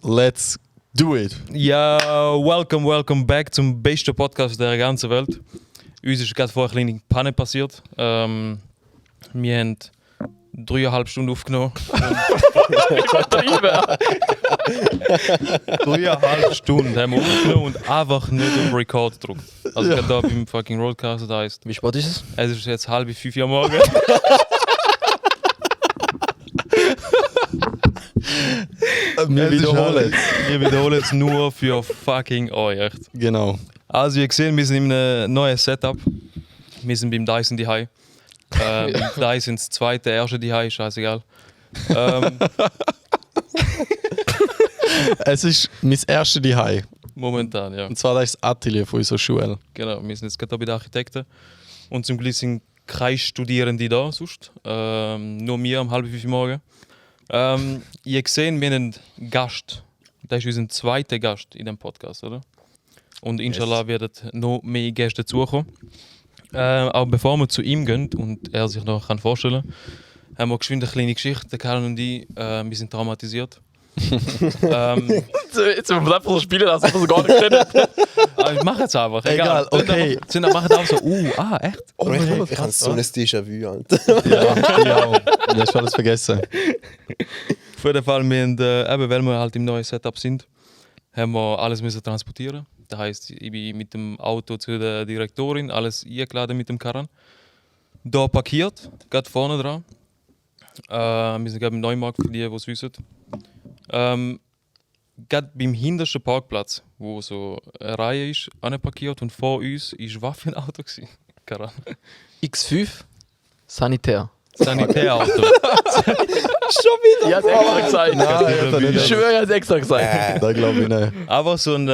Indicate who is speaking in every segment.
Speaker 1: let's do it.
Speaker 2: Ja, welcome back zum besten Podcast der ganzen Welt. Uns ist gerade vorher eine kleine Panne passiert. Wir haben 3,5 Stunden aufgenommen. 3,5 Stunden haben wir aufgenommen und einfach nicht auf Record gedrückt. Also gerade da beim fucking Roadcast, das heisst.
Speaker 3: Wie spät ist es?
Speaker 2: Es ist jetzt 4:30 Uhr morgen.
Speaker 1: Wir
Speaker 2: wiederholen es nur für fucking euch, echt.
Speaker 1: Genau.
Speaker 2: Also ihr seht, wir sind in einem neuen Setup. Wir sind beim Dyson Dihei. Dyson das zweite, erste Dihei, scheißegal.
Speaker 1: Es ist mein erstes Dihei.
Speaker 2: Momentan, ja.
Speaker 1: Und zwar das ist das Atelier von unserer Schule.
Speaker 2: Genau, wir sind jetzt gerade bei den Architekten. Und zum Glück sind keine Studierende da, sonst. Nur wir um 4:30 Uhr morgen. Ihr seht, wir haben einen Gast. Das ist unser zweiter Gast in dem Podcast, oder? Und inshallah werden noch mehr Gäste dazukommen. Aber bevor wir zu ihm gehen und er sich noch vorstellen kann, haben wir geschwind eine kleine Geschichte. Der Karl und ich, wir sind traumatisiert.
Speaker 3: Jetzt müssen wir einfach so spielen lassen, dass wir gar nicht kennen.
Speaker 2: Ich mache jetzt einfach.
Speaker 1: Egal, okay.
Speaker 2: Dann machen wir auch so, echt?
Speaker 4: Oh, ich habe so ein Déjà-vu, Alter.
Speaker 1: Ja, du hast alles vergessen.
Speaker 2: Auf jeden Fall, wir haben, eben, weil wir halt im neuen Setup sind, haben wir alles müssen transportieren. Das heisst, ich bin mit dem Auto zu der Direktorin, alles eingeladen mit dem Karren. Da parkiert, gerade vorne dran. Wir sind gerade im Neumarkt, für die es wissen. Gerade beim hintersten Parkplatz, wo so eine Reihe ist, parkiert und vor uns war Waffenauto. Karren.
Speaker 3: X5 Sanitär.
Speaker 2: Sanitärauto.
Speaker 4: Schon wieder?
Speaker 3: Ich hab's extra gesagt.
Speaker 1: Nein,
Speaker 3: Ich schwöre, ich hab's extra gesagt.
Speaker 1: Da glaube ich nicht.
Speaker 2: Aber so ein,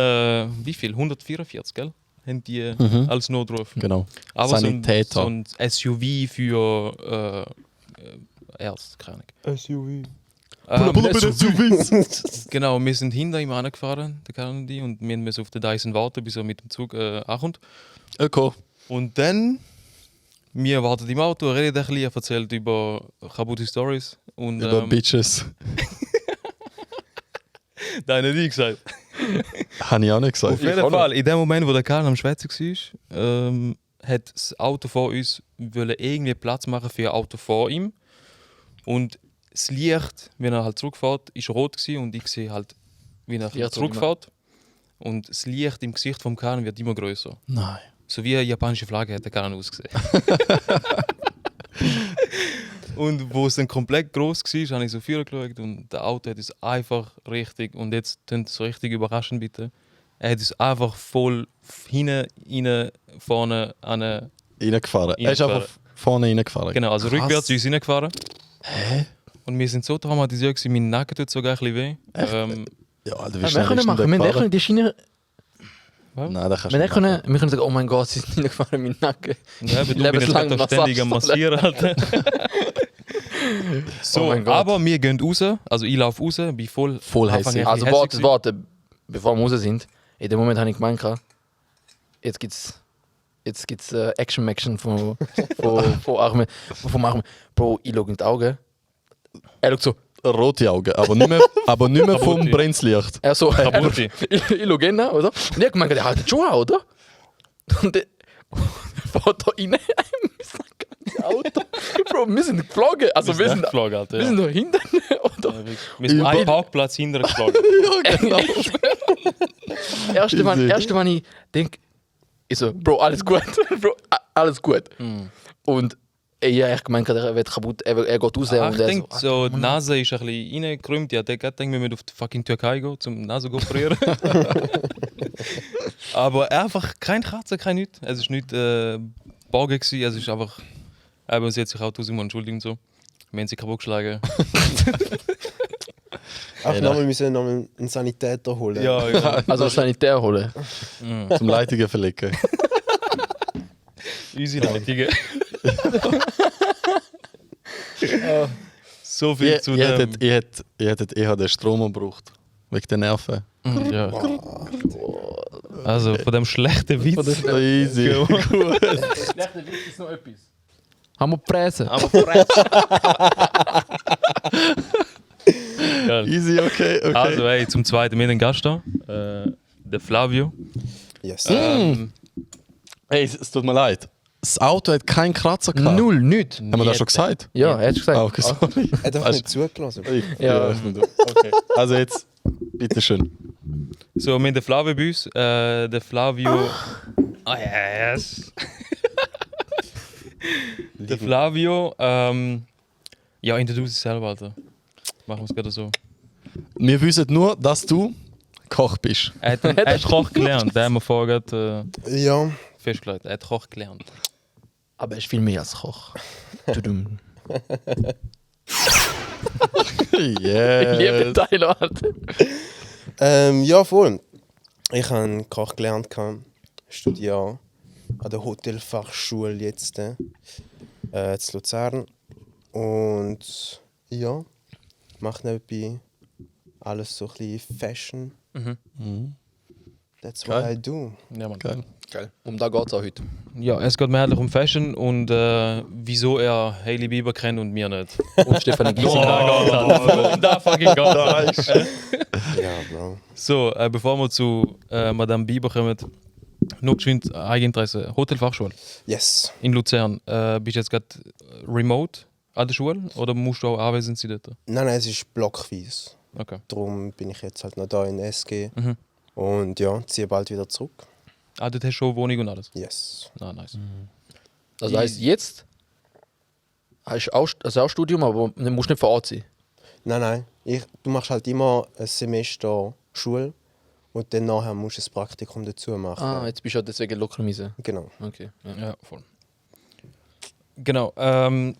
Speaker 2: wie viel? 144, gell? Haben die als Notruf.
Speaker 1: Genau.
Speaker 2: Aber
Speaker 1: Sanitäter.
Speaker 2: so ein SUV für Ärzte, keine Ahnung.
Speaker 4: SUV.
Speaker 2: Genau, wir sind hinter ihm angefahren, der Karl und die, und wir müssen auf den Dyson warten, bis er mit dem Zug ankommt.
Speaker 1: Okay.
Speaker 2: Und dann, wir warten im Auto, redet ein bisschen, erzählt über kaputte Stories. Und,
Speaker 1: Über Bitches.
Speaker 2: Nein, nicht ich gesagt.
Speaker 1: Habe ich auch nicht gesagt.
Speaker 2: Auf jeden Fall, in dem Moment, wo der Karl am Schwätzen war, hat das Auto vor uns irgendwie Platz machen für ein Auto vor ihm. Und das Licht, wenn er halt zurückfährt, ist rot gewesen, und ich sehe halt, wie er zurückfährt. Und das Licht im Gesicht vom Karl wird immer größer.
Speaker 1: Nein.
Speaker 2: So wie eine japanische Flagge hat der Karl ausgesehen. Und wo es dann komplett gross war, habe ich so viel geschaut und der Auto hat es einfach richtig, und jetzt könnt ihr es so richtig überraschen bitte, er hat es einfach voll hinten, vorne an.
Speaker 1: Reingefahren. Er ist einfach vorne reingefahren.
Speaker 2: Genau, also
Speaker 1: Krass.
Speaker 2: rückwärts ist reingefahren.
Speaker 1: Hä?
Speaker 2: Und wir sind so traumatisiert gewesen, mein Nacken tut sogar ein bisschen weh.
Speaker 1: Ja, Alter, wie
Speaker 3: Wir
Speaker 1: schnell
Speaker 3: können
Speaker 1: ist denn der
Speaker 3: machen, wir
Speaker 1: gefahren?
Speaker 3: können die Schiene.
Speaker 1: Nein, das kannst du
Speaker 3: Wir
Speaker 1: nicht machen.
Speaker 3: können sagen, oh mein Gott, sie sind reingefahren in meinen Nacken.
Speaker 2: Ja, aber du bist
Speaker 3: Lebenslang
Speaker 2: jetzt ständig am Massieren, Alter. So,
Speaker 3: Oh mein Gott.
Speaker 2: aber wir gehen raus, also ich laufe raus, bin voll
Speaker 1: hässig.
Speaker 2: Anfang
Speaker 3: Also
Speaker 2: hässig gewesen.
Speaker 3: warte, bevor wir raus sind. In dem Moment habe ich gemeint, jetzt gibt's Action von Ahmed. Bro, ich schaue in die Augen. Er schaut so.
Speaker 1: Rote Augen, aber nicht mehr vom
Speaker 2: Kaputte.
Speaker 1: Brennenslicht.
Speaker 3: Er so.
Speaker 2: Kaputte.
Speaker 3: Ich schaue hin, oder? Und ich habe gemeint, der haltet schon an, oder? Und der fährt da rein. Auto. Bro, wir sind geflogen. Also wir sind
Speaker 2: geflogen, Alter.
Speaker 3: wir sind da hinten, oder?
Speaker 2: Wir sind einen Parkplatz hinter geflogen.
Speaker 1: Ja, genau.
Speaker 3: Erste, wann ich denke, ich so, Bro, alles gut. Bro, alles gut. Und ich habe echt gemeint, er wird kaputt, er geht raus.
Speaker 2: Ich
Speaker 3: Und er
Speaker 2: denke, so, die Nase ist ein bisschen reingekrümmt. Ja, der denkt, wir müssen auf die fucking Türkei gehen, zum Nase operieren. Aber einfach kein Kratzer, kein nichts. Es war nicht Borgen gewesen, es ist einfach. Aber sie hat sich auch tausendmal entschuldigt und so. Wir haben sie kaputt geschlagen.
Speaker 4: Ach, wir müssen noch einen Sanitäter holen.
Speaker 2: Ja.
Speaker 3: also Sanitär holen.
Speaker 1: Zum Leitungen verlegen.
Speaker 2: Unsere Leitungen. So viel zu dem.
Speaker 1: Ihr hättet eher den Strom gebraucht. Wegen den Nerven.
Speaker 2: Ja. Also von dem schlechten Witz.
Speaker 1: Easy. Gut.
Speaker 3: Schlechter Witz ist noch etwas. Haben wir Presse?
Speaker 2: Ja, geil.
Speaker 1: Easy, okay.
Speaker 2: Also, hey, zum Zweiten mit dem Gast da. Der Flavio.
Speaker 4: Yes.
Speaker 1: Hey, es tut mir leid. Das Auto hat keinen Kratzer gehabt.
Speaker 3: Null, nichts.
Speaker 1: Haben wir das schon gesagt?
Speaker 3: Ja, er hat gesagt.
Speaker 1: Ah, okay, sorry.
Speaker 4: Er hat einfach nicht zugelassen.
Speaker 3: Ja.
Speaker 1: Okay. Also jetzt, bitteschön.
Speaker 2: So, mit dem Flavio bei uns. Der Flavio. Oh, yes. Der Flavio. Ja, introduce dich selber, Alter. Machen wir es gerade so.
Speaker 1: Wir wissen nur, dass du Koch bist.
Speaker 2: Er hat Koch gelernt. Den haben wir vorher
Speaker 4: Ja,
Speaker 2: festgelegt. Er hat Koch gelernt.
Speaker 3: Aber er ist viel mehr als Koch. Tudum.
Speaker 1: Yeah.
Speaker 3: Teil, Alter.
Speaker 4: ja, voll. Ich habe Koch gelernt, studiere an der Hotelfachschule jetzt in Luzern. Und ja, mache nebenbei alles so ein bisschen Fashion. That's what
Speaker 1: Geil.
Speaker 4: I do.
Speaker 2: Ja, Mann.
Speaker 1: Geil.
Speaker 3: Geil. Da geht es auch heute.
Speaker 2: Ja, es geht mehrheitlich um Fashion und wieso er Hailey Bieber kennt und mir nicht.
Speaker 3: Und Stefanie Giesing.
Speaker 2: Da fucking Gott.
Speaker 4: Ja, Bro.
Speaker 2: So, bevor wir zu Madame Bieber kommen, nur geschwind Eigeninteresse. Hotelfachschule
Speaker 4: Yes.
Speaker 2: in Luzern. Bist du jetzt gerade remote an der Schule oder musst du auch anwesend sein dort?
Speaker 4: Nein, es ist blockweise.
Speaker 2: Okay.
Speaker 4: Darum bin ich jetzt halt noch da in SG.
Speaker 2: Mhm.
Speaker 4: Und ja, ziehe bald wieder zurück.
Speaker 2: Ah, dort hast du schon Wohnung und alles?
Speaker 4: Yes.
Speaker 2: Ah, nice.
Speaker 3: Das heisst, jetzt hast du auch Studium, aber du musst nicht vor Ort sein.
Speaker 4: Nein. Du machst halt immer ein Semester Schule und dann nachher musst du ein Praktikum dazu machen.
Speaker 3: Ah, jetzt bist du ja deswegen locker miese.
Speaker 4: Genau.
Speaker 3: Okay. Ja.
Speaker 2: Ja, voll. Genau,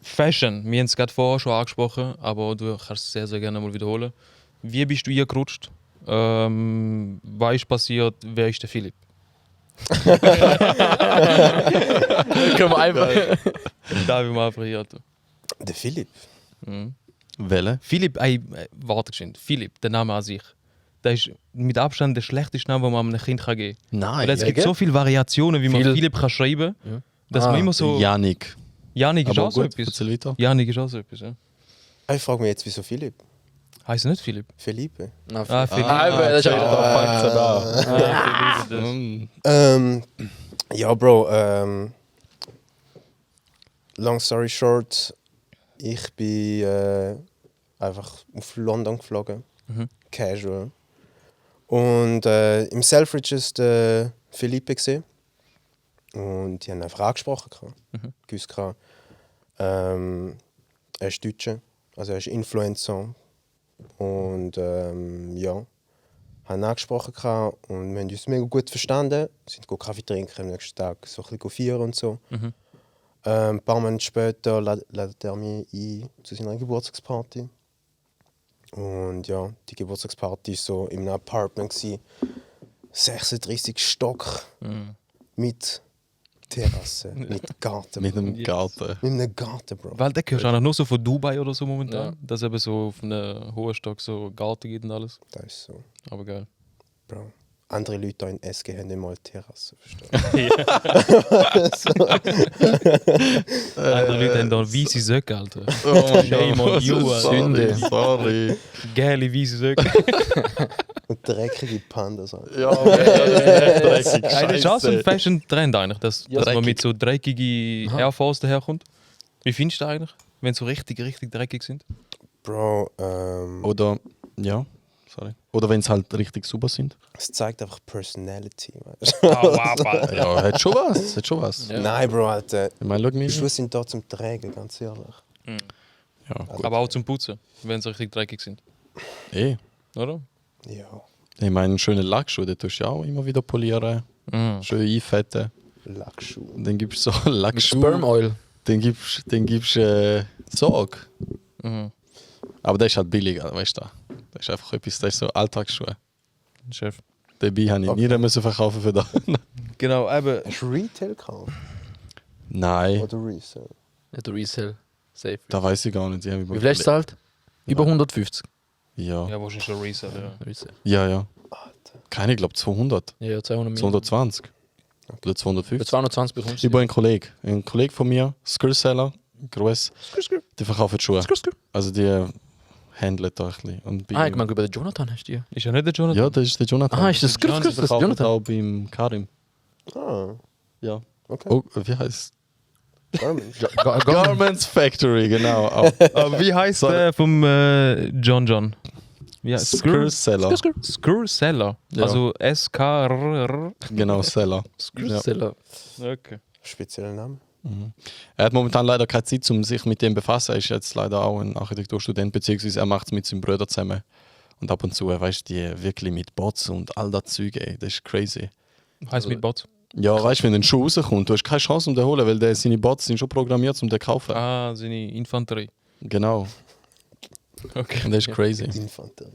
Speaker 2: Fashion. Wir haben es gerade vorher schon angesprochen, aber du kannst es sehr, sehr gerne mal wiederholen. Wie bist du eingerutscht? Was ist passiert? Wer ist der Philipp?
Speaker 3: Können wir einfach.
Speaker 2: Da will man einfach hier. Alter.
Speaker 4: Der Philipp.
Speaker 1: Welle?
Speaker 2: Philipp, warte geschwind. Philipp, der Name an sich. Der ist mit Abstand der schlechteste Name, den man einem Kind geben kann.
Speaker 1: Nein.
Speaker 2: Weil es gibt so viele Variationen, wie man
Speaker 3: Viel.
Speaker 2: Philipp kann schreiben kann, dass
Speaker 3: Ah,
Speaker 2: man immer so.
Speaker 1: Janik.
Speaker 2: Janik ist
Speaker 1: Aber
Speaker 2: auch so
Speaker 1: gut,
Speaker 2: etwas.
Speaker 1: erzähl weiter.
Speaker 2: Janik ist auch so etwas, ja.
Speaker 4: Ich frage mich jetzt, wieso Philipp?
Speaker 2: Heißt er nicht Philipp?
Speaker 4: Philippe.
Speaker 3: Na,
Speaker 2: Ah, Philipp.
Speaker 3: das ist ja
Speaker 2: Ah, Philipp ist das.
Speaker 4: Ja, Bro. Long story short, ich bin einfach auf London geflogen. Casual. Und im Selfridges Philippe gesehen. Und die haben einfach angesprochen. Gewusst, er ist Deutscher, also er ist Influencer. Und ja, haben angesprochen und wir haben uns mega gut verstanden. Sind Kaffee trinken am nächsten Tag, so ein bisschen feiern und so. Ein paar Monate später ladet er mich ein zu seiner Geburtstagsparty. Und ja, die Geburtstagsparty war so in einem Apartment. 36 Stock mit Terrasse, mit Garten.
Speaker 1: Mit einem
Speaker 2: Yes.
Speaker 1: Garten.
Speaker 4: Mit einem Garten, Bro.
Speaker 2: Weil der gehört auch nur so von Dubai oder so momentan. Dass eben so auf einem hohen Stock so Garten geht und alles.
Speaker 4: Das ist so,
Speaker 2: Aber geil.
Speaker 4: Bro. Andere Leute hier in SG haben nicht mal Terrasse, verstehst
Speaker 2: Andere Leute haben da weisse Söcke, Alter.
Speaker 1: Oh,
Speaker 2: Shame on you, Alter.
Speaker 3: Sünde.
Speaker 1: Sorry.
Speaker 2: Geile weisse Söcke.
Speaker 4: Und dreckige Pandas. Alter.
Speaker 1: Ja, dreckig.
Speaker 2: Das ist auch so ein
Speaker 1: Scheiße.
Speaker 2: Fashion-Trend eigentlich, dass man
Speaker 1: dreckig.
Speaker 2: mit so dreckigen Air Force daherkommt. Wie findest du das eigentlich, wenn sie so richtig dreckig sind?
Speaker 4: Bro,
Speaker 1: Oder, ja, sorry. Oder wenn es halt richtig super sind.
Speaker 4: es zeigt einfach Personality. Weißt?
Speaker 2: Alter.
Speaker 1: Ja, hat schon was. Hat schon was.
Speaker 3: Ja.
Speaker 4: Nein, Bro, Alter.
Speaker 1: Ich meine, schau
Speaker 4: Die
Speaker 1: mich.
Speaker 4: Schuhe sind da zum Tragen, ganz ehrlich.
Speaker 1: Ja, gut.
Speaker 2: Aber auch zum Putzen, wenn sie richtig dreckig sind. Oder?
Speaker 4: Ja.
Speaker 1: Ich meine, schöne Lackschuhe, die tust du ja auch immer wieder polieren. Schön einfetten.
Speaker 4: Lackschuhe.
Speaker 1: Und dann gibst du so
Speaker 3: Mit
Speaker 1: Lackschuhe.
Speaker 3: Sperm Oil.
Speaker 1: Dann gibst du Sorg.
Speaker 2: Mhm.
Speaker 1: Aber der ist halt billig, weißt du. Das ist einfach etwas, das ist so Alltagsschuhe.
Speaker 2: Chef.
Speaker 1: Dabei habe ich nie müssen verkaufen für das.
Speaker 2: Genau, eben.
Speaker 4: Hast du Retail gekauft?
Speaker 1: Nein,
Speaker 4: Oder Resale?
Speaker 3: Ja, der Resale. Safe.
Speaker 1: da weiß ich gar nicht.
Speaker 3: Wie viel hast du gezahlt? Über 150.
Speaker 1: Ja,
Speaker 2: Ja, wahrscheinlich schon Resale, ja.
Speaker 3: Resale.
Speaker 1: ja. Keine, ich glaube 200.
Speaker 3: Ja, 200 Millionen.
Speaker 1: 220. Oder
Speaker 3: Für
Speaker 1: 250.
Speaker 3: 220 bekommst du.
Speaker 1: Über einen Kollegen. Ein Kollege von mir, Skillseller, groß, die verkaufen Schuhe. Also die handelt da ein bisschen. Und bei
Speaker 3: Ich
Speaker 1: ihm-
Speaker 3: meine, über den Jonathan hast du ja.
Speaker 2: Ist ja nicht der Jonathan?
Speaker 1: ja, das ist der Jonathan.
Speaker 3: Ah, ist das
Speaker 1: Das
Speaker 3: das
Speaker 1: ist auch,
Speaker 3: Jonathan?
Speaker 1: auch beim Karim.
Speaker 4: Ah,
Speaker 1: Ja.
Speaker 4: okay.
Speaker 1: Oh, wie heißt
Speaker 4: Garmin.
Speaker 1: Garments Factory, genau. Auch.
Speaker 2: Wie heißt der vom John? Ja,
Speaker 1: Scurseller.
Speaker 2: Scurseller.
Speaker 1: Ja.
Speaker 2: Also S-K-R-R.
Speaker 1: Genau, Seller. Ja.
Speaker 3: Seller.
Speaker 2: Okay.
Speaker 4: Spezieller Name.
Speaker 1: Er hat momentan leider keine Zeit, um sich mit dem zu befassen. Er ist jetzt leider auch ein Architekturstudent, beziehungsweise er macht es mit seinem Bruder zusammen. Und ab und zu, weißt du, die wirklich mit Bots und all das Zeug, ey, das ist crazy.
Speaker 2: Heißt mit Bot.
Speaker 1: Ja, weißt du, wenn ein Schuh rauskommt, du hast keine Chance, um den zu holen, weil seine Bots sind schon programmiert, um den zu kaufen.
Speaker 2: Ah, seine Infanterie.
Speaker 1: Genau.
Speaker 2: Okay.
Speaker 1: Und das ist crazy.
Speaker 4: Infanterie.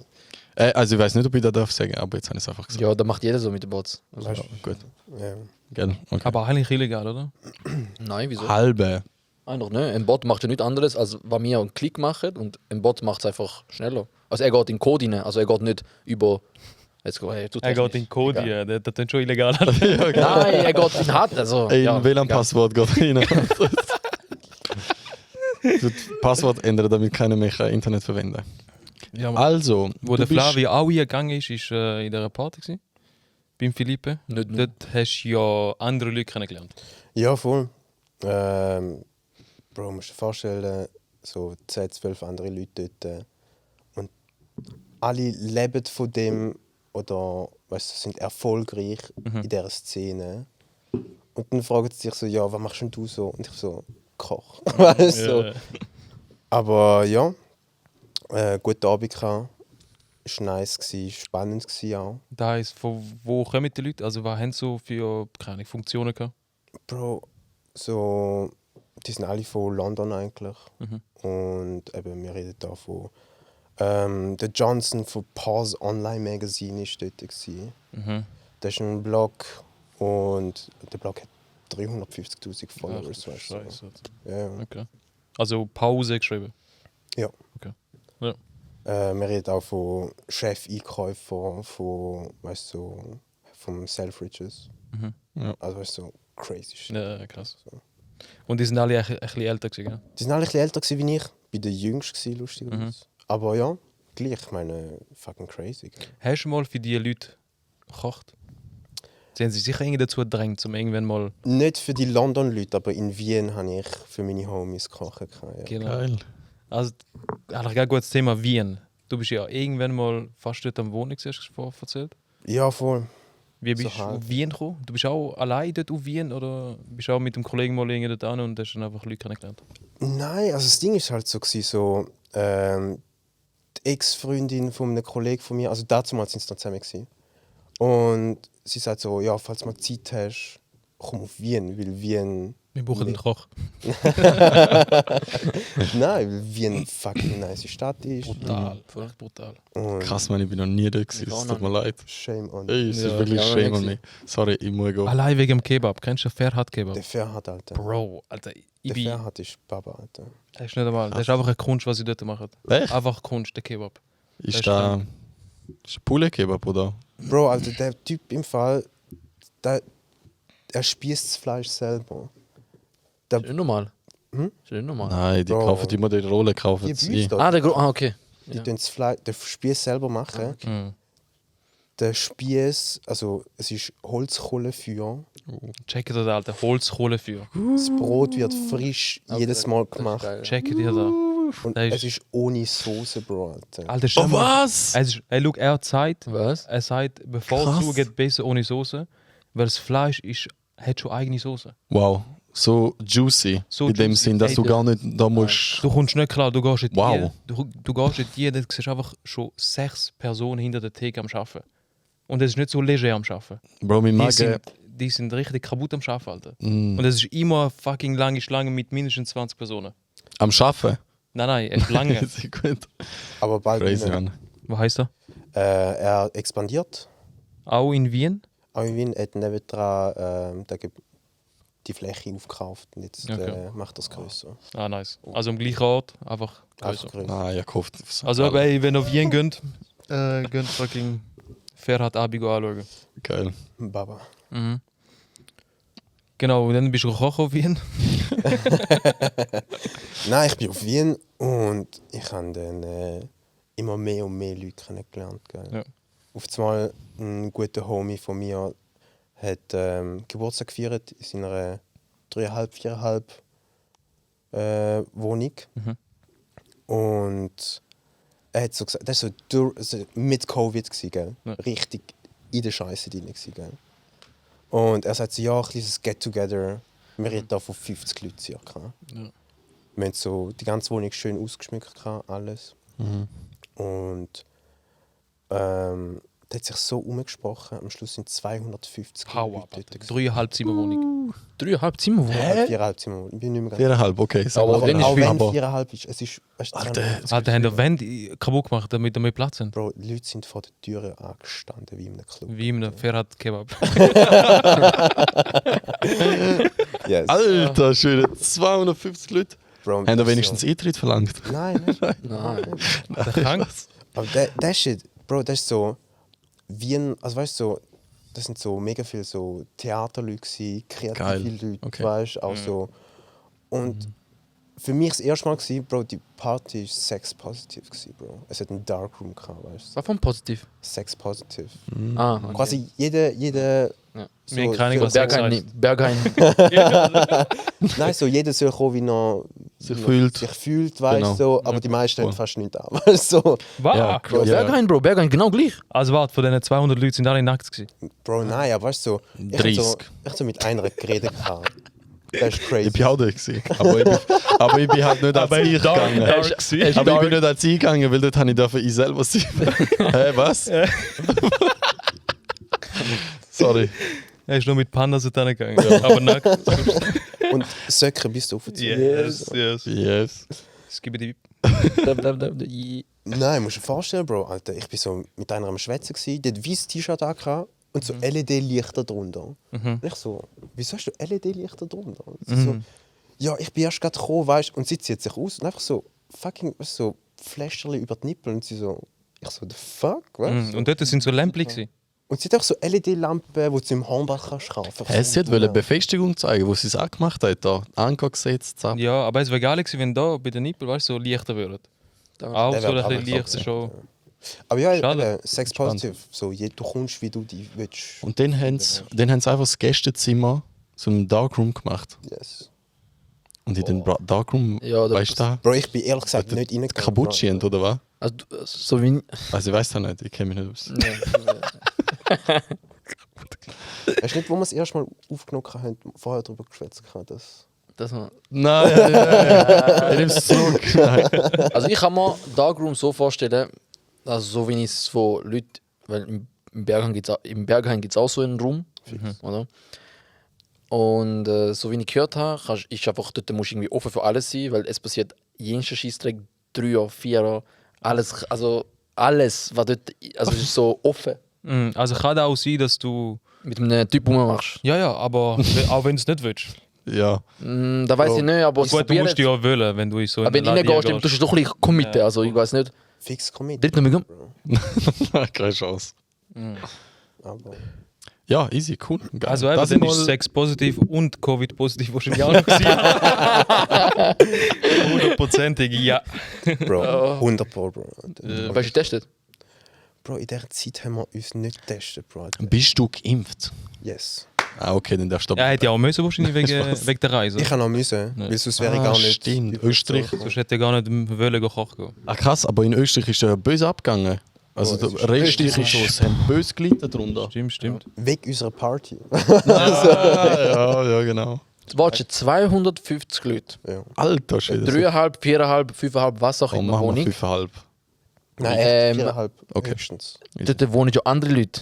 Speaker 1: Also ich weiß nicht, ob ich das darf sagen, aber jetzt habe ich es einfach gesagt.
Speaker 3: Ja, da macht jeder so mit den Bots. Also,
Speaker 4: Weißt
Speaker 1: Gut,
Speaker 4: Ja.
Speaker 1: gell? Okay.
Speaker 2: Aber eigentlich illegal, oder?
Speaker 3: nein, wieso?
Speaker 1: Halbe.
Speaker 3: Einfach, ne? Ein Bot macht ja nichts anderes, als wenn wir einen Klick machen und ein Bot macht es einfach schneller. Also er geht in den Code rein, also er geht nicht über... Jetzt,
Speaker 2: Er geht in Code,
Speaker 3: Egal.
Speaker 2: ja. Das ist schon illegal.
Speaker 3: Nein, er geht in Hard, also...
Speaker 1: Ein
Speaker 3: ja,
Speaker 1: WLAN-Passwort geht rein. Das Passwort ändern, damit keiner mehr Internet verwenden kann.
Speaker 2: Ja,
Speaker 1: Also,
Speaker 2: wo
Speaker 1: du
Speaker 2: der
Speaker 1: bist-
Speaker 2: Flavio auch hier gegangen ist in dieser Party gewesen. Beim Philippe.
Speaker 3: Nicht nur.
Speaker 2: Dort hast du ja andere Leute kennengelernt.
Speaker 4: Ja, voll. Bro, musst du dir vorstellen, so 10, 12 andere Leute dort. Und alle leben von dem oder weißt du, sind erfolgreich in dieser Szene. Und dann fragen sie sich so, ja, was machst denn du so? Und ich so, Koch. Weißt du? So. Aber ja, guten Abend gehabt. Es war nice, spannend auch.
Speaker 2: Da heisst, von wo kommen die Leute? Also was haben sie so für keine Ahnung, Funktionen gehabt?
Speaker 4: Bro, so, die sind alle von London eigentlich. Und eben, wir reden da von. Der Johnson von Pause Online Magazine war dort. Das ist ein Blog und der Blog hat 350'000 Followers. weißt du.
Speaker 2: Scheiße.
Speaker 4: Ja.
Speaker 2: Okay. Also Pause geschrieben.
Speaker 4: Ja.
Speaker 2: Okay. Ja.
Speaker 4: Wir reden auch von Chef-Einkäufer von, weißt du, vom Selfridges.
Speaker 1: Ja.
Speaker 4: Also weißt du, so crazy shit.
Speaker 2: Ja, krass. Und die sind alle ein bisschen älter gewesen, gell?
Speaker 4: Die sind alle ein bisschen älter gewesen wie ich. Ich war der Jüngste, lustigerweise. Aber ja, gleich, ich meine, fucking crazy. Gell?
Speaker 2: Hast du mal für diese Leute gekocht? Sie haben sich sicher irgendwie dazu gedrängt, um irgendwann mal...
Speaker 4: Nicht für die London-Leute, aber in Wien habe ich für meine Homies kochen können. Ja.
Speaker 2: Genau.
Speaker 1: Geil.
Speaker 2: Also, eigentlich ein gutes Thema Wien. Du bist ja irgendwann mal fast dort am Wohnen, hast du vorher erzählt.
Speaker 4: Ja, voll.
Speaker 2: Wie bist
Speaker 4: So
Speaker 2: du
Speaker 4: halb.
Speaker 2: auf Wien gekommen? Du bist auch allein dort auf Wien oder bist du auch mit dem Kollegen mal irgendwie dort an und hast dann einfach Leute kennengelernt?
Speaker 4: Nein, also das Ding ist halt so, die Ex-Freundin von einem Kollegen von mir, also damals sind sie noch zusammen gewesen. Und sie sagt so, ja, falls du mal Zeit hast, komm auf Wien, weil Wien...
Speaker 2: Wir brauchen einen Koch.
Speaker 4: Nein, weil Wien eine fucking nice Stadt ist.
Speaker 2: Brutal, echt brutal.
Speaker 4: Und
Speaker 1: Krass, man, ich bin noch nie da gewesen.
Speaker 3: Ich auch
Speaker 1: Es tut
Speaker 3: noch
Speaker 1: mir leid.
Speaker 4: shame on.
Speaker 1: Ey, es ist
Speaker 2: Ja,
Speaker 1: wirklich
Speaker 3: ich auch noch
Speaker 1: shame
Speaker 3: nie
Speaker 1: on me. Sorry, ich muss gehen.
Speaker 2: Allein wegen dem Kebab. Kennst du den Ferhat Kebab?
Speaker 4: Der Ferhat, Alter.
Speaker 2: Bro, Alter, ich
Speaker 4: Der
Speaker 2: bin...
Speaker 4: Ferhat ist Baba, Alter.
Speaker 2: Das ist nicht einmal. Das ist einfach eine Kunst, was sie dort machen.
Speaker 1: Echt?
Speaker 2: Einfach Kunst, der Kebab.
Speaker 1: Ist da... Ist Poulet-Kebab, oder?
Speaker 4: Bro, Alter, der Typ im Fall, er spießt das Fleisch selber.
Speaker 3: Ist nicht normal.
Speaker 4: Hm?
Speaker 3: Ist nicht normal.
Speaker 1: Nein, die
Speaker 4: Bro.
Speaker 1: kaufen immer die Rolle, kaufen
Speaker 4: Die
Speaker 1: sie.
Speaker 4: Büste dort,
Speaker 3: Ah, okay.
Speaker 4: die
Speaker 3: Ja.
Speaker 4: tun das Fleisch, den Spieß selber machen.
Speaker 2: Mhm.
Speaker 4: Der Spieß, also es ist Holzkohlefeuer.
Speaker 2: Checkt ihr da, Alter. Holzkohlefeuer.
Speaker 4: Das Brot wird frisch jedes Mal
Speaker 3: Das ist
Speaker 4: gemacht.
Speaker 3: geil.
Speaker 2: Checkt ihr da.
Speaker 4: Und
Speaker 2: Das ist-
Speaker 4: es ist ohne Soße, Bro, Alter.
Speaker 2: Alter, stell
Speaker 1: Oh,
Speaker 2: mal-
Speaker 1: was?
Speaker 2: Es ist, ey, look, er sagt,
Speaker 3: Was?
Speaker 2: bevor
Speaker 1: Krass.
Speaker 2: es zugeht, besser ohne Soße, weil das Fleisch hat schon eigene Soße.
Speaker 1: Wow, so juicy.
Speaker 2: So
Speaker 1: in dem
Speaker 2: juicy.
Speaker 1: Sinn, dass
Speaker 2: Ey,
Speaker 1: du
Speaker 2: der-
Speaker 1: gar nicht da musst.
Speaker 2: Du kommst nicht klar, du gehst in die,
Speaker 1: Wow.
Speaker 2: du gehst in die, dann siehst du einfach schon 6 Personen hinter der Theke am Arbeiten. Und es ist nicht so leger am Arbeiten.
Speaker 1: Bro, mein Magen.
Speaker 2: Die sind richtig kaputt am Arbeiten, Alter.
Speaker 1: Mm.
Speaker 2: Und es ist immer eine fucking lange Schlange mit mindestens 20 Personen.
Speaker 1: Am Schaffen.
Speaker 2: Nein, eine Schlange.
Speaker 1: Sehr gut.
Speaker 4: Aber bald
Speaker 1: Crazy,
Speaker 4: nicht.
Speaker 1: man.
Speaker 2: Was heißt das?
Speaker 4: Er expandiert.
Speaker 2: Auch in Wien?
Speaker 4: Auch in Wien hat nebendran die Fläche aufgekauft und jetzt
Speaker 2: Okay.
Speaker 4: macht das größer.
Speaker 2: Ah, nice. Also am gleichen Ort, einfach größer.
Speaker 4: Größer.
Speaker 1: Ah, ja, kauft.
Speaker 2: Also ey, wenn ihr auf Wien geht, geht fucking Ferhat Abigo anschauen.
Speaker 1: Geil.
Speaker 4: Baba.
Speaker 2: Mhm. Genau, und dann bist du gekocht auf Wien.
Speaker 4: Nein, ich bin auf Wien und ich habe dann immer mehr und mehr Leute kennengelernt. Gell?
Speaker 2: Ja.
Speaker 4: Auf einmal ein guter Homie von mir hat Geburtstag gefeiert in seiner 3,5, 4,5 Wohnung. Und er hat so gesagt, das war so mit Covid, gell?
Speaker 2: Ja.
Speaker 4: Richtig in der Scheiße drin. Gell? Und er sagt so, ja, ein kleines Get-Together. Wir reden da von 50 Leuten circa.
Speaker 2: Ja.
Speaker 4: Wir haben so die ganze Wohnung schön ausgeschmückt, alles. Und da hat sich so umgesprochen, am Schluss sind 250
Speaker 2: Hau ab,
Speaker 4: Leute dort.
Speaker 2: 3,5 Zimmerwohnung.
Speaker 3: 3,5 Zimmer.
Speaker 4: 4,5 Zimmer. Ich bin nicht mehr
Speaker 1: 4,5, okay. sag
Speaker 3: Aber
Speaker 1: mal.
Speaker 3: dann ist
Speaker 4: auch
Speaker 3: viel,
Speaker 4: wenn
Speaker 1: aber
Speaker 4: 4,5 ist, es ist... Weißt, du,
Speaker 1: Alter.
Speaker 4: 250
Speaker 2: Alter, haben die
Speaker 4: Leute.
Speaker 2: Wände kaputt gemacht, damit da mehr Platz sind.
Speaker 4: Bro, die Leute sind vor der Tür angestanden, wie in einem Club.
Speaker 2: Wie in einem Ferhat Kebab.
Speaker 4: Yes.
Speaker 1: Alter, schöne 250 Leute.
Speaker 4: Bro,
Speaker 1: Haben da
Speaker 4: das
Speaker 1: wenigstens
Speaker 4: so.
Speaker 1: Eintritt verlangt?
Speaker 4: Nein, nein.
Speaker 3: Nein.
Speaker 2: Der krank.
Speaker 4: Aber das Shit, Bro, das ist so... Wie ein... Also weißt du, so, das sind so mega viele so Theaterleute gewesen, kreative
Speaker 1: Geil.
Speaker 4: Leute,
Speaker 1: Okay.
Speaker 4: weißt du, auch so... Und für mich das erste Mal gewesen, Bro, die Party war sex-positiv gewesen, Bro. Es hat einen Darkroom gehabt, weißt du.
Speaker 3: Was von positiv?
Speaker 4: Sex-positiv.
Speaker 3: Ah, okay.
Speaker 4: Quasi jeder
Speaker 3: Ja.
Speaker 4: so,
Speaker 2: Wir haben keine
Speaker 4: so,
Speaker 2: was
Speaker 3: Berghain.
Speaker 4: nein, so jeder soll kommen, wie er
Speaker 1: Sich fühlt.
Speaker 4: sich fühlt, weißt
Speaker 1: Genau.
Speaker 4: so, aber die meisten
Speaker 1: Cool.
Speaker 4: haben fast nichts an. Weißt du, so.
Speaker 2: Wow.
Speaker 1: Ja,
Speaker 3: Bro, Berghain, Bro, Berghain, genau gleich.
Speaker 2: Also warte, von diesen 200 Leuten sind alle nackt gewesen.
Speaker 4: Bro, nein, aber weißt du, so, ich hab
Speaker 1: 30.
Speaker 4: ich hab so mit einer geredet gehabt. Das ist
Speaker 1: Ich
Speaker 4: crazy.
Speaker 1: bin auch da gewesen. Aber ich bin halt nicht als ich gegangen.
Speaker 2: dark
Speaker 1: Aber ich bin nicht als ich gegangen, weil dort durfte ich selber sein. Hä, was? Sorry.
Speaker 2: Er ist nur mit Pandas gegangen. Aber nackt.
Speaker 4: Und Söcke bist du aufgezogen.
Speaker 2: Yes, yes.
Speaker 1: Yes.
Speaker 2: Skibidi.
Speaker 4: Nein, musst du dir vorstellen, Bro, Alter, ich bin so mit einer am Schwätzen gewesen, die hat ein weißes T-Shirt angehabt und so LED-Lichter drunter. Und ich so, wieso hast du LED-Lichter drunter? Und sie so, ja, ich bin erst gerade gekommen, weißt du, und sie zieht sich aus und einfach so, fucking, weißt, so Fläschchen über die Nippel und sie so, ich so, the fuck, weißt du?
Speaker 2: Und dort sind so Lämpchen gewesen.
Speaker 4: Und sie hat auch so LED-Lampen, die du im Hornbach kannst kaufen.
Speaker 1: Hey, sie wollte Befestigung zeigen, wo sie es angemacht hat. Da. Anker gesetzt, zack.
Speaker 2: Ja, aber es wäre geil gewesen, wenn da bei den Nippel, weißt du, so leichter würden. Auch
Speaker 4: Der
Speaker 2: so
Speaker 4: wär
Speaker 2: ein
Speaker 4: aber
Speaker 2: bisschen leicht
Speaker 4: so,
Speaker 2: schon.
Speaker 4: Aber ja,
Speaker 2: Schade.
Speaker 4: Sex positive, so, du kommst, wie du die willst.
Speaker 1: Und dann haben sie einfach das Gästezimmer so einen Darkroom gemacht.
Speaker 4: Yes.
Speaker 1: Und in den Darkroom,
Speaker 3: Ja,
Speaker 1: weißt du da,
Speaker 4: Bro, ich bin ehrlich gesagt nicht reingegangen.
Speaker 1: kaputt scheint, oder was?
Speaker 3: Also, so wie.
Speaker 1: Also ich weiß das nicht, ich kenne mich nicht aus.
Speaker 4: Weißt du nicht, wo wir das erste Mal aufgenommen haben, vorher darüber geschwätzt haben, dass...
Speaker 3: Das war.
Speaker 1: Nein, ich nehme es zurück. Nein.
Speaker 3: Also ich kann mir Darkroom so vorstellen, also so wie ich es von Leuten, weil im Berghain gibt es auch so einen Raum, oder? Und so wie ich gehört habe, ist einfach dort musst du irgendwie offen für alles sein, weil es passiert jenster Scheissdreck, 3er, 4er, alles, also alles, was dort, also es ist so offen.
Speaker 2: Also kann auch sein, dass du.
Speaker 3: Mit einem Typ rummachst.
Speaker 2: Ja, aber auch wenn du es nicht willst.
Speaker 1: Ja,
Speaker 3: Da weiß ich nicht, aber es
Speaker 2: Gut, du musst
Speaker 3: probiert.
Speaker 2: dich ja wollen, wenn du in so
Speaker 3: Aber wenn du
Speaker 2: Laden
Speaker 3: reingehst, dann tust du doch ein bisschen committen, also ich weiß nicht.
Speaker 4: Fix Comedy.
Speaker 3: Dritt noch
Speaker 1: keine Chance.
Speaker 4: Aber...
Speaker 1: Ja, easy, cool. Geil.
Speaker 2: Also eben,
Speaker 1: Das
Speaker 2: dann
Speaker 1: mal-
Speaker 2: ist Sex positiv und Covid positiv wahrscheinlich auch noch gewesen. 100%ig, ja.
Speaker 4: Bro, 100 Pro, Bro.
Speaker 3: Aber hast du getestet?
Speaker 4: Bro, in dieser Zeit haben wir uns nicht getestet, Bro.
Speaker 1: Bist du geimpft?
Speaker 4: Yes.
Speaker 1: Ah, okay, dann darfst du
Speaker 2: Er hätte ja auch müssen wahrscheinlich wegen der Reise.
Speaker 4: Ich kann auch müssen, weil sonst wäre ich gar nicht...
Speaker 1: Stimmt, Österreich.
Speaker 2: Sonst hätte er gar nicht wollen kochen gehen.
Speaker 1: Ah krass, aber in Österreich ist ja böse abgegangen. Also
Speaker 4: Oh,
Speaker 1: der Rest ist so, haben böse gelitten darunter.
Speaker 2: Stimmt.
Speaker 4: Wegen unserer Party.
Speaker 1: Ja, genau.
Speaker 3: Du warst 250 Leute.
Speaker 4: Ja.
Speaker 1: Alter Schwede.
Speaker 3: 3,5, 4,5, 5,5, was auch
Speaker 1: Komm,
Speaker 3: immer
Speaker 1: machen wir
Speaker 3: Wohnung.
Speaker 1: 5,5.
Speaker 4: Nein, echt, 4,5
Speaker 1: okay.
Speaker 4: höchstens.
Speaker 3: Dort wohnen ja andere Leute.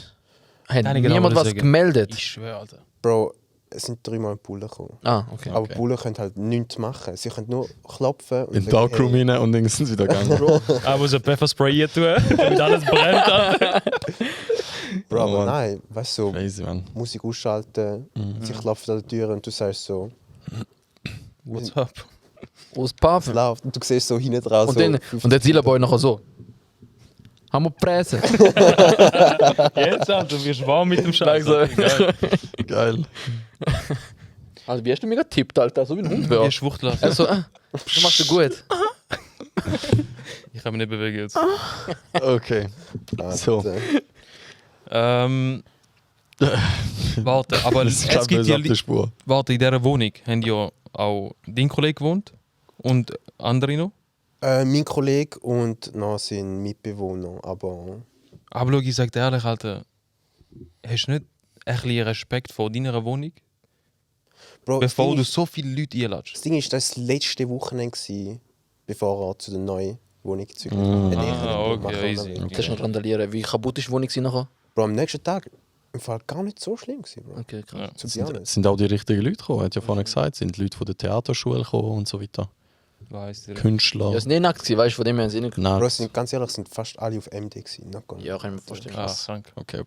Speaker 3: Hat
Speaker 2: Nein, genau,
Speaker 3: niemand was
Speaker 2: deswegen.
Speaker 3: gemeldet?
Speaker 2: Ich schwöre, Alter.
Speaker 4: Bro, es sind 3-mal Bullen gekommen.
Speaker 3: Ah, okay.
Speaker 4: Aber Bullen können halt nichts machen. Sie können nur klopfen und
Speaker 1: In den Darkroom
Speaker 4: hey,
Speaker 1: rein und dann sind sie wieder gegangen.
Speaker 2: Er muss ein Pfefferspray hier tun, damit alles brennt. Alter.
Speaker 4: Bro, aber
Speaker 1: Mann.
Speaker 4: nein, weißt du, so,
Speaker 1: Crazy, man.
Speaker 4: Musik ausschalten, sie klopfen an der Tür und du sagst so,
Speaker 2: What's up?
Speaker 3: Aus
Speaker 4: es
Speaker 3: Pafen.
Speaker 4: läuft. Und du siehst so hinten dran
Speaker 3: Und,
Speaker 4: so...
Speaker 3: dann, und der Zielboy nachher so. Haben wir Presse?
Speaker 2: Jetzt, Alter, du wirst warm mit dem Scheiß.
Speaker 3: Danke.
Speaker 1: Geil.
Speaker 3: Also, wie hast du mir getippt, Alter? So wie ein Hund
Speaker 2: Wie
Speaker 3: wäre.
Speaker 2: Schwuchtler.
Speaker 3: Also, das machst du gut.
Speaker 2: Ich kann mich nicht bewegen jetzt.
Speaker 1: Okay. So.
Speaker 2: Warte, aber
Speaker 1: Das
Speaker 2: es gibt ja...
Speaker 1: auf der Spur.
Speaker 2: Warte, in dieser Wohnung haben ja auch dein Kollege gewohnt und andere noch.
Speaker 4: Mein Kollege und noch sein Mitbewohner, aber...
Speaker 2: Aber schau, ich sag dir ehrlich, Alter, hast du nicht ein bisschen Respekt vor deiner Wohnung?
Speaker 4: Bro,
Speaker 2: Bevor du
Speaker 4: das
Speaker 2: so viele Leute einlädst.
Speaker 4: Ding ist, das war das letzte Wochenende, gewesen, bevor er zu der neuen Wohnung gezogen
Speaker 1: Mm.
Speaker 2: Okay, easy.
Speaker 3: Das ist noch randalieren. Wie kaputt ist die Wohnung nachher?
Speaker 4: Bro, am nächsten Tag im Fall gar nicht so schlimm gewesen, Bro.
Speaker 3: Okay, krass.
Speaker 2: Ja.
Speaker 4: To be honest.
Speaker 1: Sind auch die richtigen Leute gekommen? Er hat ja vorhin gesagt, sind Leute von der Theaterschule gekommen und so weiter.
Speaker 2: Weiss ich.
Speaker 1: Künstler.
Speaker 3: Ja, es war nicht nackt, weißt du, von dem her haben sie nicht.
Speaker 1: Nein.
Speaker 4: Bro, sind, ganz ehrlich, sind fast alle auf MD gewesen. Not gonna-
Speaker 3: Ja, kann ich mir vorstellen.
Speaker 2: Ah, krank.
Speaker 1: Okay.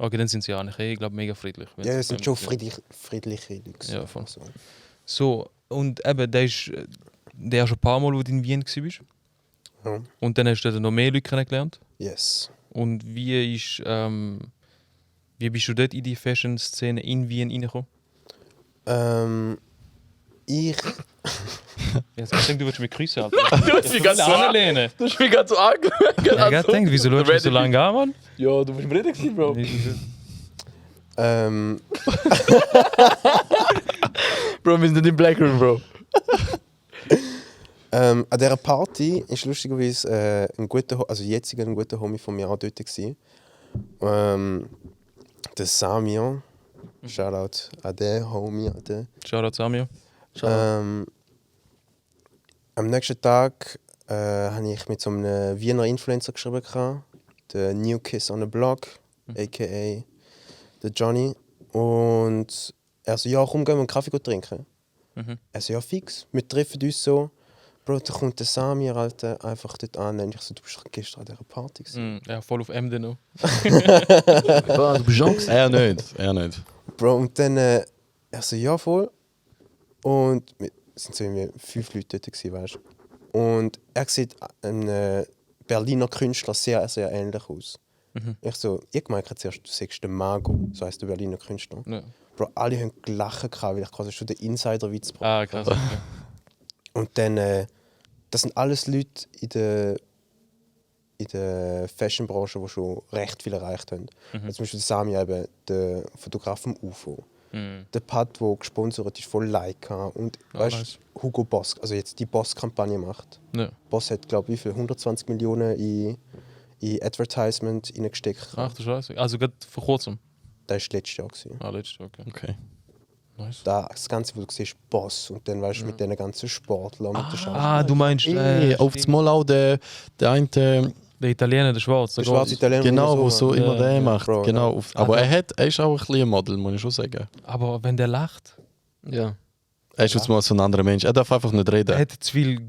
Speaker 2: Okay, dann sind sie eigentlich ich glaube, mega friedlich. wenn
Speaker 4: Ja,
Speaker 2: sie
Speaker 4: es sind schon
Speaker 2: zusammen
Speaker 4: friedliche Leute.
Speaker 2: Ja, voll.
Speaker 4: So.
Speaker 2: So, und eben, der ist der schon ein paar Mal, wo du in Wien warst.
Speaker 4: Ja.
Speaker 2: Und dann hast du dann noch mehr Leute kennengelernt.
Speaker 4: Yes.
Speaker 2: Und wie bist du dort in die Fashion-Szene in Wien reingekommen?
Speaker 4: Ich...
Speaker 2: Ich denke, du würdest mich grüßen, Alter.
Speaker 3: Du hast mich ganz so
Speaker 2: anlehnen.
Speaker 3: Du hast mich ganz so angeschaut.
Speaker 2: Ich habe gedacht, wieso schaust du mich so lange an, Mann?
Speaker 3: Ja, du bist mir reden gewesen, Bro. Bro, wir sind nicht im Blackroom, Bro.
Speaker 4: An dieser Party ist lustigerweise ein guter Homie von mir auch dort gewesen. Der Samir. Shoutout an den Homie. An den.
Speaker 2: Shoutout Samir.
Speaker 4: Am nächsten Tag habe ich mit so einem Wiener Influencer geschrieben, der New Kiss on the Block, a.k.a. der Johnny. Und er so, ja, komm, gehen wir einen Kaffee trinken. Er so, ja, fix, wir treffen uns so. Bro, da kommt der Samir, Alter, einfach dort an. Und ich so, du bist gestern an dieser Party gewesen.
Speaker 2: Ja, voll auf MD noch.
Speaker 3: Du bist schon gewesen.
Speaker 1: Er nicht.
Speaker 4: Bro, und dann, er so, ja, voll. Und wir sind so irgendwie 5 Leute dort gewesen, weißt du. Und er sieht einem Berliner Künstler sehr, sehr ähnlich aus. Ich so, ich meinte zuerst, du sagst den Mago, so heisst der Berliner Künstler.
Speaker 2: Ja.
Speaker 4: Bro, alle haben gelacht, weil ich quasi schon den Insider-Witz gebracht
Speaker 2: Ah, krass. Okay.
Speaker 4: Und dann, das sind alles Leute in der Fashion-Branche, die schon recht viel erreicht haben. Also zum Beispiel der Sami, eben, der Fotograf vom UFO. Der Pat, der gesponsert ist von Leica. Und weißt,
Speaker 2: nice.
Speaker 4: Hugo Boss, also jetzt die Boss-Kampagne macht.
Speaker 2: Ja.
Speaker 4: Boss hat, glaube ich, wie viel? 120 Millionen in Advertisement reingesteckt.
Speaker 2: Ach du Scheiße. Also gerade vor kurzem.
Speaker 4: Das war letztes Jahr. Gewesen.
Speaker 2: Ah, letztes Jahr, okay.
Speaker 1: Okay.
Speaker 2: Nice.
Speaker 4: Das Ganze, wo du siehst, Boss. Und dann weißt du, mit diesen ganzen Sportlern, mit der
Speaker 2: Ah, du meinst
Speaker 1: Auf das Mal auch der eine,
Speaker 2: der Italiener, der Schwarze.
Speaker 4: der schwarze Italiener.
Speaker 1: genau,
Speaker 4: der
Speaker 1: wo so
Speaker 2: Ja,
Speaker 1: immer der
Speaker 2: ja,
Speaker 1: macht.
Speaker 4: Bro,
Speaker 1: Genau. Aber er ist auch ein bisschen ein Model, muss ich schon sagen.
Speaker 2: Aber wenn der lacht,
Speaker 3: Ja.
Speaker 1: Er ist jetzt mal so ein anderer Mensch. Er darf einfach nicht
Speaker 2: der
Speaker 1: reden.
Speaker 2: hat zu viel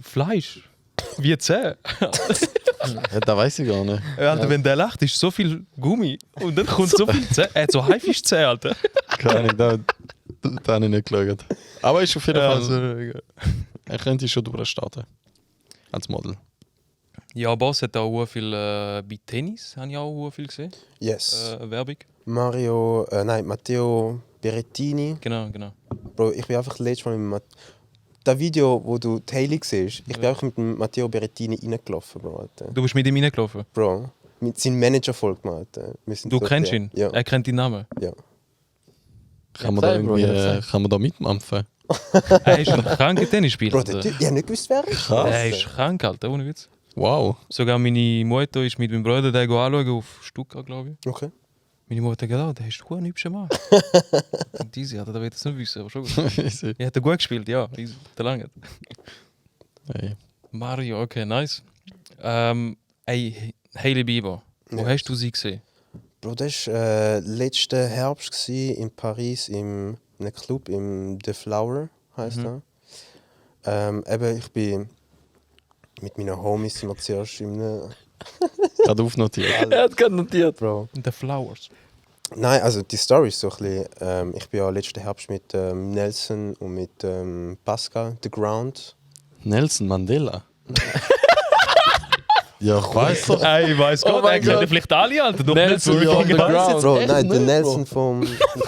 Speaker 2: Fleisch. Wie Zähne.
Speaker 1: Ja, das weiß ich gar nicht.
Speaker 2: Alter, wenn der lacht, ist so viel Gummi. Und dann kommt so viel Zähne. Er hat so Haifischzähne, Alter.
Speaker 1: Keine Ahnung, da habe ich nicht geschaut. Aber er ist auf jeden Fall.
Speaker 2: Also,
Speaker 1: Er könnte schon durchstarten. Als Model.
Speaker 2: ja, Boss hat auch viel bei Tennis, habe ich auch viel gesehen.
Speaker 4: Yes.
Speaker 2: Werbung.
Speaker 4: Matteo Berrettini.
Speaker 2: Genau.
Speaker 4: Bro, ich bin einfach letztes Mal mit das Video, wo du Taylor siehst, ich bin einfach mit dem Matteo Berrettini reingelaufen, Bro. Alter.
Speaker 2: Du bist mit ihm reingelaufen.
Speaker 4: Bro, mit seinem Manager folgt mir, Alter. Wir sind
Speaker 2: Du
Speaker 4: so
Speaker 2: kennst
Speaker 4: fair.
Speaker 2: ihn?
Speaker 4: Ja.
Speaker 2: Er kennt deinen Namen?
Speaker 4: Ja.
Speaker 1: Kann man da
Speaker 3: Bro,
Speaker 1: irgendwie kann man da mitmampfen?
Speaker 2: Er ist ein kranker Tennisspieler.
Speaker 4: Bro, der Typ, ich hab nicht gewusst, wer er ist.
Speaker 2: Er ist krank, Alter, ohne Witz.
Speaker 1: Wow.
Speaker 2: Sogar meine Mutter ist mit meinem Bruder den anschauen auf Stuttgart, glaube ich.
Speaker 4: Okay.
Speaker 2: Meine Mutter hat gedacht, der ist ein hübscher Mann. Und diese, Alter, der wird das nicht wissen, aber schon gut. Er hat gut gespielt, ja. Der lange.
Speaker 1: Hey.
Speaker 2: Mario, okay, nice. Hailey Bieber, wo
Speaker 4: Yes.
Speaker 2: hast du sie gesehen?
Speaker 4: Bro, das war letzten Herbst gewesen, in Paris in einem Club, im The Flower heisst er. Eben, ich bin mit meinen Homies sind wir zuerst in einem...
Speaker 1: Gerade aufnotiert.
Speaker 3: Er hat gerade notiert.
Speaker 4: Bro.
Speaker 2: The Flowers.
Speaker 4: Nein, also die Story ist so ein bisschen... ich bin ja letzten Herbst mit Nelson und mit Pascal, The Ground.
Speaker 1: Nelson Mandela. Ja, weißt du.
Speaker 2: Ey, ich weiß
Speaker 3: Oh
Speaker 2: Gott,
Speaker 3: mein
Speaker 2: er kennt
Speaker 3: Gott.
Speaker 2: vielleicht alle, Alter. Doch
Speaker 3: Nelson
Speaker 2: nicht
Speaker 3: from the
Speaker 2: wirklich.
Speaker 3: ground.
Speaker 4: Bro,
Speaker 3: Echt
Speaker 4: nein, der
Speaker 3: nicht,
Speaker 4: Nelson vom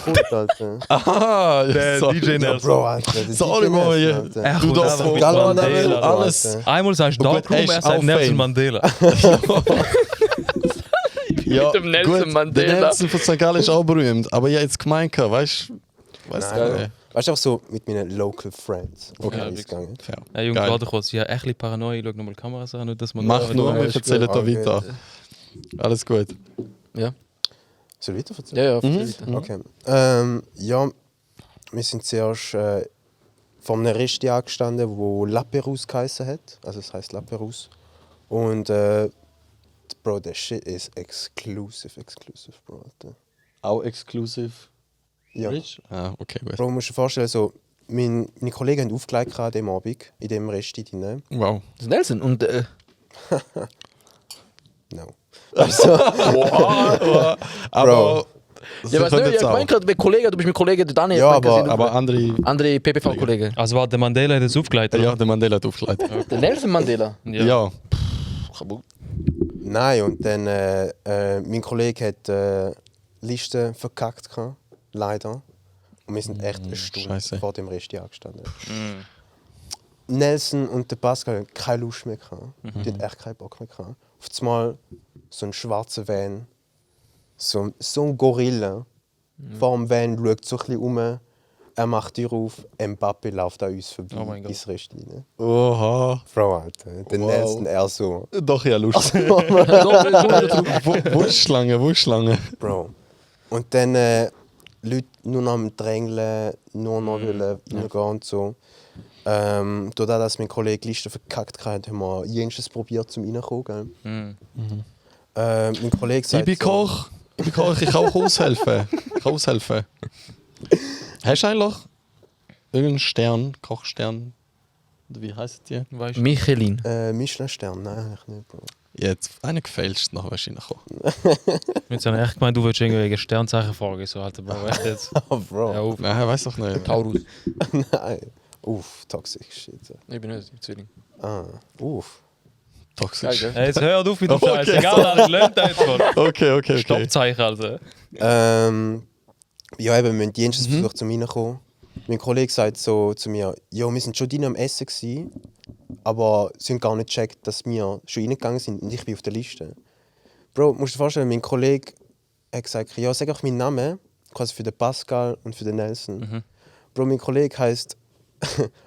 Speaker 4: Kult, Alter.
Speaker 1: Ah,
Speaker 2: Der
Speaker 1: sorry.
Speaker 2: DJ
Speaker 4: Ja,
Speaker 2: Nelson.
Speaker 4: Bro, Alter. Der
Speaker 1: Sorry,
Speaker 4: DJ
Speaker 1: Bro,
Speaker 4: Nelson,
Speaker 1: ja.
Speaker 4: Alter.
Speaker 2: Er
Speaker 1: Du
Speaker 2: kommt
Speaker 1: darfst
Speaker 2: einfach
Speaker 1: so
Speaker 2: mit
Speaker 4: Gallo
Speaker 2: Mandela.
Speaker 1: alles.
Speaker 2: Einmal sagst du
Speaker 1: Gut,
Speaker 2: Darkroom,
Speaker 1: echt
Speaker 2: er sagt
Speaker 1: auf
Speaker 2: Nelson
Speaker 1: Fame.
Speaker 2: Mandela.
Speaker 1: Ja,
Speaker 3: Mit dem Nelson
Speaker 1: gut,
Speaker 3: Mandela.
Speaker 1: Der Nelson von St. Gallen ist auch berühmt. Aber ich habe jetzt gemeint, weißt du? Weißt
Speaker 4: Nein,
Speaker 1: du?
Speaker 4: Bro. Weißt du, einfach so mit meinen Local Friends.
Speaker 1: Okay.
Speaker 4: Okay, ist gegangen.
Speaker 1: Fair.
Speaker 2: Hey, Jungs,
Speaker 1: Geil.
Speaker 2: warte kurz. Ich habe echt ein bisschen Paranoia. Ich schaue nochmal die Kameras an, nicht, dass man...
Speaker 1: Mach nur,
Speaker 3: Ja,
Speaker 1: wir
Speaker 3: ist
Speaker 1: erzählen da
Speaker 4: Okay.
Speaker 1: weiter. Alles gut.
Speaker 3: Ja,
Speaker 4: Soll ich weiter erzählen?
Speaker 3: ja, weiter.
Speaker 4: Okay. Ja, wir sind zuerst vor einem Resti angestanden, wo La Perouse geheißen hat. Also es heisst La Perouse. Und Bro, der Shit ist exclusive, Bro. Alter.
Speaker 1: Auch exklusiv.
Speaker 4: Ja.
Speaker 1: Rich? Ah, okay, gut.
Speaker 4: Bro, musst du dir vorstellen, so, meine Kollegen haben aufgelegt an dem Abend, in dem Resti drin.
Speaker 1: Wow.
Speaker 3: Das ist Nelson und
Speaker 4: No. Also,
Speaker 1: Aber.
Speaker 3: ja, weißt du, ich meine gerade, mit Kollegen, du bist mit Kollegen, du Daniel.
Speaker 4: Ja,
Speaker 3: ich mein,
Speaker 1: Aber andere.
Speaker 3: andere PPV-Kollegen.
Speaker 2: Also war der Mandela hat das aufgeleitet?
Speaker 1: Ja, der Mandela hat aufgeleitet.
Speaker 3: Der Nelson Mandela.
Speaker 1: Ja.
Speaker 4: nein, und dann mein Kollege hat Liste verkackt, leider. Und wir sind echt eine Stunde
Speaker 1: Scheisse.
Speaker 4: vor dem Resti angestanden. Nelson und der Pascal hatten keine Lust mehr. Die hatten echt keinen Bock mehr. Auf einmal so ein schwarzer Van, so ein Gorilla vor dem Van schaut so ein bisschen um. Er macht die auf, Mbappé läuft an uns vorbei
Speaker 2: Oh mein Gott.
Speaker 4: ins Resti. Ne?
Speaker 1: Oha.
Speaker 4: Frau, Alter. Der
Speaker 1: Wow.
Speaker 4: Nelson, er so.
Speaker 1: Doch, ja, lustig. Wo ist Schlange? Wo ist Schlange?
Speaker 4: Bro. Und dann Leute nur noch am Drängeln, nur noch wollen reingehen und so. Dadurch, dass mein Kollege Liste verkackt hat, haben wir jenstes probiert zum reinkommen. Gell? Mein Kollege sagt
Speaker 1: Ich bin Koch. Ich kann auch aushelfen. Ich kann aushelfen. Hast du eigentlich irgendeinen Stern, Kochstern? Oder wie heisst die?
Speaker 2: Weißt du?
Speaker 3: Michelin.
Speaker 4: Michelin-Stern? Nein, eigentlich nicht, Bro.
Speaker 1: Jetzt einen gefälscht, nachher wirst du reinkommen.
Speaker 2: Jetzt habe ich echt gemeint, du willst irgendwie Sternzeichen fragen. So, Alter, Bro, echt jetzt.
Speaker 4: Oh, Bro.
Speaker 2: Ja, auf.
Speaker 1: Nein, weiß doch nicht.
Speaker 3: Taurus.
Speaker 4: Nein. Uff, toxic shit.
Speaker 3: Ich bin nicht, Zwilling.
Speaker 4: Uff.
Speaker 1: Toxisch.
Speaker 3: Geil,
Speaker 2: Hey, jetzt hör auf mit dem
Speaker 1: Okay.
Speaker 2: Scheiß. Egal, Alter, lernt das jetzt mal.
Speaker 1: Okay.
Speaker 2: Stoppzeichen, Alter.
Speaker 4: Ja, eben, wir haben jenstes versucht zum reinkommen. Mein Kollege sagt so zu mir, ja, wir sind schon drinnen am Essen gewesen, aber sie haben gar nicht gecheckt, dass wir schon reingegangen sind und ich bin auf der Liste. Bro, musst du dir vorstellen, mein Kollege hat gesagt, ja, sag auch meinen Namen, quasi für den Pascal und für den Nelson. Bro, mein Kollege heißt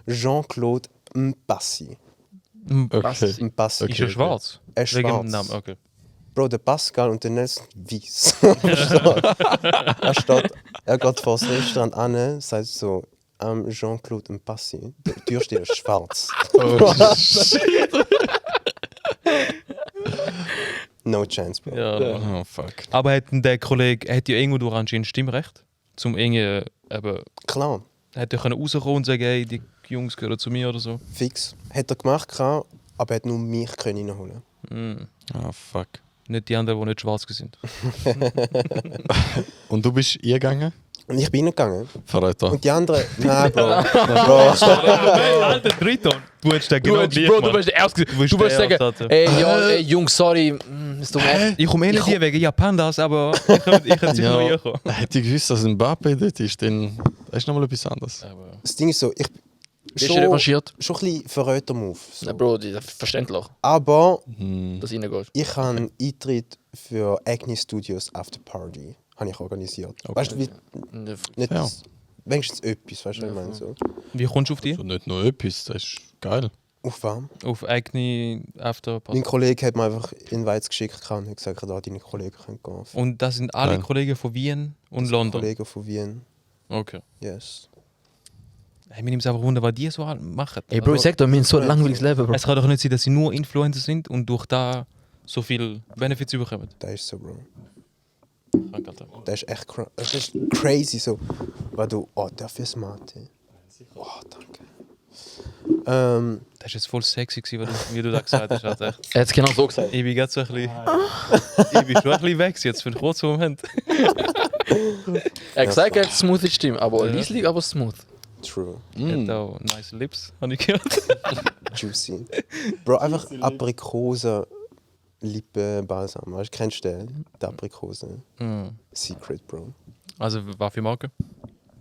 Speaker 4: Jean-Claude Mpassi.
Speaker 1: Okay.
Speaker 4: Mpassi.
Speaker 2: Ist er schwarz?
Speaker 4: Er ist
Speaker 2: Wegen
Speaker 4: schwarz.
Speaker 2: dem Namen, okay.
Speaker 4: Bro, der Pascal und der Nelson weiss. Er geht vor das Restaurant an, sagt so, Jean-Claude Mpassi. Der Türsteher ist schwarz. No chance, Bro.
Speaker 2: Ja.
Speaker 1: Oh, fuck.
Speaker 2: Aber hat denn der Kollege, hat ja irgendwo durch anscheinend Stimmrecht? Zum irgendwie, eben,
Speaker 4: Klar,
Speaker 2: hätte er können rauskommen und sagen, hey, die Jungs gehören zu mir oder so?
Speaker 4: fix. Hat er gemacht, aber er hat nur mich reinholen.
Speaker 1: Oh, fuck.
Speaker 2: Nicht die anderen, die nicht schwarz sind.
Speaker 1: Und du bist eingegangen?
Speaker 4: Und ich bin reingegangen.
Speaker 1: Verräter.
Speaker 4: Und die anderen, nein, Bro.
Speaker 2: Alter, Triton! Du hättest den genau gleich
Speaker 3: Bro, du
Speaker 2: gemacht.
Speaker 3: bist der Erste.
Speaker 2: Du bist
Speaker 3: Du willst
Speaker 2: der
Speaker 3: sagen,
Speaker 2: Erste.
Speaker 3: ey, Jungs, sorry. Es tut mir echt.
Speaker 2: Ich komme eh nicht hier wegen ja Pandas, aber ich hätte sicher noch hier kommen.
Speaker 1: Hätte ich gewusst, dass Mbappé dort ist, dann ist nochmal etwas anderes.
Speaker 4: Das Ding ist so, ich
Speaker 3: Bist du revanchiert?
Speaker 4: schon ein bisschen Verräter-Move. So.
Speaker 3: Na, Bro, das ist verständlich,
Speaker 4: Aber
Speaker 3: dass du reingehst.
Speaker 4: ich habe Eintritt für Acne Studios After Party habe ich organisiert. Weißt du, wie, nicht
Speaker 1: Ja.
Speaker 4: wenigstens etwas, weißt du, was ich meine? So.
Speaker 2: Wie kommst du auf die?
Speaker 1: So nicht nur etwas, das ist geil.
Speaker 4: Auf warm.
Speaker 2: Auf Acne After Party.
Speaker 4: Mein Kollege hat mir einfach Invites geschickt und hat gesagt, da deine Kollegen können gehen.
Speaker 2: Und das sind alle
Speaker 1: Geil.
Speaker 2: Kollegen von Wien und London.
Speaker 4: Kollegen von Wien.
Speaker 2: Okay.
Speaker 4: Yes.
Speaker 2: Hey, mir nimmt es einfach wunder, was die so machen.
Speaker 3: Ey, Bro, ich sag doch, wir haben so ein langweiliges Leben, Bro.
Speaker 2: Es kann doch nicht sein, dass sie nur Influencer sind und durch da so viel Benefits bekommen.
Speaker 4: Das ist so, Bro.
Speaker 2: Krank, Alter.
Speaker 4: Das ist echt das ist crazy so. Weil du, oh, dafür ist Mate. Oh, danke.
Speaker 2: Das war jetzt voll sexy, gewesen, wie du da gesagt hast. Alter.
Speaker 3: Er hat es genau so gesagt.
Speaker 2: Ich bin gerade so ein bisschen... ich bin schon ein bisschen weg jetzt für einen kurzen Moment.
Speaker 3: Er hat gesagt, er hat smooth Stimme, aber
Speaker 2: Ja.
Speaker 3: leislich, aber smooth.
Speaker 4: True.
Speaker 2: Hat auch nice Lips, habe ich gehört.
Speaker 4: Juicy. Bro, einfach Aprikose Lippenbalsam. Weißt du, kennst du den? Die Aprikose.
Speaker 2: Mm.
Speaker 4: Secret, Bro.
Speaker 2: Also, was für Marke?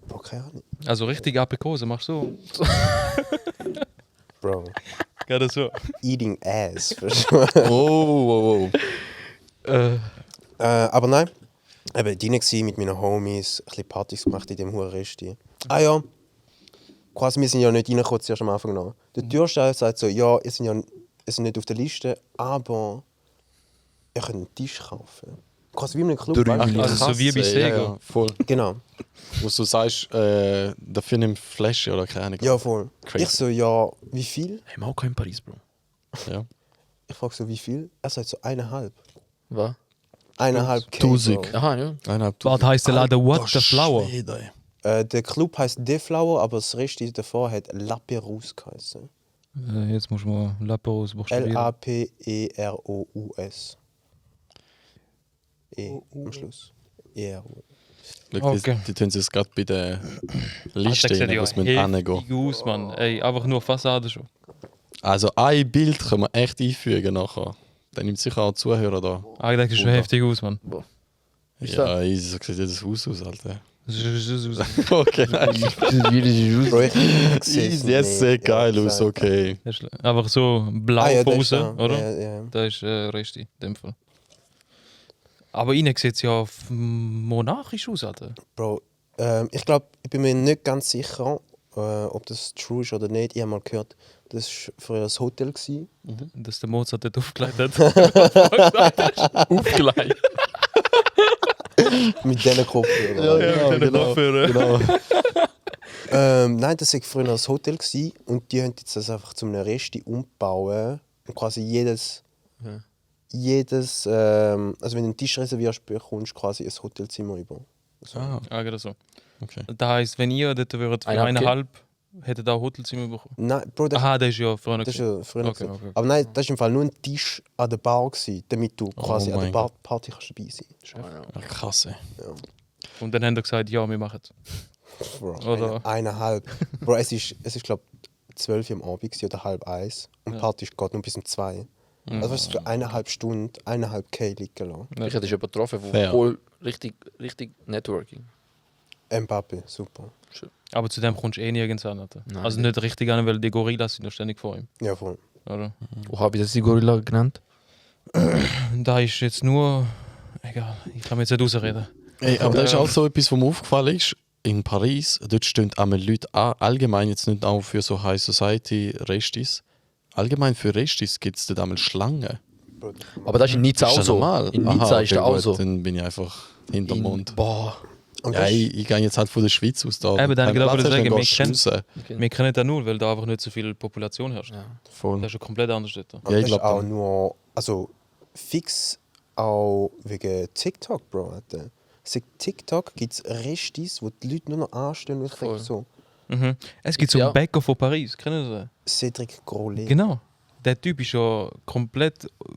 Speaker 4: Bro, keine Ahnung.
Speaker 2: Also, richtige Aprikose machst du so.
Speaker 4: Bro.
Speaker 2: Gerade so.
Speaker 4: Eating ass. Verstehst du?
Speaker 1: Oh.
Speaker 4: Aber nein. Eben, drin gsi mit meinen Homies, ein bisschen Partys gemacht in dem Hurenresti. Ah ja. Quasi, wir sind ja nicht reingekommen, zuerst am Anfang noch. Der Türsteher sagt so, ja, ihr seid nicht auf der Liste, aber ihr könnt einen Tisch kaufen. Quasi wie in einem Club. weißt du?
Speaker 2: Also so wie bei Sego.
Speaker 1: Ja, voll.
Speaker 4: Genau.
Speaker 1: Wo du sagst, dafür nimm Flasche oder keine Ahnung.
Speaker 4: Ja, voll.
Speaker 1: Crazy.
Speaker 4: Ich so, ja, wie viel?
Speaker 3: Hey, wir auch kein Paris, Bro.
Speaker 1: Ja.
Speaker 4: Ich frage so, wie viel? Er sagt so 1,5.
Speaker 3: Was?
Speaker 4: 1,5 K.
Speaker 1: 1000.
Speaker 4: Bro.
Speaker 3: Aha, ja.
Speaker 1: 1,5
Speaker 2: Was heisst der Laden What the Flower?
Speaker 1: Schwede.
Speaker 4: Der Club heisst Deflower, aber das Resti davor hat La Perouse geheißen.
Speaker 2: Jetzt musst du mal Laperus buchstabieren.
Speaker 4: Laperous. Am Schluss. E-R-O.
Speaker 2: Okay.
Speaker 1: Die tun es gerade bei der Liste
Speaker 2: Alter,
Speaker 1: rein,
Speaker 2: sieht
Speaker 1: was
Speaker 2: ja
Speaker 1: wir hingehen.
Speaker 2: heftig aus, Mann. Ey, einfach nur Fassade schon.
Speaker 1: Also ein Bild können wir echt einfügen nachher. Dann nimmt sicher auch Zuhörer da.
Speaker 2: Ah, ich denke, das sieht schon
Speaker 1: Oder?
Speaker 2: heftig aus, Mann.
Speaker 3: Ist
Speaker 1: Ja, easy, so sieht jedes Haus aus, Alter.
Speaker 2: Das ist-
Speaker 1: Okay, nice.
Speaker 4: Bro, ich sehe es
Speaker 1: Easy, das
Speaker 4: nicht,
Speaker 1: sieht geil
Speaker 4: ehrlich
Speaker 1: aus,
Speaker 4: gesagt.
Speaker 1: okay.
Speaker 2: das ist einfach so blau
Speaker 4: Ah ja,
Speaker 2: von
Speaker 4: das ist
Speaker 2: außen,
Speaker 4: da.
Speaker 2: oder?
Speaker 4: Ja.
Speaker 2: Das ist richtig, in dem Fall. Aber innen sieht es ja monarchisch aus, Alter.
Speaker 4: Bro, ich glaube, ich bin mir nicht ganz sicher, ob das true ist oder nicht. Ich habe mal gehört, das war früher ein Hotel. Gewesen.
Speaker 2: Dass der Mozart dort aufgelegt hat. Aufgelegt?
Speaker 4: Mit diesen Kopfhörern.
Speaker 2: Ja, mit den Kopfhörern.
Speaker 1: Genau.
Speaker 4: Nein, das war früher ein Hotel gewesen, und die haben jetzt das einfach zu einem Resti umbauen. Und quasi jedes. Also wenn du einen Tisch reservierst, bekommst du quasi ein Hotelzimmer über.
Speaker 1: Ah,
Speaker 2: Ah, gerade so.
Speaker 1: okay.
Speaker 2: Das heisst, wenn ihr dort würdet für 1,5, hättet ihr auch Hotelzimmer bekommen.
Speaker 4: Nein, Bro, das,
Speaker 2: Aha, das ist ja früher
Speaker 4: das ist
Speaker 2: gewesen.
Speaker 4: ja früher.
Speaker 2: Okay,
Speaker 4: gewesen.
Speaker 2: okay.
Speaker 4: Aber nein, das war im Fall nur ein Tisch an der Bar, gewesen, damit du quasi an der
Speaker 1: mein
Speaker 4: Bar Party kannst dabei sein
Speaker 1: Ja, krass, ey.
Speaker 2: Und dann haben die gesagt, ja, wir machen es.
Speaker 4: Bro,
Speaker 2: Oder?
Speaker 4: 1,5. Bro, es ist glaube ich, 12 Uhr am Abend gewesen, oder 12:30. Und die Party geht nur bis um 2. Also was für 1,5 Stunden, 1,5 K liegen lassen.
Speaker 3: Ich hätte jemanden getroffen, wo
Speaker 1: Fair.
Speaker 3: voll richtig Networking.
Speaker 4: Mbappe, super.
Speaker 2: Aber zu dem kommst du eh nirgends an. Alter.
Speaker 3: Nein,
Speaker 2: Also nicht richtig an, weil die Gorillas sind noch ständig vor ihm.
Speaker 4: Ja, voll.
Speaker 2: Oder?
Speaker 3: Wo habe ich das die Gorilla genannt?
Speaker 2: Da ist jetzt nur. Egal, ich kann mir jetzt nicht rausreden.
Speaker 1: Ey, aber das ist auch so etwas, was mir aufgefallen ist. In Paris, dort stehen einmal Leute an, allgemein jetzt nicht auch für so High Society Restis. Allgemein für Restis gibt es dort einmal Schlangen.
Speaker 4: Bro,
Speaker 3: Aber das ist in Nizza
Speaker 1: Ist
Speaker 3: auch
Speaker 1: das
Speaker 3: so.
Speaker 1: normal?
Speaker 3: In Nizza
Speaker 1: Aha,
Speaker 3: ist das
Speaker 1: okay,
Speaker 3: auch
Speaker 1: gut,
Speaker 3: so.
Speaker 1: Dann bin ich einfach hinterm Mond.
Speaker 3: Boah.
Speaker 4: und
Speaker 1: Ja,
Speaker 4: das,
Speaker 1: ich gehe jetzt halt von der Schweiz aus da.
Speaker 2: Eben, dann
Speaker 1: Kein
Speaker 2: genau
Speaker 1: Platz
Speaker 2: wollte ich
Speaker 1: hast,
Speaker 2: sagen,
Speaker 1: dann gehst du
Speaker 2: wir
Speaker 1: raus.
Speaker 2: Wir kennen das nur, weil da einfach nicht so viel Population herrscht.
Speaker 3: Ja.
Speaker 1: Voll.
Speaker 2: Das ist ja komplett anders dort.
Speaker 4: und
Speaker 1: Ja, ich
Speaker 4: das
Speaker 1: glaub
Speaker 4: ist auch
Speaker 1: dann.
Speaker 4: nur, also fix auch wegen TikTok, Bro. Alter. Seit TikTok gibt es Restis, wo die Leute nur noch anstehen. Und ich denke so,
Speaker 2: Mhm. Es gibt so einen
Speaker 3: Ja.
Speaker 2: Bäcker von Paris, kennen Sie den?
Speaker 4: Cedric Grolet.
Speaker 2: Genau. Der Typ ist ja komplett.
Speaker 3: Aber so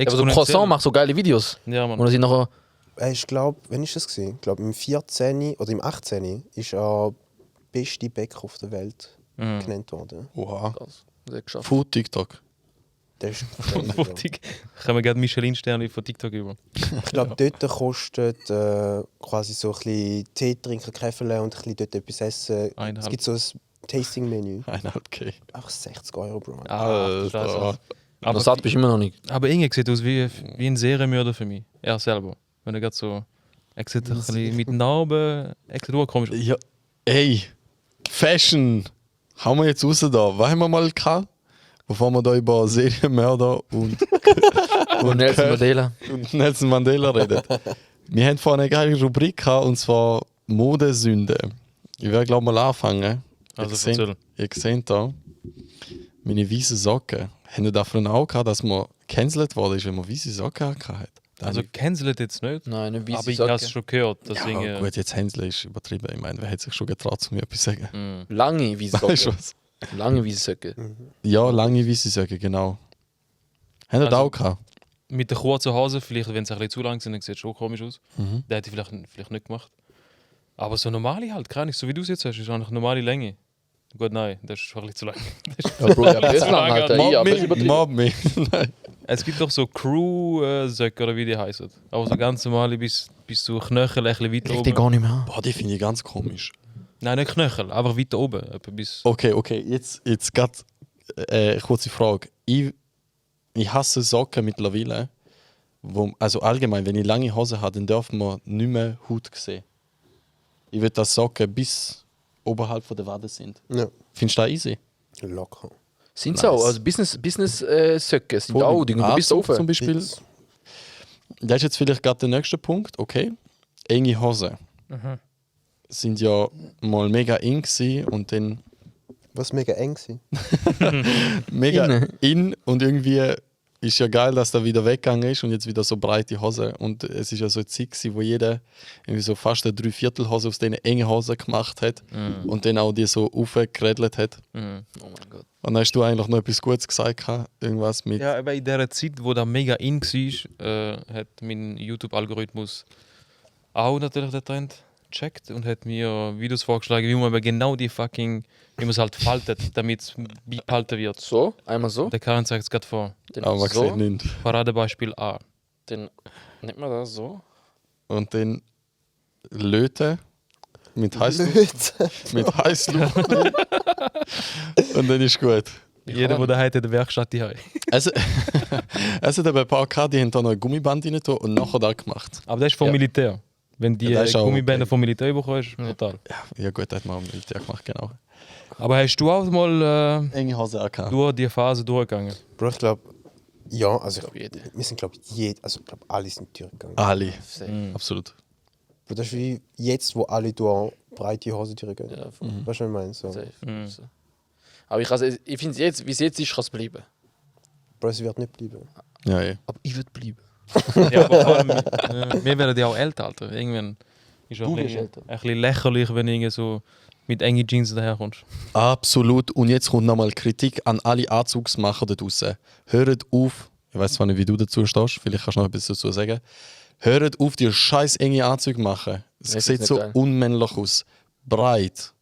Speaker 2: exponentiell.
Speaker 3: Croissant macht so geile Videos.
Speaker 2: Ja,
Speaker 3: Und
Speaker 2: Mann.
Speaker 3: sie nachher.
Speaker 4: Ich glaube, wann ist das gewesen? Ich glaube, im 14. oder im 18. ist er beste Bäcker auf der Welt
Speaker 2: Mhm.
Speaker 4: genannt worden.
Speaker 1: Oha.
Speaker 3: Krass. Das hat geschafft.
Speaker 1: Food TikTok.
Speaker 4: Der ist crazy, Bro.
Speaker 2: Können wir gerade Michelin-Sterne von TikTok über.
Speaker 4: Ich glaube, dort kostet quasi so ein bisschen Tee trinken, Käferle und ein bisschen dort etwas essen. Es
Speaker 2: 1,5.
Speaker 4: gibt so ein Tasting-Menü.
Speaker 1: 1,5K.
Speaker 4: Einfach 60 Euro, Bro.
Speaker 2: Ah, krass.
Speaker 1: Alter.
Speaker 3: Aber satt bist du immer noch nicht.
Speaker 2: Aber Inge sieht aus wie ein Serienmörder für mich. Er selber. Wenn er gerade so. Er sieht ein bisschen mit Narben. Er sieht auch komisch aus.
Speaker 1: Ja, ey, Fashion. Hauen wir jetzt raus da. Was haben wir mal gehabt? Bevor wir da über Serienmörder und
Speaker 3: Nelson Mandela.
Speaker 1: und Nelson Mandela reden. Wir haben vorhin eine geile Rubrik gehabt, und zwar Modesünde. Ich werde glaube mal anfangen.
Speaker 2: Also
Speaker 1: Ihr
Speaker 2: erzähl.
Speaker 1: seht da meine weißen Socken. Haben ihr davon auch gehabt, dass man gecancelt worden ist, wenn man weiße Socken hatte?
Speaker 2: Also cancelt jetzt nicht.
Speaker 3: Nein, nicht
Speaker 2: Aber ich habe es schon gehört. Deswegen,
Speaker 1: Ja, gut, jetzt Hänsel ist übertrieben. Ich meine, wer hätte sich schon getraut, zu mir etwas zu sagen?
Speaker 3: Lange
Speaker 1: Weißt du
Speaker 3: Wiessocken.
Speaker 1: was?
Speaker 3: Lange Wiessocken.
Speaker 1: Ja, lange weiße Socken, genau. Haben ihr das
Speaker 2: Also-
Speaker 1: auch gehabt?
Speaker 2: Mit der kurzen Hose, vielleicht wenn sie ein bisschen zu lang sind, dann sieht es schon komisch aus.
Speaker 1: Mhm.
Speaker 2: Der hätte ich vielleicht nicht gemacht. Aber so normale halt, keine Ahnung, so wie du es jetzt hast, ist eigentlich normale Länge. Gut, nein, das ist wirklich zu lang.
Speaker 3: Ja, Bro, ja, das ist lang, Alter. Ja, aber das ist übertrieben.
Speaker 1: Mob me. Nein.
Speaker 2: Es gibt doch so Crew-Söcke oder wie die heißen. Aber so ganz normale bis zu Knöchel, ein bisschen weiter
Speaker 3: Ich den
Speaker 2: oben.
Speaker 3: gar nicht mehr an.
Speaker 1: Boah, die finde ich ganz komisch.
Speaker 2: Nein, nicht Knöchel, einfach weiter oben. Etwa bis
Speaker 1: Okay, jetzt gerade kurze Frage. Ich hasse Socken mittlerweile. Also allgemein, wenn ich lange Hose habe, dann darf man nicht mehr Haut sehen. Ich will, dass Socken bis oberhalb von der Wade sind.
Speaker 4: Ja,
Speaker 1: Findest du das easy?
Speaker 4: locker.
Speaker 3: Sind sie auch? Also Business-Söcke sind auch, die gehen bis
Speaker 1: Anzug
Speaker 3: oben.
Speaker 1: zum Beispiel.
Speaker 4: Fix.
Speaker 1: Das ist jetzt vielleicht gerade der nächste Punkt. Okay. Enge Hosen. Sind ja mal mega eng gewesen und dann
Speaker 4: Was mega eng war.
Speaker 1: mega
Speaker 3: Innen.
Speaker 1: in und irgendwie ist ja geil, dass der wieder weggegangen ist und jetzt wieder so breite Hose. Und es ist ja so eine Zeit gewesen, wo jeder irgendwie so fast eine Dreiviertelhose aus diesen engen Hosen gemacht hat und dann auch die so aufgeredelt hat.
Speaker 3: Oh mein Gott.
Speaker 1: Und dann hast du eigentlich noch etwas Gutes gesagt, irgendwas mit.
Speaker 2: Ja, aber in der Zeit, wo da mega in war, hat mein YouTube-Algorithmus auch natürlich den Trend gecheckt und hat mir Videos vorgeschlagen, wie man aber genau wie man es halt faltet, damit es beibehalten wird.
Speaker 3: So, einmal so.
Speaker 2: Der Karin zeigt es gerade vor.
Speaker 3: Dann
Speaker 1: Aber man
Speaker 3: so.
Speaker 1: sieht nicht.
Speaker 2: Paradebeispiel A.
Speaker 3: Dann nimmt man das so.
Speaker 1: Und dann löten mit Heißluft.
Speaker 4: Leute.
Speaker 1: Mit Heißluft. Und dann ist gut.
Speaker 2: Jeder, der daheim hat, hat eine Werkstatt daheim.
Speaker 1: Also, es hat aber ein paar gehabt, die haben da noch ein Gummiband rein tun und nachher da gemacht.
Speaker 2: Aber das ist vom
Speaker 3: Ja.
Speaker 2: Militär. Wenn die
Speaker 1: Ja, das ist auch
Speaker 2: Gummibänder
Speaker 1: okay.
Speaker 2: vom Militär bekommst, total.
Speaker 1: Ja gut, das hat man am Militär gemacht, genau.
Speaker 2: Aber hast du auch mal
Speaker 1: Enge Hose auch gehabt.
Speaker 2: durch die Phase durchgegangen?
Speaker 4: Bro, ich glaube, ja, also
Speaker 3: glaub, jeder.
Speaker 4: wir sind, glaube ich, also ich glaube, alle sind durchgegangen.
Speaker 1: Alle,
Speaker 3: Safe.
Speaker 1: absolut.
Speaker 4: Aber das ist wie jetzt, wo alle durch breite Hose durchgehen.
Speaker 3: Ja, voll.
Speaker 4: Weißt du, was ich meine? So.
Speaker 3: Safe. So. Aber ich finde jetzt, wie es jetzt ist, kann es bleiben.
Speaker 4: Bro, es wird nicht bleiben.
Speaker 1: Ja, ja.
Speaker 3: Aber ich würde bleiben.
Speaker 2: Ja, aber vor allem, wir werden ja auch älter, Alter. Irgendwann ist es
Speaker 3: Du
Speaker 2: ein
Speaker 3: wirst
Speaker 2: bisschen,
Speaker 3: älter.
Speaker 2: ein bisschen lächerlich, wenn du irgendwie so mit engen Jeans daherkommst.
Speaker 1: Absolut. Und jetzt kommt nochmal Kritik an alle Anzugsmacher da draußen. Hört auf, ich weiß zwar nicht, wie du dazu stehst, vielleicht kannst du noch etwas dazu sagen. Hört auf, die scheiß enge Anzüge machen. Es
Speaker 3: Ja, ich
Speaker 1: sieht
Speaker 3: find's
Speaker 1: so
Speaker 3: nicht geil.
Speaker 1: unmännlich aus. Breit,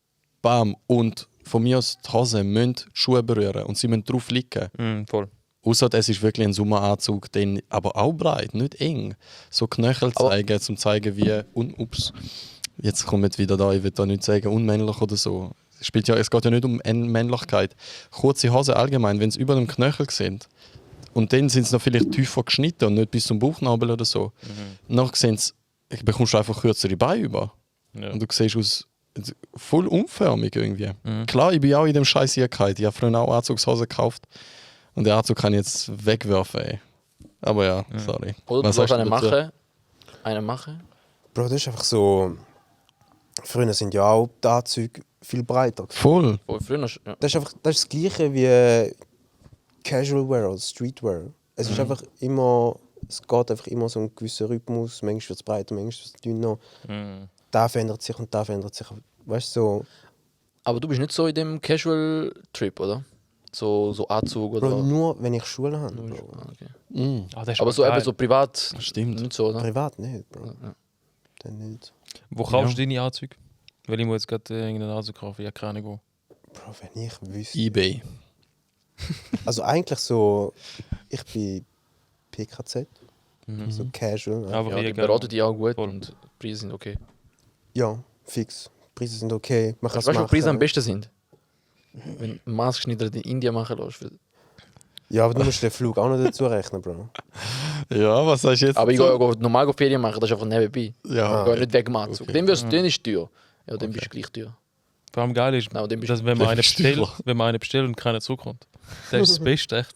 Speaker 1: bam. Und von mir aus die Hosen müssen die Schuhe berühren und sie müssen drauf liegen.
Speaker 2: Voll.
Speaker 1: Außer es ist wirklich ein Sommeranzug, den, aber auch breit, nicht eng. So Knöchel
Speaker 3: Aber-
Speaker 1: zeigen, zum zeigen wie. Ups. Jetzt kommt jetzt wieder da, ich will da nicht sagen, unmännlich oder so. Es geht ja nicht um Männlichkeit. Kurze Hosen allgemein, wenn sie über dem Knöchel sind und dann sind sie noch vielleicht tiefer geschnitten und nicht bis zum Bauchnabel oder so. Nachher sehen sie, bekommst du einfach kürzere Beine über.
Speaker 2: Ja.
Speaker 1: Und du siehst aus voll unförmig irgendwie. Klar, ich bin auch in dem Scheiß hier gehalten. Ich habe früher auch Anzugshosen gekauft und den Anzug kann ich jetzt wegwerfen. Ey. Aber ja, sorry.
Speaker 3: Oder
Speaker 1: Was
Speaker 3: du willst
Speaker 1: sagst du dazu?
Speaker 3: eine machen.
Speaker 4: Bro, das ist einfach so. Früher sind ja auch die Anzüge viel breiter.
Speaker 1: Voll.
Speaker 3: Voll früher noch, ja.
Speaker 4: Das ist einfach das Gleiche wie Casual Wear oder Streetwear. Es ist einfach immer, es geht einfach immer so ein gewisser Rhythmus. Manchmal wird es breiter, manchmal wird es dünner. Da verändert sich und da verändert sich. Weißt du, so.
Speaker 3: Aber du bist nicht so in dem Casual-Trip, oder? So Anzug oder
Speaker 4: Bro, nur wenn ich Schule habe.
Speaker 3: Ah,
Speaker 4: Bro.
Speaker 3: okay.
Speaker 1: Mhm.
Speaker 2: Ah, das ist
Speaker 3: Aber so
Speaker 2: geil.
Speaker 3: eben so privat
Speaker 1: Stimmt.
Speaker 3: nicht so, oder?
Speaker 4: Privat nicht, Bro.
Speaker 3: Ja.
Speaker 4: Dann nicht.
Speaker 2: Wo kaufst du deine Anzüge? Weil ich muss jetzt gerade irgendeinen Anzug kaufen. Ja, keine Ahnung wo.
Speaker 4: Bro, wenn ich wüsste.
Speaker 1: eBay.
Speaker 4: Also eigentlich so, ich bin PKZ, so casual.
Speaker 2: Aber
Speaker 3: Ja,
Speaker 2: hier
Speaker 3: die
Speaker 2: gerne.
Speaker 3: beraten die auch gut
Speaker 2: Voll.
Speaker 3: und die Preise sind okay.
Speaker 4: Ja, fix. Preise sind okay. Man kann
Speaker 3: Weißt du,
Speaker 4: es
Speaker 3: wo
Speaker 4: machen.
Speaker 3: Preise am besten sind? Wenn du Maßgeschnittert in Indien machen lässt.
Speaker 4: Ja, aber du musst den Flug auch noch dazu rechnen, Bro.
Speaker 1: Ja, was sagst du jetzt?
Speaker 3: Aber ich
Speaker 1: dazu?
Speaker 3: gehe normal Ferien machen, das ist einfach nebenbei.
Speaker 1: Ja,
Speaker 3: Ich gehe nicht wegen dem Anzug.
Speaker 1: Okay.
Speaker 3: Den ist teuer. Ja, dann bist du gleich teuer.
Speaker 2: Vor allem geil ist,
Speaker 3: Nein, dann bist
Speaker 2: dass wenn man einen
Speaker 1: Stiefel.
Speaker 2: bestellt und keiner zurückkommt. Das ist das Beste, echt.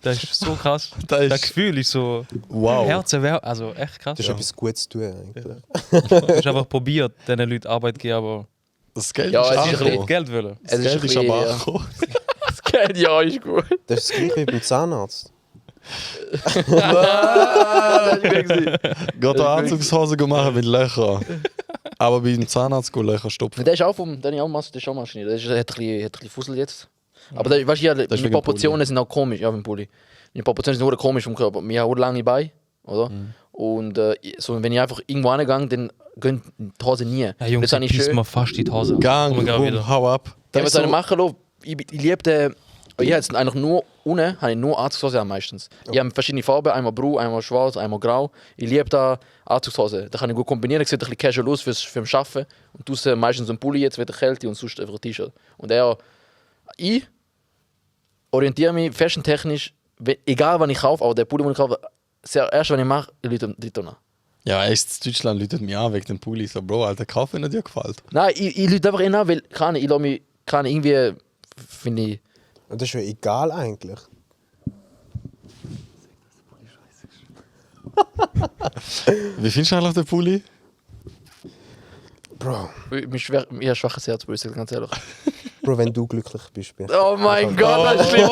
Speaker 2: Das ist so krass.
Speaker 1: Das ist-
Speaker 2: Das Gefühl ist so
Speaker 1: wow.
Speaker 2: Herzenwärmend, also echt krass.
Speaker 4: Das ist etwas Gutes zu tun, eigentlich.
Speaker 2: Du hast einfach probiert, diesen Leuten Arbeit zu geben, aber
Speaker 1: Das Geld
Speaker 3: Ja,
Speaker 1: ist
Speaker 3: es ist
Speaker 2: sie
Speaker 3: ein
Speaker 2: nicht
Speaker 1: angekommen.
Speaker 2: Geld wollen.
Speaker 1: Das
Speaker 3: Es ist
Speaker 1: Geld
Speaker 3: ein
Speaker 1: ist
Speaker 3: bisschen,
Speaker 1: aber
Speaker 3: ja.
Speaker 1: angekommen.
Speaker 3: Das Geld, ja, ist gut.
Speaker 4: Das ist das gleiche wie beim Zahnarzt.
Speaker 1: Geht eine Anzugshose machen mit Löchern. Aber bei dem Zahnarzt gehen Löcher stopfen.
Speaker 3: Der ist auch vom, der ist auch Maschine. Der hat ein bisschen Fussel jetzt. Aber der, weißt du, ja,
Speaker 1: ist
Speaker 3: meine
Speaker 1: wegen
Speaker 3: Proportionen sind auch komisch. Ja, beim Pulli. Meine Proportionen sind nur komisch vom Körper. Wir haben auch lange Beine, oder? Und so, wenn ich einfach irgendwo hingehe, dann gehen die Hose nie.
Speaker 2: Ja, Jungs,
Speaker 3: das habe ich
Speaker 2: piss
Speaker 3: schön.
Speaker 2: mir fast in die Hose.
Speaker 1: Gang,
Speaker 2: Komm, geh
Speaker 1: boom,
Speaker 2: wieder.
Speaker 1: hau ab.
Speaker 3: Ja, was soll ich
Speaker 1: so-
Speaker 3: machen lassen? Ich liebe den. Ich habe jetzt eigentlich nur unten habe ich nur Anzugshose meistens. Ich habe verschiedene Farben, einmal braun, einmal schwarz, einmal grau. Ich liebe da Anzugshose. Da kann ich gut kombinieren. Sieht ein bisschen casual aus fürs Arbeiten. Und draussen meistens so ein Pulli, jetzt wieder Kälte und sonst einfach ein T-Shirt. Und ich orientiere mich fashion-technisch, egal wann ich kaufe, aber der Pulli, den ich kaufe, erst wenn ich mache, Leute nach.
Speaker 1: Ja, echt, in Deutschland läutet mich an wegen dem Pulli. So, Bro, Alter, kauf, wenn er dir gefällt.
Speaker 3: Nein, ich lüte einfach an, weil ich lasse mich irgendwie, finde ich.
Speaker 4: Und das ist ja egal eigentlich.
Speaker 1: Wie findest du eigentlich den Pulli?
Speaker 4: Bro,
Speaker 3: Ich habe ein schwaches Herz, Brüssel, ganz ehrlich.
Speaker 4: Bro, wenn du glücklich bist, bin ich.
Speaker 3: Oh mein Gott, das stimmt.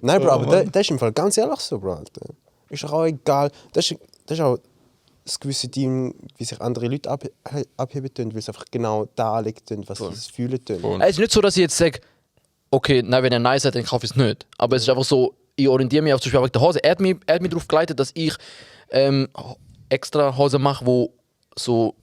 Speaker 4: Nein, Bro,
Speaker 1: Oh,
Speaker 4: aber
Speaker 1: Mann.
Speaker 4: das ist im Fall ganz ehrlich so, Bro. Alter. Ist doch auch egal. Das ist auch das gewisse Ding, wie sich andere Leute abheben tun, weil sie einfach genau da anlegen, was sie fühlen tun.
Speaker 1: Voll.
Speaker 3: Es ist nicht so, dass ich jetzt sage, okay, nein, wenn er Nein sagt, dann kaufe ich es nicht. Aber es ist einfach so, ich orientiere mich auf zum Beispiel wegen der Hose. Er hat mich darauf geleitet, dass ich extra Hosen mache, wo so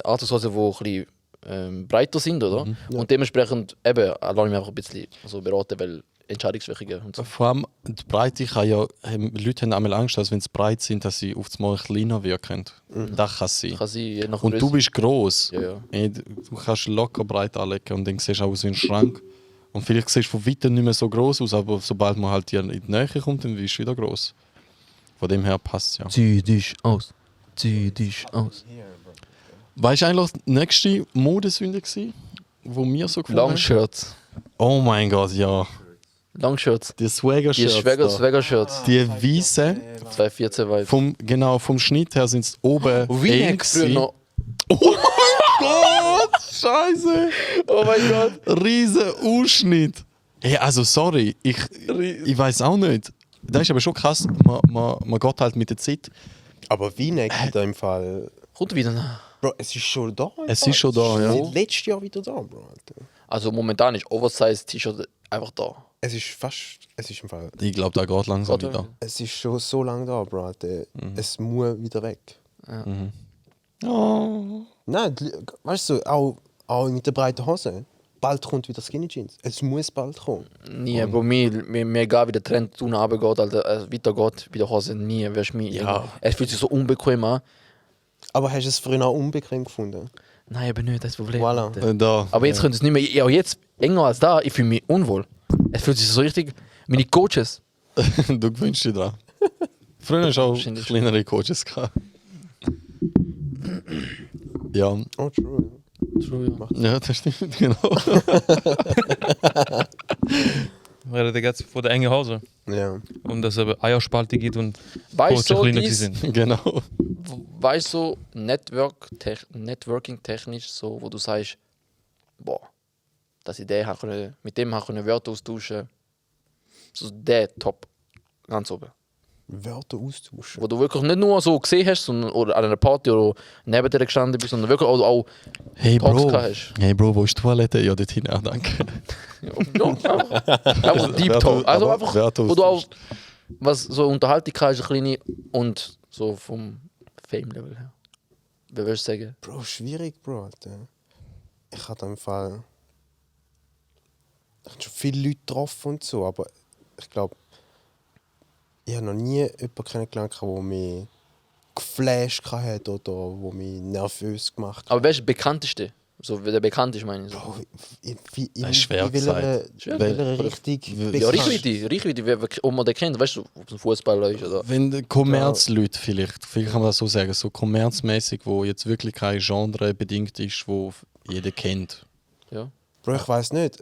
Speaker 3: Anzugshosen, die ein bisschen breiter sind, oder? Und dementsprechend eben, lasse ich mich einfach ein bisschen so beraten, weil Entscheidungsfähige und so.
Speaker 1: Vor allem die Breite kann ja, Leute haben einmal Angst, dass wenn sie breit sind, dass sie auf einmal kleiner wirken. Das kann sein.
Speaker 3: Kann sein, je nach
Speaker 1: Und du
Speaker 3: Größe.
Speaker 1: bist gross.
Speaker 3: Ja, ja.
Speaker 1: Ey, du kannst locker breit anlegen und dann siehst du aus wie ein Schrank. Und vielleicht siehst du von weitem nicht mehr so gross aus, aber sobald man halt dir in die Nähe kommt, dann bist du wieder gross. Von dem her passt ja.
Speaker 3: Zieh dich aus. Zieh dich aus.
Speaker 1: Weißt du eigentlich, die nächste Modesünde war, die mir so gefallen hat?
Speaker 3: Longshirts.
Speaker 1: Oh mein Gott, ja.
Speaker 3: Longshirts.
Speaker 1: Die
Speaker 3: Die
Speaker 1: Swagger-Shirts.
Speaker 3: Swagger-Shirts.
Speaker 1: Die weißen,
Speaker 3: 214 weit.
Speaker 1: vom Schnitt her sind es oben
Speaker 3: Wie
Speaker 1: eng
Speaker 3: früher
Speaker 1: gewesen.
Speaker 3: noch.
Speaker 1: Oh mein Gott! Scheiße!
Speaker 3: Oh mein Gott.
Speaker 1: Riesen Ausschnitt. Hey, also sorry, ich weiß auch nicht. Das ist aber schon krass, man geht halt mit der Zeit.
Speaker 4: Aber wie nicht da im Fall.
Speaker 3: Kommt wieder nach.
Speaker 4: Bro, es ist schon da. im
Speaker 1: Es
Speaker 4: Fall.
Speaker 1: ist schon da, ja.
Speaker 4: Seit letztes Jahr wieder da, Bro. Alter.
Speaker 3: Also momentan ist Oversize-T-Shirt einfach da.
Speaker 4: Es ist fast. Es ist im Fall.
Speaker 1: Ich glaube, da geht langsam
Speaker 3: Geht
Speaker 1: wieder.
Speaker 4: Es ist schon so lange da, Bro. Alter. Es muss wieder weg.
Speaker 1: Oh.
Speaker 4: Nein, weißt du, auch mit der breiten Hose. Bald kommt wieder Skinny Jeans. Es muss bald kommen.
Speaker 3: Nie, Bro, mir egal wie der Trend tun runtergeht, Alter, weitergeht bei der Hose, nie, wirst du mich.
Speaker 1: Ja.
Speaker 3: Es fühlt sich so unbequem an.
Speaker 4: Aber hast du es früher auch unbequem gefunden?
Speaker 3: Nein, aber nicht, das ist das Problem.
Speaker 4: Voilà.
Speaker 3: Alter.
Speaker 1: Da.
Speaker 3: Aber jetzt könnte es nicht mehr, ja, jetzt enger als da, ich fühle mich unwohl. Es fühlt sich so richtig, meine Coaches.
Speaker 1: Du gewöhnst dich dran. Früher hast du auch
Speaker 3: Wahrscheinlich.
Speaker 1: kleinere Coaches gehabt. Ja,
Speaker 4: Oh, true.
Speaker 3: True, ja.
Speaker 1: ja, das stimmt, genau.
Speaker 2: Wir reden jetzt von der engen Hose.
Speaker 4: Ja.
Speaker 2: Und dass es eben Eierspalte gibt und
Speaker 3: Weißt du, so
Speaker 2: kleiner sie
Speaker 3: dies,
Speaker 2: sind.
Speaker 1: genau.
Speaker 3: weißt du, so Networking-technisch, so, wo du sagst, boah, dass ich mit dem Wörter austauschen. So der Top, ganz oben.
Speaker 4: Wörter austauschen.
Speaker 3: Wo du wirklich nicht nur so gesehen hast, sondern oder an einer Party oder neben dir gestanden bist, sondern wirklich auch
Speaker 1: Hey
Speaker 3: Talks
Speaker 1: Bro,
Speaker 3: gehabt hast.
Speaker 1: hey Bro, wo ist die Toilette? Ja, dorthin, ja, danke.
Speaker 3: Einfach Deep Talk. Also
Speaker 1: Aber
Speaker 3: einfach,
Speaker 1: Wörter
Speaker 3: wo du auch
Speaker 1: austauschen.
Speaker 3: was so Unterhaltung hast, eine kleine und so vom Fame-Level her. Wie würdest du sagen?
Speaker 4: Bro, schwierig, Bro. Alter. Ich hatte im Fall. Ich habe schon viele Leute getroffen und so, aber ich glaube, ich habe noch nie jemanden kennengelernt, der mich geflasht hat oder der mich nervös gemacht hat.
Speaker 3: Aber wer ist der bekannteste? So, wer der bekannteste, meine ich. So.
Speaker 4: Bro,
Speaker 1: Das ist schwer gesagt.
Speaker 3: Schwer.
Speaker 4: welcher Richtung
Speaker 3: Ja,
Speaker 4: bekannt?
Speaker 3: Reichweite, ob man den kennt, weißt du, ob es ein Fußballer ist oder.
Speaker 1: Wenn die Kommerzleute vielleicht kann man das so sagen, so kommerzmäßig, wo jetzt wirklich kein Genre bedingt ist, wo jeder kennt.
Speaker 3: Ja.
Speaker 4: Bro, ich weiß nicht.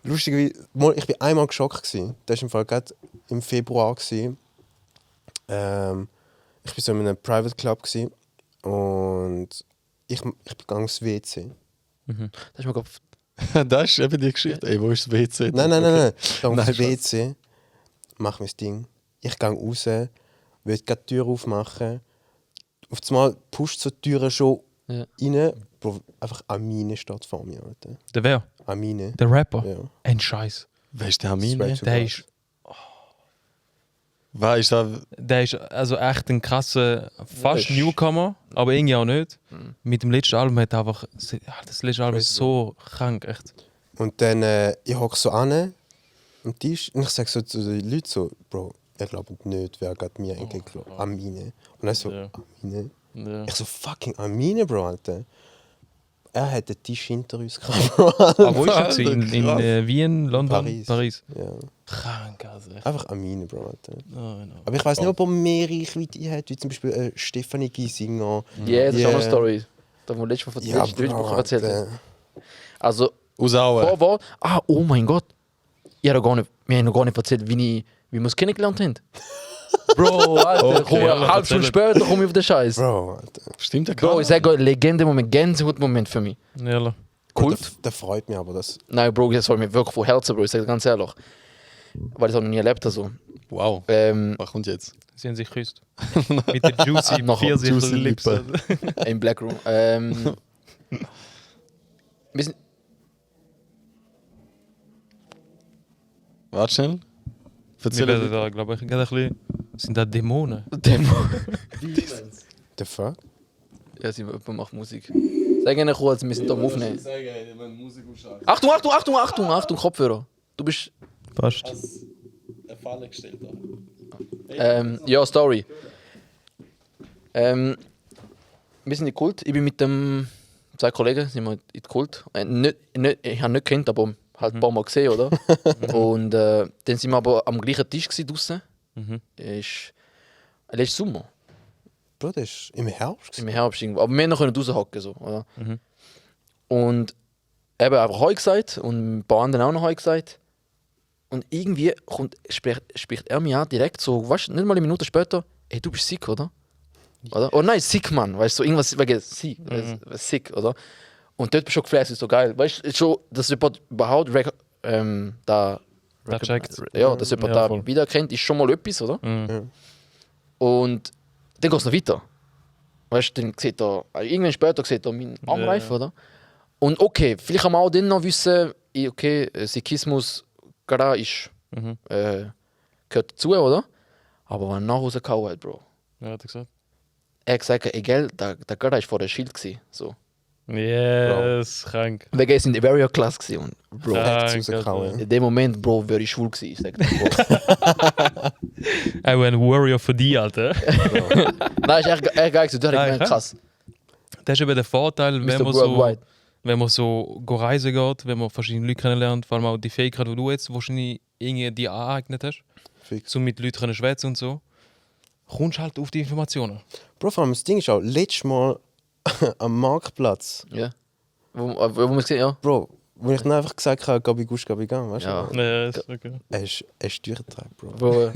Speaker 4: Lustigerweise, ich war einmal geschockt. Gewesen. Das war im Fall gerade im Februar. Gewesen. Ich war so in einem Private Club gewesen, und ich bin gegangen aufs WC.
Speaker 3: Das ist mir gerade.
Speaker 1: Das ist eben die Geschichte. Ey, wo ist das WC?
Speaker 4: Nein. Ich gehe
Speaker 1: Nein,
Speaker 4: aufs
Speaker 1: Spaß.
Speaker 4: WC, mache mein Ding. Ich gehe raus, will gerade die Tür aufmachen. Auf einmal pusht so die Tür schon
Speaker 3: Ja.
Speaker 4: rein. Bro, einfach Amine steht vor mir, Alter.
Speaker 2: Der wer?
Speaker 4: Amine.
Speaker 2: Der Rapper?
Speaker 4: Ja.
Speaker 2: Ein Scheiß.
Speaker 1: Wer ist der Hermine?
Speaker 4: Straight to
Speaker 2: Der
Speaker 4: God.
Speaker 2: ist,
Speaker 1: Wer ist da?
Speaker 2: der ist also echt ein krasser, fast
Speaker 3: Ja, ist-
Speaker 2: Newcomer. aber irgendwie auch nicht. Mit dem letzten Album hat einfach... Das letzte Album ist so krank, echt.
Speaker 4: Und dann, ich hocke so an am Tisch und ich sage so zu den Leuten so, Bro, ihr glaubt nicht, wer gerade mir entgegengeflogen Amine. Und er so,
Speaker 2: Ja.
Speaker 4: Amine?
Speaker 2: Ja.
Speaker 4: Ich so, fucking Amine, Bro, Alter. Er hat den Tisch hinter uns gehabt, Bro.
Speaker 2: Aber wo ist er gewesen? In Wien, London,
Speaker 4: Paris. Ja.
Speaker 2: Krank, also echt.
Speaker 4: Einfach Amine, Bro, Alter.
Speaker 2: Oh, no.
Speaker 4: Aber ich weiß nicht, ob er mehr Reichweite hat, wie zum Beispiel Stefanie Giesinger.
Speaker 3: Ja, das ist auch
Speaker 4: Yeah.
Speaker 3: eine Story. Da haben wir letztes Mal
Speaker 4: Ja,
Speaker 3: letzte
Speaker 4: Bro,
Speaker 3: Woche erzählt.
Speaker 4: Alter.
Speaker 3: Also,
Speaker 1: Ausauen.
Speaker 3: Vorwort. Oh mein Gott. Wir haben noch gar nicht erzählt, wie wir uns kennengelernt haben. Bro, Alter,
Speaker 2: Okay,
Speaker 3: komm,
Speaker 2: ja,
Speaker 3: eine halbe Stunde
Speaker 2: erzähl.
Speaker 3: später komme ich auf den Scheiß.
Speaker 4: Bro, Alter.
Speaker 1: Stimmt der
Speaker 3: Bro, ich sage euch, Legende-Moment, Gänsehaut-Moment für mich.
Speaker 2: Ja,
Speaker 3: Kult.
Speaker 4: Der freut mich aber, dass...
Speaker 3: Nein, Bro, das freut mich wirklich von Herzen, Bro, ich sage ganz ehrlich. Weil ich es auch noch nie erlebt habe. So.
Speaker 1: Wow.
Speaker 3: Ähm,
Speaker 1: Was kommt jetzt?
Speaker 2: sie haben sich geküsst. Mit der Juicy
Speaker 3: Noch
Speaker 2: Pfirsich
Speaker 1: Juicy
Speaker 2: Lips.
Speaker 3: Im Black Room. Wir sind,
Speaker 1: Warte schnell.
Speaker 2: Wir
Speaker 1: Erzähl
Speaker 2: werden
Speaker 1: bitte.
Speaker 2: da, glaube ich, gerade ein bisschen... Sind da Dämonen?
Speaker 4: The fuck?
Speaker 3: ja, jemand macht Musik. Sag ihnen kurz, wir sind da am Aufnehmen. Achtung, Achtung, Achtung, Achtung, Achtung, Kopfhörer. Du bist.
Speaker 2: Fast.
Speaker 1: Eine Falle gestellt.
Speaker 3: Ja, Story. Wir sind in Kult. Ich bin mit zwei Kollegen sind wir in Kult. Ich habe nicht gekannt, aber halt ein paar Mal gesehen, oder? Und dann sind wir aber am gleichen Tisch draußen. Ist letzten Sommer,
Speaker 4: Bro, das ist im Herbst.
Speaker 3: im Herbst irgendwo. Aber wir können raushocken, so, oder? Und eben einfach Heu gesagt und ein paar anderen auch noch Heu gesagt. Und irgendwie spricht er mich an, direkt so, weißt du, nicht mal eine Minute später, ey, du bist sick, oder? Oder? Oh nein, sick, Mann, weißt du, so irgendwas wegen sick, sick, oder? Und dort bist du schon geflasht, ist so geil. Weißt du, schon, dass jemand überhaupt da
Speaker 2: checkt.
Speaker 3: ja, dass jemand
Speaker 2: Ja,
Speaker 3: da
Speaker 2: voll.
Speaker 3: wiedererkennt, ist schon mal etwas, oder? Und dann geht es noch weiter. Weißt du, dann sieht er, irgendwann später sieht er meinen Armreif, oder? Und okay, vielleicht kann man auch dann noch wissen, okay, Sikhismus gerade ist, gehört dazu, oder? Aber wenn er nach Hause gehauen hat, Bro,
Speaker 2: Ja, hat er gesagt.
Speaker 3: er hat gesagt, egal, der gerade war vor der Schild gewesen, so.
Speaker 2: Yes, krank.
Speaker 3: Wegen es in der Warrior Class gewesen und Bro,
Speaker 4: Hat's
Speaker 2: Krank,
Speaker 4: rausgehauen.
Speaker 2: Alter.
Speaker 3: in dem Moment, Bro, wäre ich schwul gewesen, ich sag dir, Bro.
Speaker 2: Ich bin ein Warrior für dich, Alter.
Speaker 3: Nein, ist echt geil gewesen, da
Speaker 2: Nein,
Speaker 3: hab ich krass.
Speaker 2: Das ist eben der Vorteil, wenn
Speaker 3: Mr.
Speaker 2: man so,
Speaker 3: Worldwide.
Speaker 2: wenn man so reisen geht, wenn man verschiedene Leute kennenlernt, vor allem auch die Fähigkeit, die du jetzt wahrscheinlich irgendwie dir aneignet hast,
Speaker 4: Fix.
Speaker 2: so mit Leuten schwätzen und so, kommst halt auf die Informationen.
Speaker 4: Bro, vor allem das Ding ist auch, letztes Mal am Marktplatz,
Speaker 3: Ja. Wo man gesehen, ja.
Speaker 4: Bro, wo ich dann einfach gesagt habe, Gabi Gusch, Gabi Gang, weißt
Speaker 3: Ja.
Speaker 4: du?
Speaker 2: Ja, ist okay.
Speaker 4: Er ist durchgetragen, Bro.
Speaker 3: Bro.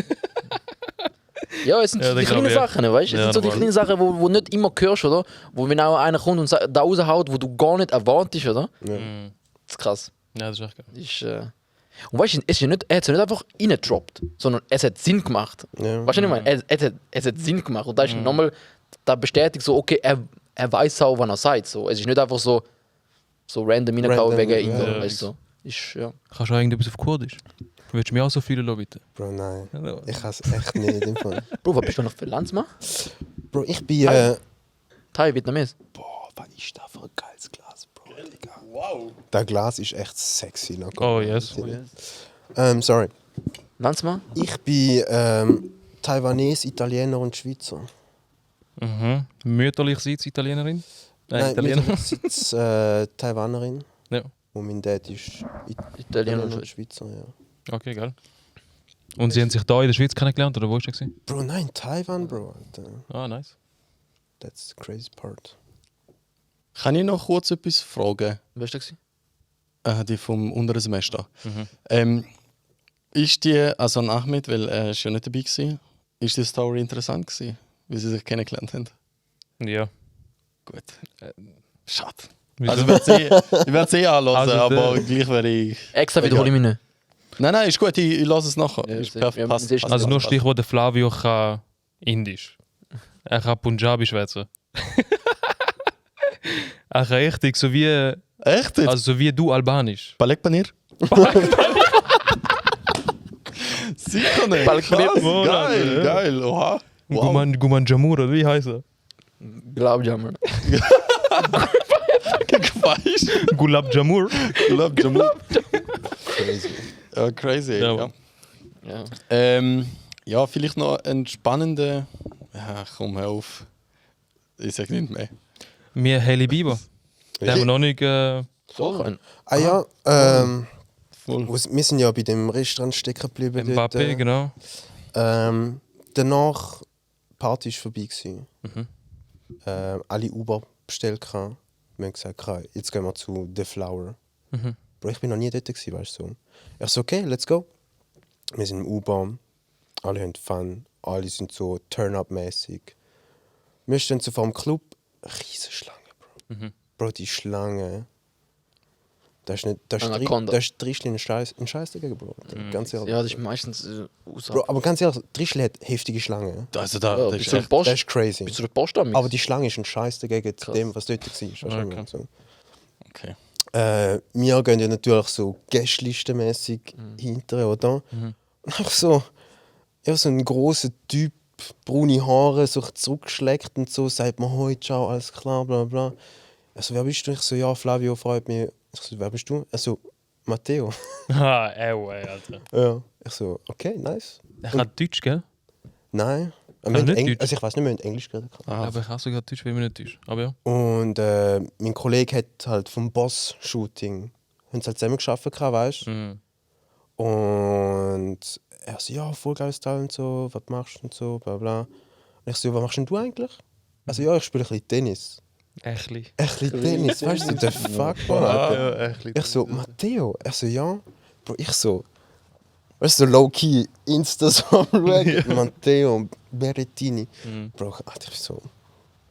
Speaker 3: Ja, es sind
Speaker 2: Ja,
Speaker 3: so die
Speaker 2: den glaub
Speaker 3: kleinen
Speaker 2: ich.
Speaker 3: Sachen, weißt du? Es
Speaker 2: Ja,
Speaker 3: sind so die
Speaker 2: normal.
Speaker 3: kleinen Sachen, wo nicht immer hörst, oder? Wo wenn auch einer kommt und da raushaut, wo du gar nicht erwartest, oder?
Speaker 4: Ja.
Speaker 3: Das ist krass.
Speaker 2: Ja, das ist echt geil.
Speaker 3: Das ist, und weißt du, es ist ja nicht, er hat es ja nicht einfach reingedroppt, sondern es hat Sinn gemacht.
Speaker 4: Ja.
Speaker 3: Weißt du, was ich meine? Es hat Sinn gemacht. Und da ist nochmal, da bestätigt so, okay, er weiß auch, wann er sagt. So. Es ist nicht einfach so random reingehauen
Speaker 4: Random,
Speaker 3: wegen Inder.
Speaker 4: ja.
Speaker 3: Weißt du? So. Ist, ja.
Speaker 2: Kannst du auch irgendetwas auf Kurdisch? Willst du mir auch so viele lassen, bitte?
Speaker 4: Bro, nein.
Speaker 2: Ja.
Speaker 4: Ich kann es echt nicht im Fall.
Speaker 3: Bro, was bist du noch für Landsmann?
Speaker 4: Bro, ich bin...
Speaker 3: Thai, Vietnamese.
Speaker 4: boah, was ist da für ein geiles Glas, Bro, Digga. Wow. Das Glas ist echt sexy. Noch.
Speaker 2: Oh, yes.
Speaker 4: Sorry.
Speaker 3: Landsmann?
Speaker 4: Ich bin Taiwanese, Italiener und Schweizer.
Speaker 2: Mhm. Mütterlichseits Italienerin? Italiener.
Speaker 4: mütterlicherseits, Taiwanerin.
Speaker 2: Ja.
Speaker 4: Und mein Dad ist
Speaker 3: Italiener
Speaker 4: Italiener
Speaker 3: und
Speaker 4: und Schweizer, ja.
Speaker 2: Okay, geil. Und sie haben sich da in der Schweiz kennengelernt, oder wo ist das?
Speaker 4: Bro, nein, Taiwan, Bro. Alter.
Speaker 2: Ah, nice.
Speaker 4: That's the crazy part.
Speaker 1: Kann ich noch kurz etwas fragen?
Speaker 3: Wer ist das?
Speaker 1: Die vom unteren Semester. Ist die, also an Ahmed, weil er ist ja nicht dabei war, ist die Story interessant gewesen, wie sie sich kennengelernt haben?
Speaker 2: Ja.
Speaker 1: Gut. Schade.
Speaker 2: Wieso?
Speaker 1: Also ich werde es anhören,
Speaker 2: Also
Speaker 1: aber gleich werde ich...
Speaker 3: Extra wiederhole ich mich nicht.
Speaker 1: Nein, ist gut, ich lasse es nachher.
Speaker 3: Ja,
Speaker 1: Ist
Speaker 3: sehr-
Speaker 1: perfekt,
Speaker 3: ja,
Speaker 1: passt.
Speaker 3: sehr
Speaker 1: passt,
Speaker 2: Also nur
Speaker 1: passt.
Speaker 2: Stichwort, der Flavio kann Indisch. Er kann Punjabi schwätzen. Er kann richtig, so wie,
Speaker 1: Echt? Jetzt?
Speaker 2: also so wie du Albanisch.
Speaker 1: Palek Panir? Sicher nicht.
Speaker 3: Palek Panir.
Speaker 1: Krass,
Speaker 2: Monat,
Speaker 1: geil,
Speaker 2: ja.
Speaker 1: geil, oha. Wow.
Speaker 2: Guman Jamur, oder wie heißt er?
Speaker 3: Glaub ja, man.
Speaker 1: Weißt
Speaker 2: Gulab Jamur.
Speaker 4: Crazy.
Speaker 1: Ja, crazy.
Speaker 2: Ja.
Speaker 1: Ja.
Speaker 3: Ja.
Speaker 1: Ja, vielleicht noch ein spannender. Ja, komm, hör auf. Ich sag nicht mehr.
Speaker 2: Mir Hailey Bieber. Den haben wir noch nicht.
Speaker 3: So ein.
Speaker 4: Ah ja,
Speaker 1: Voll.
Speaker 4: wir sind ja bei dem Restaurant stecken geblieben.
Speaker 2: Mbappé, genau.
Speaker 4: Danach Party war vorbei. Gewesen.
Speaker 2: Mhm.
Speaker 4: Alle Uber bestellt. Gehabt. Wir haben gesagt, jetzt gehen wir zu The Flower.
Speaker 2: Mhm.
Speaker 4: Bro, ich bin noch nie dort gewesen, weißt du. So. Ich so, okay, let's go. Wir sind im U-Bahn, alle haben Fun, alle sind so Turn-up-mäßig. Wir stehen so vor dem Club, riesige Schlange, Bro.
Speaker 2: Mhm.
Speaker 4: Bro, die Schlange. Da ist
Speaker 3: Anaconda.
Speaker 4: Drischli ein Scheiß dagegen, Bro. Ganz ehrlich.
Speaker 3: Ja, das ist meistens außerhalb.
Speaker 4: Bro, aber ganz ehrlich, Drischli hat heftige Schlange.
Speaker 1: Also da,
Speaker 3: Ja,
Speaker 1: das
Speaker 3: bis
Speaker 1: ist
Speaker 3: zur
Speaker 1: echt,
Speaker 3: Post.
Speaker 4: Das ist crazy.
Speaker 3: Bis zur Post am
Speaker 4: Aber die Schlange ist ein Scheiß dagegen zu
Speaker 3: Krass.
Speaker 4: dem, was dort war. Weißt du, was ich meine? So.
Speaker 1: okay.
Speaker 4: Wir gehen ja natürlich so Gästlistenmäßig hinterher, oder? Und einfach so ein grosser Typ, braune Haare, so zurückgeschleckt und so, sagt mir «Hoi, ciao, alles klar, bla bla». Also, wer bist du? Ich so «Ja, Flavio, freut mich». Ich so «Wer bist du?» Also «Matteo».
Speaker 2: Ah, Alter.
Speaker 4: Ja. Ich so «Okay, nice».
Speaker 2: Er kann Deutsch, gell?
Speaker 4: Nein.
Speaker 2: nicht Deutsch?
Speaker 4: Also ich weiß nicht, wir haben Englisch geredet.
Speaker 2: Aber ich habe sogar Deutsch, wenn wir nicht Deutsch. Aber ja.
Speaker 4: Und mein Kollege hat halt vom Boss-Shooting, haben sie halt zusammen gearbeitet, weißt du?
Speaker 2: Mhm.
Speaker 4: Und er so, ja, voll geiles Teil und so, was machst du und so, bla bla. Und ich so, was machst denn du eigentlich? Also ja, ich spiele ein bisschen Tennis.
Speaker 2: Ächli.
Speaker 4: Ein bisschen Tennis, weißt du, der Fuck, Mann, Alter. Ich so, Matteo? Er so, ja. Bro, ich so, weißt du, so low-key, Insta so am Schauen. Matteo, Berrettini. Bro, Alter, ich so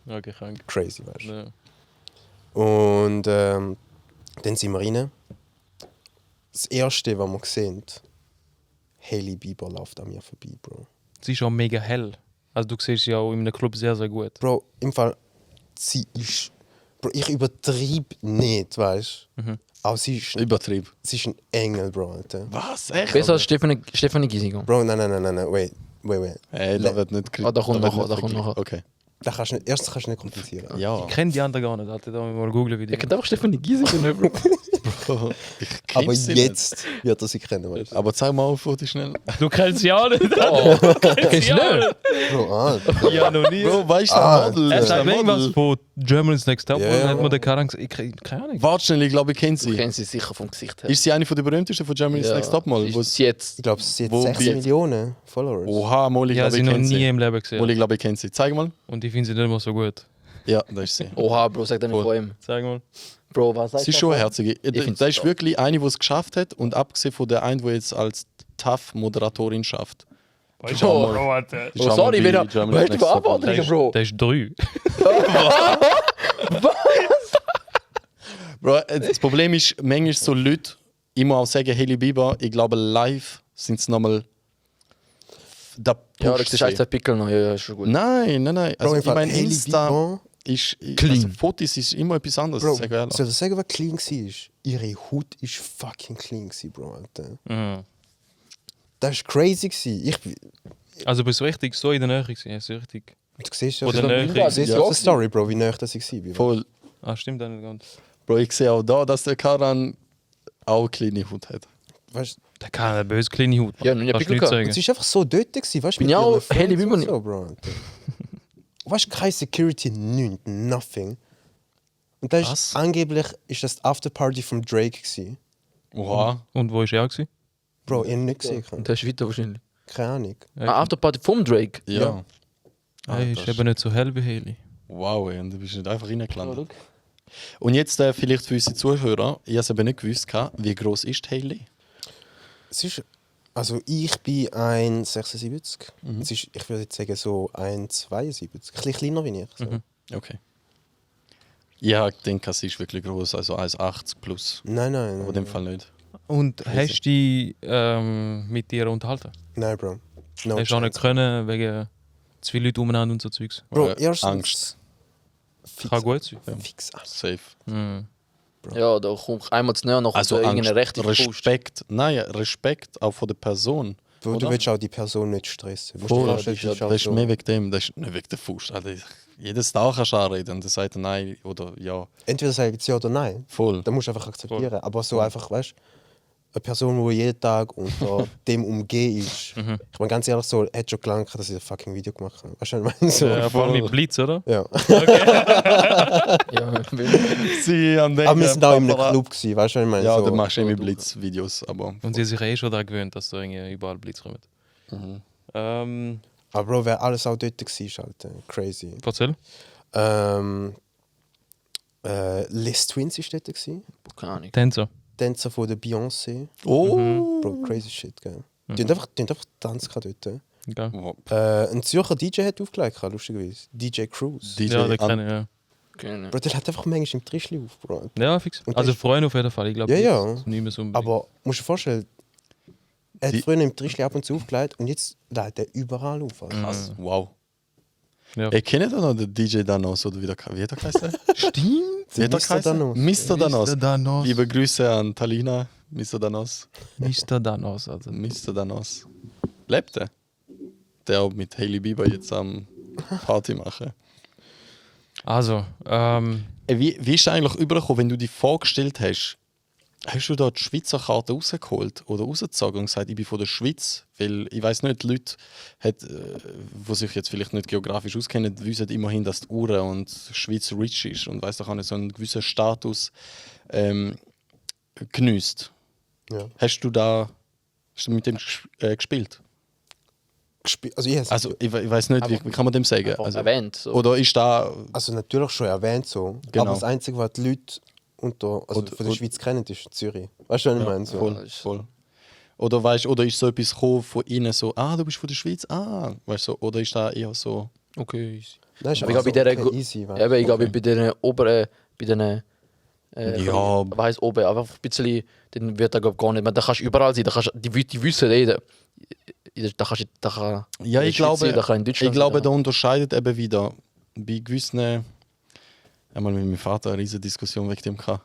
Speaker 2: Okay, krank.
Speaker 4: crazy, weißt du.
Speaker 2: Ja.
Speaker 4: Und dann sind wir rein. Das erste, was wir sehen, Hailey Bieber läuft an mir vorbei, Bro.
Speaker 2: Sie ist auch mega hell. Also du siehst sie auch in einem Club sehr, sehr gut.
Speaker 4: Bro, im Fall, sie ist. Bro, ich übertrieb nicht, weißt du? Aber sie ist
Speaker 1: Übertrieb.
Speaker 4: ein Engel, Bro, Alter.
Speaker 1: Was? Echt?
Speaker 3: Besser als Stefanie Giesinger.
Speaker 4: Bro, nein, wait.
Speaker 1: Hey, da wird nicht
Speaker 3: Ah, da kommt
Speaker 1: wird
Speaker 3: nachher,
Speaker 1: nicht
Speaker 3: da kommt
Speaker 1: verglichen.
Speaker 3: nachher.
Speaker 1: Okay.
Speaker 4: Erstens kannst du nicht kompensieren.
Speaker 1: Ja.
Speaker 2: Ich kenne die anderen gar nicht. Alter, da mal googeln, wie die.
Speaker 3: Ich kennt einfach Stefanie Giesinger, Bro.
Speaker 1: Ich kenn
Speaker 4: Aber
Speaker 1: sie nicht.
Speaker 4: jetzt wird er sie kennen, weißt du?
Speaker 1: Aber zeig mal auf, wo die schnell.
Speaker 2: Du kennst sie auch nicht.
Speaker 3: Oh, kennst du nicht?
Speaker 4: Bro, Alter.
Speaker 2: Ja, noch nie.
Speaker 1: Bro, weißt du,
Speaker 4: Ah,
Speaker 1: Model?
Speaker 2: Er
Speaker 1: ist
Speaker 2: sagt
Speaker 1: ein
Speaker 2: irgendwas
Speaker 1: Model.
Speaker 2: von Germany's Next Top.
Speaker 4: Ja,
Speaker 2: Und dann hat
Speaker 4: ja.
Speaker 2: mir der Karren gesagt, keine Ahnung.
Speaker 1: Warte schnell, ich glaube, ich kenne
Speaker 3: Du
Speaker 1: sie.
Speaker 3: kennst sie sicher vom Gesicht her.
Speaker 1: Ist sie eine von der berühmtesten von Germany's
Speaker 3: Ja.
Speaker 1: Next Top Model?
Speaker 3: Ist sie jetzt.
Speaker 4: Ich glaube, sie hat
Speaker 1: Wo
Speaker 4: 6
Speaker 1: wird-
Speaker 4: Millionen Followers.
Speaker 1: Oha, Molly,
Speaker 2: Ja,
Speaker 1: glaube
Speaker 2: sie
Speaker 1: ich
Speaker 2: noch
Speaker 1: kenne
Speaker 2: nie
Speaker 1: sie.
Speaker 2: im Leben
Speaker 1: Molly,
Speaker 2: gesehen.
Speaker 1: glaube ich kenne sie. Zeig mal.
Speaker 2: Und ich finde sie nicht mehr so gut.
Speaker 1: Ja, da ist sie.
Speaker 3: Oha, Bro, sag dir nicht
Speaker 1: Voll.
Speaker 3: von ihm.
Speaker 2: Sag mal.
Speaker 3: Bro, was sagst
Speaker 1: Sie ist schon eine herzige.
Speaker 3: find's
Speaker 1: Da ist
Speaker 3: top.
Speaker 1: wirklich eine, die es geschafft hat und abgesehen von der einen, die jetzt als Tough-Moderatorin schafft.
Speaker 3: Oh,
Speaker 2: Alter.
Speaker 1: Die schauen
Speaker 3: sorry,
Speaker 1: wir
Speaker 3: wenn
Speaker 1: bei
Speaker 3: er.
Speaker 1: Germany's
Speaker 3: Weißt du,
Speaker 1: Next Top Model.
Speaker 3: Beantwortungen, Bro?
Speaker 2: Der ist 3.
Speaker 1: Bro, das Problem ist, manchmal so Leute immer auch sagen, Hailey Bieber, ich glaube, live sind es nochmal. Da
Speaker 3: Ja,
Speaker 1: pusht
Speaker 3: das ist
Speaker 1: sie.
Speaker 3: ein zwei Pickel noch. Ja, ist schon gut.
Speaker 1: Nein.
Speaker 4: Bro,
Speaker 1: Also,
Speaker 4: im
Speaker 1: ich
Speaker 4: Fall,
Speaker 1: meine,
Speaker 4: Hailey
Speaker 1: Insta
Speaker 4: Bieber,
Speaker 1: ist.
Speaker 3: Clean.
Speaker 1: Also, Fotos ist immer etwas anderes.
Speaker 4: Bro,
Speaker 1: sag ich ehrlich.
Speaker 4: soll ich sagen, was clean war? Ihre Haut ist fucking clean, Bro, Alter. Das war crazy.
Speaker 2: Also bist du richtig so in der Nähe gewesen? Ja, so richtig.
Speaker 4: Du siehst ja,
Speaker 2: Oder
Speaker 4: du
Speaker 2: Nähe.
Speaker 4: siehst
Speaker 3: Ja.
Speaker 4: auf der Story, Bro, wie nah das war.
Speaker 1: Voll.
Speaker 2: Ah, stimmt dann nicht ganz.
Speaker 1: Bro, ich sehe auch da, dass der Karan auch eine kleine Haut hat.
Speaker 4: Weißt du,
Speaker 2: Der kann eine böse kleine Haut.
Speaker 3: Ja, noch nie
Speaker 2: Kannst du
Speaker 3: Pickel
Speaker 2: nicht
Speaker 3: gehabt.
Speaker 2: sagen.
Speaker 4: sie war einfach so dort, weißt du?
Speaker 3: Bin ja auch Hailey Bieber nicht.
Speaker 4: So, Bro, Alter. Weißt du, keine Security, nichts, nothing. Und das
Speaker 1: Was?
Speaker 4: ist, angeblich ist das die Afterparty von Drake gewesen.
Speaker 1: Oha.
Speaker 2: Und wo war er? Gewesen?
Speaker 4: Bro, ich habe nicht gesehen.
Speaker 3: Und der ist weiter wahrscheinlich.
Speaker 4: Keine Ahnung.
Speaker 3: Ah, Afterparty vom Drake.
Speaker 1: Ja.
Speaker 2: Hey, ist eben nicht so hell wie Hailey.
Speaker 1: Wow, ey, und du bist nicht einfach reingelandet. Und jetzt vielleicht für unsere Zuhörer, ich habe es eben nicht gewusst, wie groß ist Hailey?
Speaker 4: Es ist, also ich bin 1,76. Es ist, ich würde jetzt sagen so 1,72. Ein bisschen kleiner wie ich. So.
Speaker 1: Okay. Ja, ich denke, sie ist wirklich groß, also 1,80 plus.
Speaker 4: Nein.
Speaker 1: Aber in dem Fall nicht.
Speaker 2: Und hast du dich mit ihr unterhalten?
Speaker 4: Nein, Bro. No
Speaker 2: Hast du auch nicht
Speaker 4: chance.
Speaker 2: können, wegen zu viele Leute umeinander und so Zeugs?
Speaker 4: Bro,
Speaker 1: Angst.
Speaker 4: erstens.
Speaker 2: Kann gut sein.
Speaker 4: Fix Angst.
Speaker 1: Safe.
Speaker 3: Ja, da kommt einmal zu näher, noch
Speaker 1: Also
Speaker 3: irgendeine
Speaker 1: Angst,
Speaker 3: rechte Faust.
Speaker 1: Respekt, nein, Respekt auch von der Person.
Speaker 4: Bro, du
Speaker 1: Oder?
Speaker 4: willst auch die Person nicht stressen. Du musst
Speaker 1: Voll,
Speaker 4: dir vorstellen,
Speaker 3: das ist
Speaker 4: auch
Speaker 1: Das ist
Speaker 4: so-
Speaker 1: mehr wegen dem, das ist nicht wegen der Faust. Also jedes Tag kannst du anreden und dann sagt er nein oder ja.
Speaker 4: Entweder sagt es ja oder nein.
Speaker 1: Voll.
Speaker 4: Da musst du einfach akzeptieren. Aber so einfach, weißt du, eine Person, die jeden Tag unter dem umgeben ist. Ich meine, ganz ehrlich, so, hat schon gelangt, dass ich ein fucking Video gemacht habe. Weißt du, was ich meine? So,
Speaker 2: Ja, vor allem mit Blitz, oder?
Speaker 4: ja.
Speaker 3: Ja,
Speaker 1: Sie an
Speaker 4: Aber wir sind auch in einem Club gewesen, weißt du, was ich meine?
Speaker 1: Ja,
Speaker 4: so,
Speaker 1: du machst immer Blitzvideos, aber.
Speaker 2: Und sie sich schon daran gewöhnt, dass da irgendwie überall Blitz kommt.
Speaker 4: Aber Bro, wer alles auch dort war, Alter. Crazy.
Speaker 2: Erzähl.
Speaker 4: Les Twins war dort. Gewesen.
Speaker 3: keine Ahnung.
Speaker 2: Tänzer.
Speaker 4: Tänzer von der Beyoncé.
Speaker 1: Oh!
Speaker 4: Bro, crazy shit, gell. Die haben einfach Tanz dort.
Speaker 2: Geil.
Speaker 1: Oh,
Speaker 4: Ein Zürcher DJ hat aufgelegt, lustigerweise. DJ Cruz.
Speaker 1: DJ
Speaker 2: Ja, den
Speaker 1: an-
Speaker 2: kenne ich, ja.
Speaker 3: Keine
Speaker 4: Bro, der hat einfach manchmal im Tischli auf, Bro.
Speaker 2: Ja, fix.
Speaker 4: Und
Speaker 2: Also
Speaker 4: das-
Speaker 2: Freunde auf jeden Fall, ich glaube.
Speaker 4: Ja, ja.
Speaker 2: Nicht mehr so unbedingt.
Speaker 4: Aber musst du dir vorstellen, er hat
Speaker 1: Die-
Speaker 4: früher im Tischli ab und zu aufgelegt und jetzt lädt er überall auf. Alter.
Speaker 1: Krass, wow.
Speaker 2: Ja.
Speaker 1: Ich kenne da noch den DJ Danos oder wie hat er geheißen?
Speaker 2: Stimmt.
Speaker 1: Wie hat er
Speaker 4: Mr.
Speaker 1: geheißen?
Speaker 4: Danos.
Speaker 1: Mr. Danos.
Speaker 2: Danos.
Speaker 1: Liebe Grüße an Talina, Mr. Danos.
Speaker 2: Mr. Danos. Also.
Speaker 1: Mr. Danos. Lebt er? Der auch mit Hailey Bieber jetzt am Party machen.
Speaker 2: Also,
Speaker 1: Wie ist es eigentlich übergekommen, wenn du dich vorgestellt hast? Hast du da die Schweizer Karte rausgeholt oder rausgezogen und gesagt, ich bin von der Schweiz? Weil ich weiß nicht, die Leute, die sich jetzt vielleicht nicht geografisch auskennen, wissen immerhin, dass die Uhren und die Schweiz rich ist und weiss, da kann so einen gewissen Status genießt.
Speaker 4: Ja.
Speaker 1: Hast du mit dem gespielt?
Speaker 4: Also, ich
Speaker 1: Also ich weiß nicht, wie kann man dem sagen?
Speaker 3: Einfach
Speaker 1: Also,
Speaker 3: erwähnt. So.
Speaker 1: oder ist da
Speaker 4: also natürlich schon erwähnt so.
Speaker 1: Genau.
Speaker 4: Aber das Einzige, was die Leute von der Schweiz kennen, ist Zürich. Weißt du, was ich meine? So.
Speaker 1: voll, voll. Oder weißt, oder ist so etwas gekommen von ihnen so, du bist von der Schweiz, weißt du, oder ist da eher so,
Speaker 3: Okay.
Speaker 4: Nein, ist
Speaker 3: Aber ich
Speaker 4: einfach
Speaker 3: glaube, bei
Speaker 4: so,
Speaker 3: der
Speaker 4: easy, weißt
Speaker 3: Ja, aber ich glaube,
Speaker 1: Okay.
Speaker 3: bei den oberen, bei den
Speaker 1: Ja.
Speaker 3: was heisst oben, aber ein bisschen, dann wird da glaub, gar nicht mehr. Da kannst du überall sein, da kannst, die wissen da kannst da kann
Speaker 1: ja,
Speaker 3: in der
Speaker 1: ich
Speaker 3: Schweiz
Speaker 1: glaube,
Speaker 3: sein, da kann in Deutschland
Speaker 1: ich glaube,
Speaker 3: sein,
Speaker 1: da unterscheidet eben wieder bei gewissen, einmal mit meinem Vater eine riesige Diskussion wegen dem gehabt.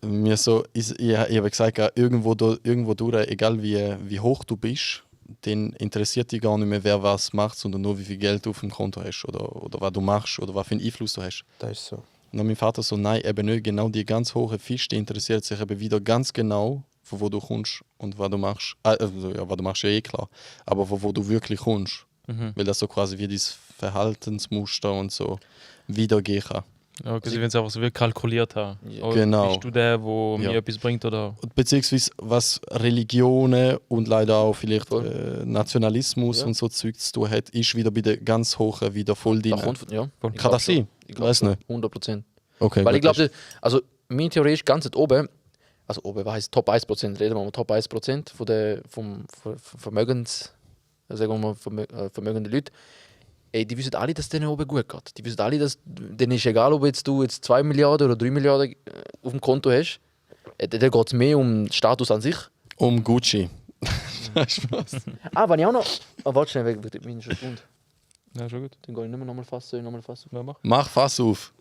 Speaker 1: Mir so, ich habe gesagt, irgendwo durch, egal wie hoch du bist, dann interessiert dich gar nicht mehr, wer was macht, sondern nur, wie viel Geld du auf dem Konto hast oder was du machst oder was für einen Einfluss du hast.
Speaker 4: Das ist so.
Speaker 1: Und dann mein Vater so, nein, eben nicht, genau die ganz hohe Fisch, die interessiert sich eben wieder ganz genau, von wo du kommst und was du machst. Also, ja, was du machst, ja eh klar, aber von wo du wirklich kommst. Weil das so quasi wie dein Verhaltensmuster und so wiedergehen kann.
Speaker 2: ja, okay, wenn sie einfach so wie kalkuliert haben.
Speaker 3: Ja.
Speaker 2: Oder
Speaker 1: Genau.
Speaker 2: Bist du der, der
Speaker 1: Ja.
Speaker 2: mir etwas bringt? Oder?
Speaker 1: Beziehungsweise was Religionen und leider auch vielleicht
Speaker 3: Voll.
Speaker 1: Nationalismus
Speaker 3: Ja.
Speaker 1: und so Zeug zu tun hat, ist wieder bei den ganz hohen wieder voll
Speaker 3: Da
Speaker 1: drin.
Speaker 3: kommt, ja.
Speaker 2: Kann
Speaker 3: Ich
Speaker 1: Kann
Speaker 3: glaub
Speaker 1: das
Speaker 3: schon.
Speaker 1: sein?
Speaker 3: Ich glaub
Speaker 1: Weiß
Speaker 3: schon.
Speaker 1: nicht.
Speaker 3: 100%.
Speaker 1: Okay,
Speaker 3: Weil ich
Speaker 1: gut,
Speaker 3: glaube, also meine Theorie ist ganz oben, also oben, was heißt Top 1%, reden wir mal Top 1% vom Vermögens, sagen wir mal, vermögenden Leute. Ey, die wissen alle, dass es denen oben gut geht. Die wissen alle, dass denen ist egal, ob du jetzt 2 Milliarden oder 3 Milliarden auf dem Konto hast. Da geht es mehr um den Status an sich.
Speaker 1: um Gucci. Spaß.
Speaker 3: Wenn ich auch noch. Warte schnell, weg, mindestens eine Stunde.
Speaker 2: Ja, schon gut.
Speaker 3: Dann gehe ich nicht mehr nochmal fassen.
Speaker 2: Ja, mach.
Speaker 1: Mach Fass auf.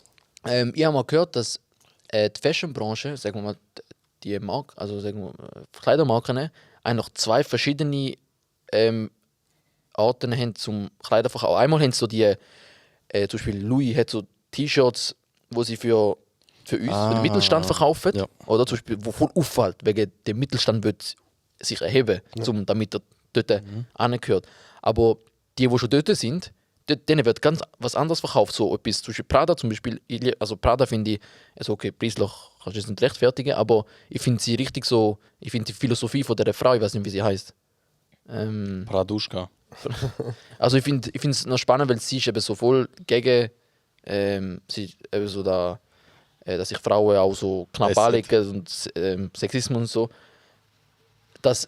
Speaker 3: Ich habe mal gehört, dass die Fashion-Branche, sagen wir mal, die also sagen wir, Kleidermarken, eigentlich 2 verschiedene Arten haben zum Kleiderverkauf. Einmal haben sie so die, zum Beispiel Louis hat so T-Shirts, wo sie für uns, für den Mittelstand verkaufen.
Speaker 1: ja.
Speaker 3: Oder zum Beispiel, wo voll auffällt, wegen dem Mittelstand wird sich erheben, damit er dort angehört. Aber die schon dort sind, denen wird ganz was anderes verkauft. So etwas, zum Beispiel Prada zum Beispiel, also Prada finde ich, also okay, preislich kannst du es nicht rechtfertigen, aber ich finde sie richtig so, ich finde die Philosophie von der Frau, ich weiß nicht, wie sie heißt.
Speaker 1: Praduschka.
Speaker 3: Also ich finde es noch spannend, weil sie ist eben so voll gegen sie eben so da, dass sich Frauen auch so knapp
Speaker 1: Lässig.
Speaker 3: anlegen und Sexismus und so. Dass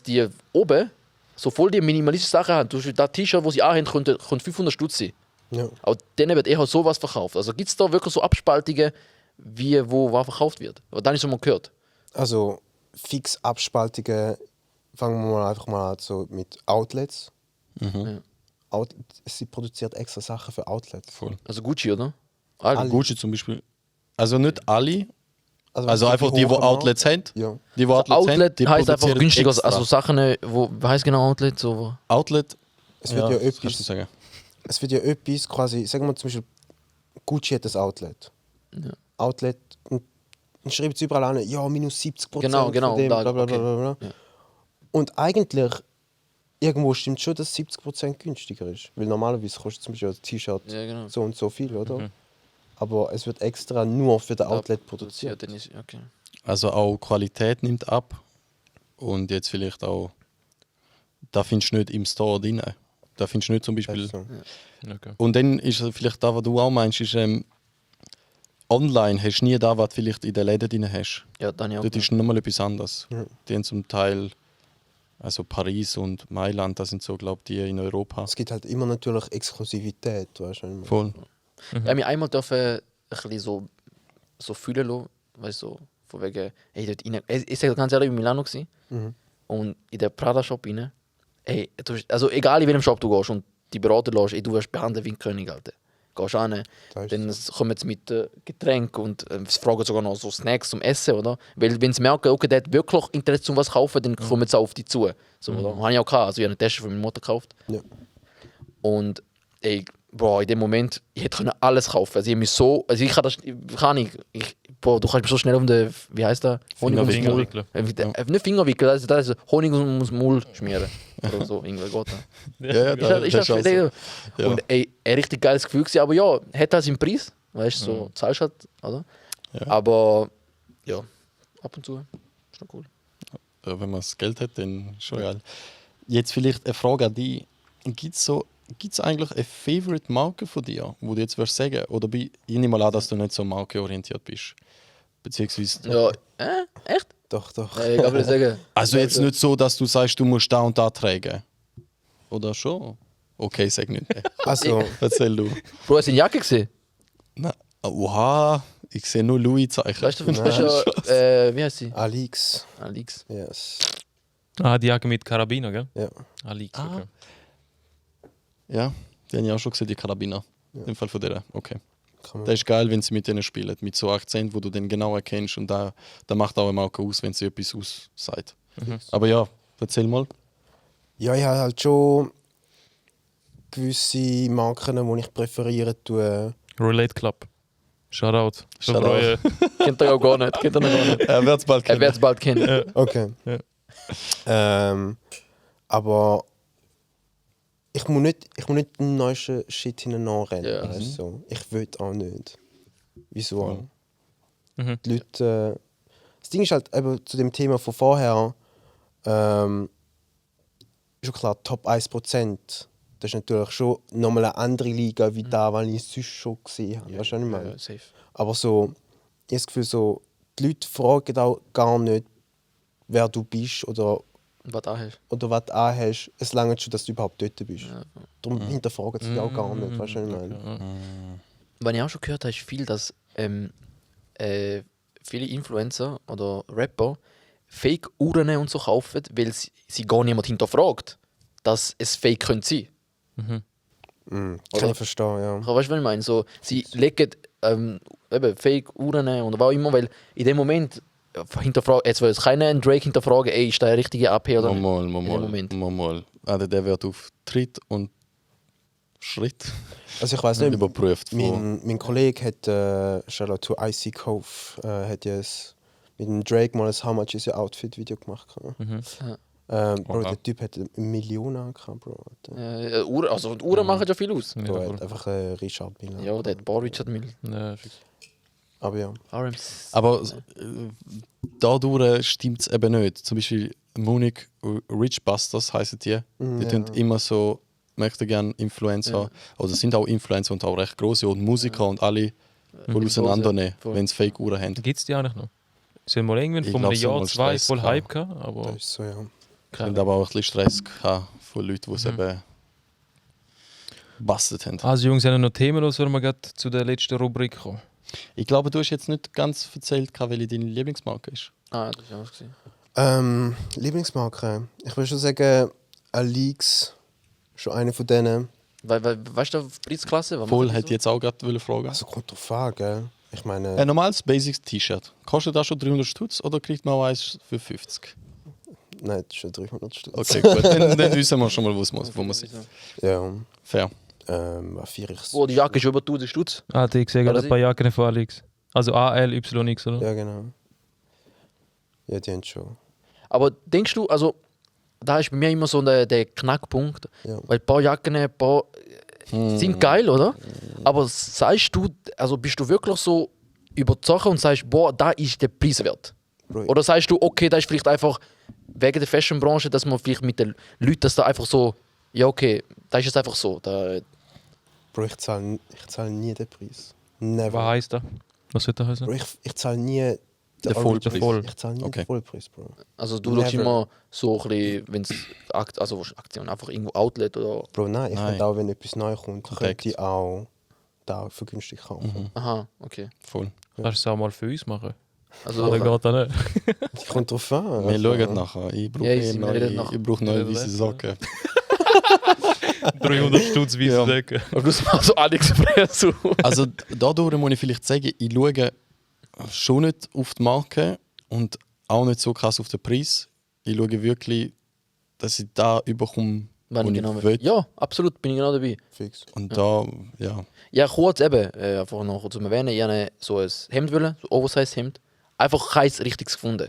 Speaker 3: die oben so voll die minimalistischen Sachen haben. Zum Beispiel das T-Shirt, das sie anhaben, könnte 500 Stutz sein.
Speaker 4: Ja.
Speaker 3: Aber denen wird eher sowas verkauft. Also gibt es da wirklich so Abspaltungen, wie wo was verkauft wird? Aber dann ist es mal gehört.
Speaker 4: Also fix Abspaltungen, fangen wir mal einfach mal an so mit Outlets. Sie produziert extra Sachen für Outlets.
Speaker 1: Voll.
Speaker 3: Also Gucci, oder?
Speaker 4: Alle.
Speaker 1: Gucci zum Beispiel. Also nicht alle, Also einfach die Outlets haben.
Speaker 4: Ja.
Speaker 1: Die Outlets haben,
Speaker 3: Outlet
Speaker 1: die
Speaker 3: heisst einfach
Speaker 1: produzieren
Speaker 3: günstiger,
Speaker 1: extra.
Speaker 3: also Sachen, wie heisst genau Outlet? So,
Speaker 1: Outlet,
Speaker 4: Es wird ja,
Speaker 1: das kannst du
Speaker 4: etwas,
Speaker 1: sagen.
Speaker 4: es wird ja etwas quasi, sagen wir zum Beispiel, Gucci hat das Outlet.
Speaker 3: Ja.
Speaker 4: Outlet, und dann schreibt es überall an, ja, minus 70%
Speaker 3: Genau,
Speaker 4: von dem,
Speaker 3: da-
Speaker 4: bla bla
Speaker 3: okay.
Speaker 4: bla bla.
Speaker 3: Ja.
Speaker 4: Und eigentlich, irgendwo stimmt schon, dass 70% günstiger ist. Weil normalerweise kostet zum Beispiel ein T-Shirt
Speaker 3: ja, genau.
Speaker 4: so und so viel, oder? Aber es wird extra nur für den Outlet
Speaker 3: Ja,
Speaker 4: produziert.
Speaker 3: dann ist, okay.
Speaker 1: Also auch Qualität nimmt ab. Und jetzt vielleicht auch, da findest du nicht im Store drin. Da findest du nicht zum Beispiel.
Speaker 4: Also,
Speaker 2: Okay.
Speaker 1: Und dann ist vielleicht da, was du auch meinst, ist, online hast du nie da, was du vielleicht in den Läden drin hast.
Speaker 3: Ja, dann ja auch.
Speaker 1: Dort ist nochmal etwas anderes.
Speaker 4: Ja.
Speaker 1: Die haben zum Teil, also Paris und Mailand, das sind so, glaube ich, die in Europa.
Speaker 4: es gibt halt immer natürlich Exklusivität, weißt du?
Speaker 1: Voll.
Speaker 3: Ich habe mich einmal dürfen ein bisschen so fühlen lassen, weißt du, so, von wegen, ey, dort rein. Ich sage ganz ehrlich, ich war in Milano gewesen, und in den Prada-Shop rein, ey, also egal in welchem Shop du gehst und die Berater lässt, ey, du wirst behandelt wie ein König, Alter. Gehst an,
Speaker 4: Das ist
Speaker 3: dann kommen sie mit Getränken und sie fragen sogar noch so Snacks zum Essen, oder? Weil wenn sie merken, okay, der hat wirklich Interesse um was kaufen, dann kommen sie auf dich zu. So, oder? Habe ich auch gehabt, also ich habe eine Tasche für meine Mutter gekauft.
Speaker 4: Ja.
Speaker 3: Und ey, boah, in dem Moment, ich hätte können alles kaufen. Also ich mich so, also ich kann das, ich kann nicht, boah, du kannst mich so schnell um den, wie heißt der? Honig ums Maul.
Speaker 2: Fingerwickeln.
Speaker 3: Nicht Fingerwickeln, das ist Honig ums Maul schmieren. Oder so, irgendwie geht das.
Speaker 1: Ja,
Speaker 3: Ist das
Speaker 1: auch
Speaker 3: für
Speaker 1: so.
Speaker 3: dich?
Speaker 1: Ja.
Speaker 3: Und ey, ein richtig geiles Gefühl gewesen, aber ja, hat halt seinen Preis, weißt du, so zahlst halt, oder?
Speaker 1: Ja.
Speaker 3: Aber ja, ab und zu ist noch cool.
Speaker 1: Wenn man das Geld hat, dann schon geil. Jetzt vielleicht eine Frage an dich. Gibt es eigentlich eine Favorite-Marke von dir, wo du jetzt würdest sagen, oder ich nehme mal an, dass du nicht so markenorientiert bist? Beziehungsweise,
Speaker 3: Ja, echt?
Speaker 4: Doch, doch.
Speaker 3: Ich kann nicht sagen.
Speaker 1: also jetzt nicht so, dass du sagst, du musst da und da tragen. Oder schon? Okay, sag nicht mehr.
Speaker 4: Also,
Speaker 1: Erzähl du.
Speaker 3: Bro, hast du eine Jacke gesehen?
Speaker 1: Na, oha, ich sehe nur Louis-Zeichen.
Speaker 3: Weißt du, von Special, wie heißt sie?
Speaker 4: Alix.
Speaker 3: Alix.
Speaker 4: Yes.
Speaker 2: Ah, die Jacke mit Karabiner, gell?
Speaker 4: Ja.
Speaker 2: Alix,
Speaker 1: Ah.
Speaker 2: okay.
Speaker 1: Ja, die habe ich auch schon gesehen, die Karabiner. Im Fall von der. Okay.
Speaker 4: Kann man.
Speaker 1: Das ist geil, wenn sie mit denen spielen. Mit so Akzent, wo du den genau erkennst. Und da macht auch eine Marke aus, wenn sie etwas aussagt. Aber ja, erzähl mal.
Speaker 4: Ja, ich habe halt schon gewisse Marken, die ich präferiere.
Speaker 2: Relate Club. Shoutout. Für
Speaker 1: Shoutout.
Speaker 2: Reue.
Speaker 3: Kennt er auch gar nicht. Kennt er noch gar nicht.
Speaker 1: Er wird es bald
Speaker 3: Er wird es bald kennen.
Speaker 4: Okay.
Speaker 2: Ja.
Speaker 4: Aber ich muss nicht den neuesten Shit hineinrennen.
Speaker 3: Ja.
Speaker 4: Weißt du, so. Ich will auch nicht. Wieso? auch?
Speaker 2: Mhm.
Speaker 4: Die Leute, das Ding ist halt eben zu dem Thema von vorher, ist schon klar, Top 1%. Das ist natürlich schon nochmal eine andere Liga wie da, was ich sonst schon gesehen habe. Weißt du, was ich meine?
Speaker 3: Ja, safe.
Speaker 4: Aber so, ich habe das Gefühl, so, die Leute fragen auch gar nicht, wer du bist oder
Speaker 3: Was da hast.
Speaker 4: was du anhast. Es langt schon, dass du überhaupt dort bist.
Speaker 3: Ja.
Speaker 4: Darum hinterfragen sie dich auch gar nicht. Weißt du, was ich meine?
Speaker 3: Was ich auch schon gehört habe, ist viel, dass viele Influencer oder Rapper Fake-Uhren und so kaufen, weil sie gar niemand hinterfragt, dass es Fake könnte sein.
Speaker 4: Kann
Speaker 3: Oder?
Speaker 4: ich verstehen, ja.
Speaker 3: Weißt du, was ich meine? So, sie legen eben Fake-Uhren und was auch immer, weil in dem Moment hinterfragen, jetzt will es keiner Drake hinterfragen, ey, ist der eine richtige AP oder nicht? In dem Moment.
Speaker 1: Mal. Also der wird auf Tritt und Schritt
Speaker 4: Also ich weiß nicht,
Speaker 1: überprüft. Von,
Speaker 4: mein Kollege hat, Shoutout to IC Cove, hat jetzt mit dem Drake mal ein How Much Is Your Outfit Video gemacht. Bro,
Speaker 1: Oha.
Speaker 4: der Typ hat 1 Million angehabt, Bro.
Speaker 3: Uhren, also die Uhren machen ja viel aus.
Speaker 4: Bro, er
Speaker 2: voll.
Speaker 4: hat einfach Richard Mille.
Speaker 3: Ja, der hat Bar Richard Mill.
Speaker 2: Ja, fix.
Speaker 4: Aber ja.
Speaker 3: RMs.
Speaker 1: aber dadurch stimmt es eben nicht. Zum Beispiel Munich Richbusters heißen die. Die tun immer so, möchten gerne Influencer, oder sind auch Influencer und auch recht große und Musiker und alle voll auseinandernehmen,
Speaker 3: Voll.
Speaker 1: wenn sie Fake-Uhren haben.
Speaker 2: Gibt es die eigentlich noch? Sie haben mal irgendwann
Speaker 1: Ich
Speaker 2: vor
Speaker 1: glaub,
Speaker 2: einem
Speaker 1: sie haben
Speaker 2: Jahr,
Speaker 1: mal
Speaker 2: 2
Speaker 1: Stress
Speaker 2: voll
Speaker 1: gehabt.
Speaker 2: Hype gehabt, aber
Speaker 4: Das ist so, ja.
Speaker 1: Ich habe aber auch ein bisschen Stress gehabt von Leuten, die es eben bastet haben.
Speaker 2: Also Jungs, haben wir noch Themen, oder sollen wir gerade zu der letzten Rubrik kommen?
Speaker 1: Ich glaube, du hast jetzt nicht ganz erzählt, welche deine Lieblingsmarke ist.
Speaker 3: Ah, das ist auch gesehen.
Speaker 4: Lieblingsmarke. Ich würde schon sagen, Alix, schon eine von denen.
Speaker 3: Weißt du, die Preisklasse? Was
Speaker 1: Voll
Speaker 3: machen die
Speaker 1: hätte ich jetzt auch gerade fragen.
Speaker 4: Also kommt drauf an, gell? Ich meine,
Speaker 1: Ein normales Basics-T-Shirt. Kostet das schon 300 Stutz oder kriegt man auch eins für 50?
Speaker 4: nein, das ist schon 300 Stutz.
Speaker 1: Okay, gut. Dann wissen wir schon mal, wo wir sind.
Speaker 4: Ja,
Speaker 1: Fair.
Speaker 4: was feiere ich
Speaker 3: Boah, die Jacke ist über 1000 Stutz.
Speaker 2: Ah, ich sehe gerade
Speaker 3: Oder
Speaker 2: ein paar Jacken von Alex. Also ALYX, oder?
Speaker 4: Ja, genau. Ja, die haben schon.
Speaker 3: Aber denkst du, also, da ist bei mir immer so der Knackpunkt,
Speaker 4: Ja.
Speaker 3: weil ein paar Jacken sind geil, oder? Aber sagst du, also bist du wirklich so über die Sache und sagst, boah, da ist der Preis wert?
Speaker 4: Bro,
Speaker 3: Oder sagst du, okay, da ist vielleicht einfach wegen der Fashionbranche, dass man vielleicht mit den Leuten, dass da einfach so, ja okay, da ist es einfach so. Da,
Speaker 4: Bro, ich zahle nie den Preis. Never.
Speaker 2: Was heisst das? Was wird das heißen?
Speaker 4: Bro, ich zahle nie
Speaker 1: Den Vollpreis.
Speaker 2: Voll.
Speaker 4: Ich zahle nie
Speaker 1: Okay.
Speaker 4: den Vollpreis, Bro.
Speaker 3: also du
Speaker 4: Never.
Speaker 3: schaust immer so ein bisschen, wenn es also Aktion, einfach irgendwo Outlet oder.
Speaker 4: Bro, nein, ich
Speaker 1: Nein.
Speaker 4: könnte auch, wenn etwas neu kommt,
Speaker 1: Korrekt.
Speaker 4: könnte ich auch da vergünstigt kaufen.
Speaker 3: Aha, okay.
Speaker 1: Voll.
Speaker 2: Kannst du es auch mal für uns machen?
Speaker 3: Also,
Speaker 2: Oder geht das nicht?
Speaker 4: Es kommt drauf an.
Speaker 1: Wir schauen nachher. Ich brauche
Speaker 3: Ja, easy, wir reden nachher.
Speaker 1: neue
Speaker 2: Ja,
Speaker 1: weiße
Speaker 2: das-
Speaker 1: Socken.
Speaker 2: 300 Stutz weiße
Speaker 1: Ja.
Speaker 2: Decke.
Speaker 3: aber du machst so AliExpress so.
Speaker 1: Also dadurch muss ich vielleicht sagen, ich schaue schon nicht auf die Marke und auch nicht so krass auf den Preis. Ich schaue wirklich, dass ich da überkomme,
Speaker 3: Wenn
Speaker 1: wo
Speaker 3: ich
Speaker 1: ich
Speaker 3: genau
Speaker 1: will.
Speaker 3: Ja, absolut, bin ich genau dabei.
Speaker 4: Fix.
Speaker 1: Und da, ja.
Speaker 3: Ja, kurz eben, einfach noch zum Erwähnen, ich habe so ein Hemd wollen, so ein Oversize-Hemd. Einfach kein richtiges gefunden.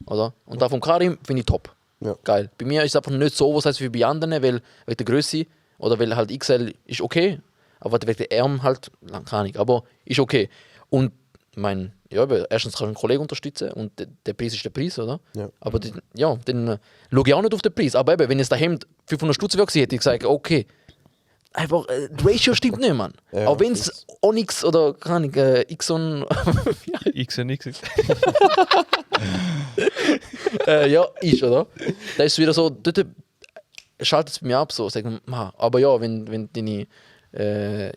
Speaker 3: Oder? Und da vom Karim finde ich top.
Speaker 4: Ja.
Speaker 3: Geil. Bei mir ist es einfach nicht so Oversize wie bei anderen, weil wegen der Größe oder weil halt XL ist okay, aber wegen der Arm halt, keine Ahnung, aber ist okay. Und ja, eben, erstens kann ich einen Kollegen unterstützen und der Preis ist der Preis, oder?
Speaker 4: Ja.
Speaker 3: Aber ja, dann schaue ich auch nicht auf den Preis. Aber eben, wenn es das Hemd 500 Stutz wäre, hätte ich gesagt, okay, einfach, die Ratio stimmt nicht, Mann.
Speaker 4: Ja,
Speaker 3: auch wenn es
Speaker 4: fix.
Speaker 3: Onyx oder, keine Ahnung, Xon
Speaker 2: XNX.
Speaker 3: ja, ist, oder? Da ist es wieder so, dort schaltet es bei mir ab, so, sagen, aber ja, wenn deine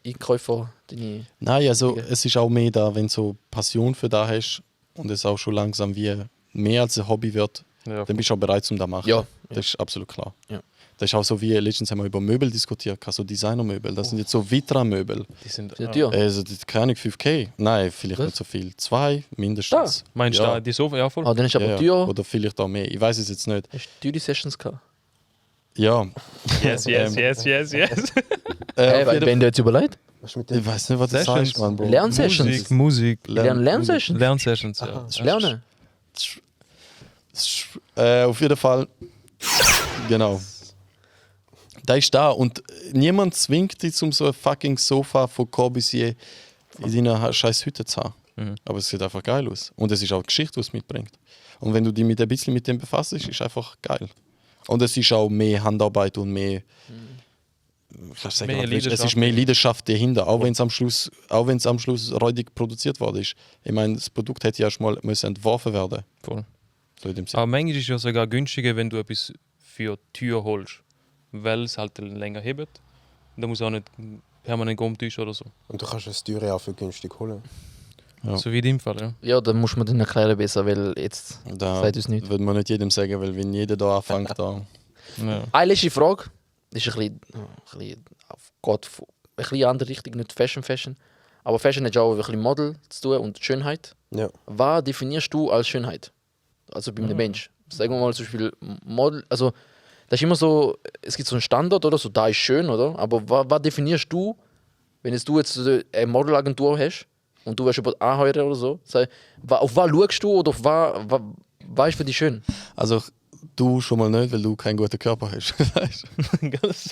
Speaker 3: Einkäufer, deine.
Speaker 1: Nein, also es ist auch mehr da, wenn du so Passion für da hast und es auch schon langsam wie mehr als ein Hobby wird,
Speaker 2: Ja,
Speaker 1: dann bist du auch bereit zum da machen.
Speaker 3: Ja,
Speaker 1: Das ist absolut klar.
Speaker 3: Ja.
Speaker 1: Das ist auch so wie letztens haben wir über Möbel diskutiert, so Designermöbel. Das sind jetzt so Vitra-Möbel.
Speaker 2: die sind
Speaker 3: Sind teuer.
Speaker 1: Also die keine Ahnung, 5K. Nein, vielleicht
Speaker 3: Was?
Speaker 1: nicht so viel. 2 mindestens.
Speaker 2: Meinst du
Speaker 1: Ja.
Speaker 2: da die Sofa? Ja, voll.
Speaker 3: Ah, dann ist aber teuer.
Speaker 1: Oder vielleicht auch mehr. Ich weiß es jetzt nicht.
Speaker 3: Hast du die Sessions gehabt?
Speaker 1: Ja.
Speaker 2: Yes, yes, yes, yes, yes.
Speaker 1: Auf jeden
Speaker 3: Wenn du jetzt überlegt?
Speaker 4: Was ist mit
Speaker 1: Fall-
Speaker 4: dem?
Speaker 1: ich weiß nicht, was du
Speaker 2: Sessions.
Speaker 1: sagst, Mann, Bro.
Speaker 3: Lern-Sessions.
Speaker 2: Musik.
Speaker 3: Lern-Sessions?
Speaker 2: Lernsessions, ja.
Speaker 3: Lernen.
Speaker 1: Auf jeden Fall. Genau. Da ist da und niemand zwingt dich, um so ein fucking Sofa von Corbusier in deiner scheiß Hütte zu haben.
Speaker 2: Mhm.
Speaker 1: Aber es sieht einfach geil aus. Und es ist auch die Geschichte, die es mitbringt. Und wenn du dich ein bisschen mit dem befasst, ist es einfach geil. Und es ist auch mehr Handarbeit und mehr. Ich kann sagen,
Speaker 2: Mehr
Speaker 1: es ist
Speaker 2: Leidenschaft.
Speaker 1: mehr Leidenschaft dahinter, auch wenn es am Schluss räudig produziert worden ist. Ich meine, das Produkt hätte ja schon mal müssen entworfen werden.
Speaker 2: Voll.
Speaker 1: So in dem Sinne.
Speaker 2: Aber manchmal ist es ja sogar günstiger, wenn du etwas für die Tür holst. Weil es halt länger hebt. Da muss auch nicht permanent umtauschen oder so.
Speaker 4: Und du kannst das Teure auch für günstig holen.
Speaker 1: Ja.
Speaker 2: So wie in dem Fall, ja.
Speaker 3: Ja, dann muss man den erklären besser, weil jetzt
Speaker 1: Da
Speaker 3: sagt uns nicht.
Speaker 1: würde man nicht jedem sagen, weil wenn jeder da anfängt, da.
Speaker 2: ja.
Speaker 3: Eine letzte Frage. Das ist ein bisschen auf Gott, ein bisschen andere Richtung, nicht Fashion. Aber Fashion hat ja auch ein bisschen Model zu tun und Schönheit.
Speaker 4: Ja.
Speaker 3: Was definierst du als Schönheit? Also bei einem Mensch. Sagen wir mal zum Beispiel Model, also das ist immer so, es gibt so einen Standard oder so, da ist schön, oder? Aber was definierst du, wenn jetzt du jetzt eine Modelagentur hast und du willst jemanden anheuern oder so, auf was schaust du oder auf was ist für dich schön?
Speaker 1: Also du schon mal nicht, weil du keinen guten Körper hast. Weißt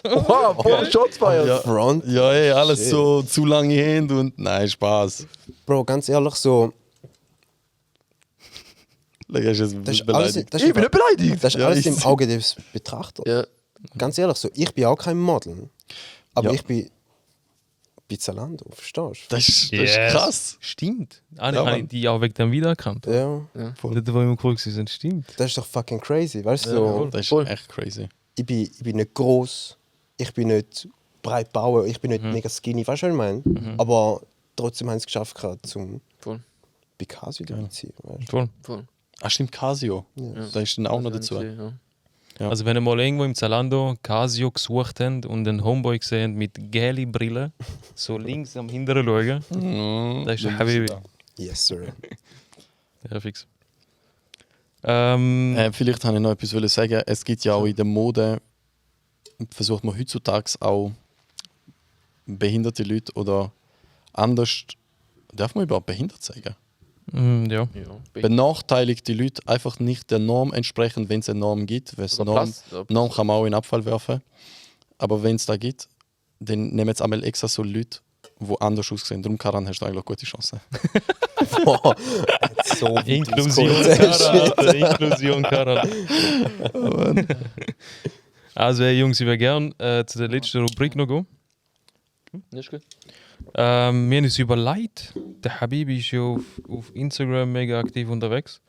Speaker 1: du?
Speaker 3: Wow, boah, Shots fired!
Speaker 1: Ja.
Speaker 4: Front?
Speaker 1: Ja, ey, alles
Speaker 4: Shit.
Speaker 1: so zu lange Hände und nein, Spaß.
Speaker 4: Bro, ganz ehrlich, so.
Speaker 1: Das ist jetzt
Speaker 4: Das ist alles,
Speaker 1: beleidigt.
Speaker 4: das ist,
Speaker 3: Ich bin nicht beleidigt!
Speaker 4: das ist
Speaker 1: Ja,
Speaker 4: alles
Speaker 1: ist-
Speaker 4: im Auge des Betrachters.
Speaker 3: Ja,
Speaker 4: Ganz ehrlich, so, ich bin auch kein Model. Aber
Speaker 1: Ja.
Speaker 4: ich bin bei Zalando, verstehst du?
Speaker 1: Das ist
Speaker 2: Yes.
Speaker 1: krass.
Speaker 2: Stimmt.
Speaker 1: Ja,
Speaker 2: Habe
Speaker 1: Mann.
Speaker 2: ich die auch wegen dem wiedererkannt.
Speaker 4: Ja,
Speaker 2: Dort, wo ich immer cool war, stimmt.
Speaker 4: das ist doch fucking crazy. Weißt du,
Speaker 3: Ja,
Speaker 4: so,
Speaker 3: voll.
Speaker 1: Das ist
Speaker 3: Voll.
Speaker 1: echt crazy.
Speaker 4: ich bin nicht groß, ich bin nicht breit bauen, ich bin nicht mega skinny, weißt du, was ich meine? Aber trotzdem haben sie es geschafft, gerade zum
Speaker 3: voll.
Speaker 4: bei Casio zu ziehen. Weißt du?
Speaker 2: Voll.
Speaker 3: voll.
Speaker 1: Ah, stimmt, Casio. Da ist dann auch noch dazu.
Speaker 3: Ja.
Speaker 1: Ja.
Speaker 2: Also wenn ihr mal irgendwo im Zalando Casio gesucht habt und einen Homeboy gesehen mit gelben Brille, so links am hinteren schauen, das ist der Habibi.
Speaker 4: Yes, sir.
Speaker 2: Ja, fix.
Speaker 1: Vielleicht habe ich noch etwas wollen sagen. Es gibt ja auch in der Mode, versucht man heutzutage auch behinderte Leute oder anders, darf man überhaupt behindert sagen?
Speaker 2: Ja.
Speaker 1: Benachteiligte Leute einfach nicht der Norm entsprechen, wenn es eine Norm gibt. Weil es Norm kann man auch in den Abfall werfen. Aber wenn es da gibt, dann nehmen jetzt einmal extra so Leute, die anders aussehen. Darum, Karan, hast du eigentlich gute Chancen.
Speaker 4: Boah, so weit
Speaker 2: Inklusion
Speaker 4: ausgeholt.
Speaker 2: Karan, Inklusion Karan. Also hey, Jungs, ich würde gerne zu der letzten Rubrik noch gehen.
Speaker 3: Ist gut.
Speaker 2: Wir haben uns überlegt, der Habibi ist ja auf Instagram mega aktiv unterwegs.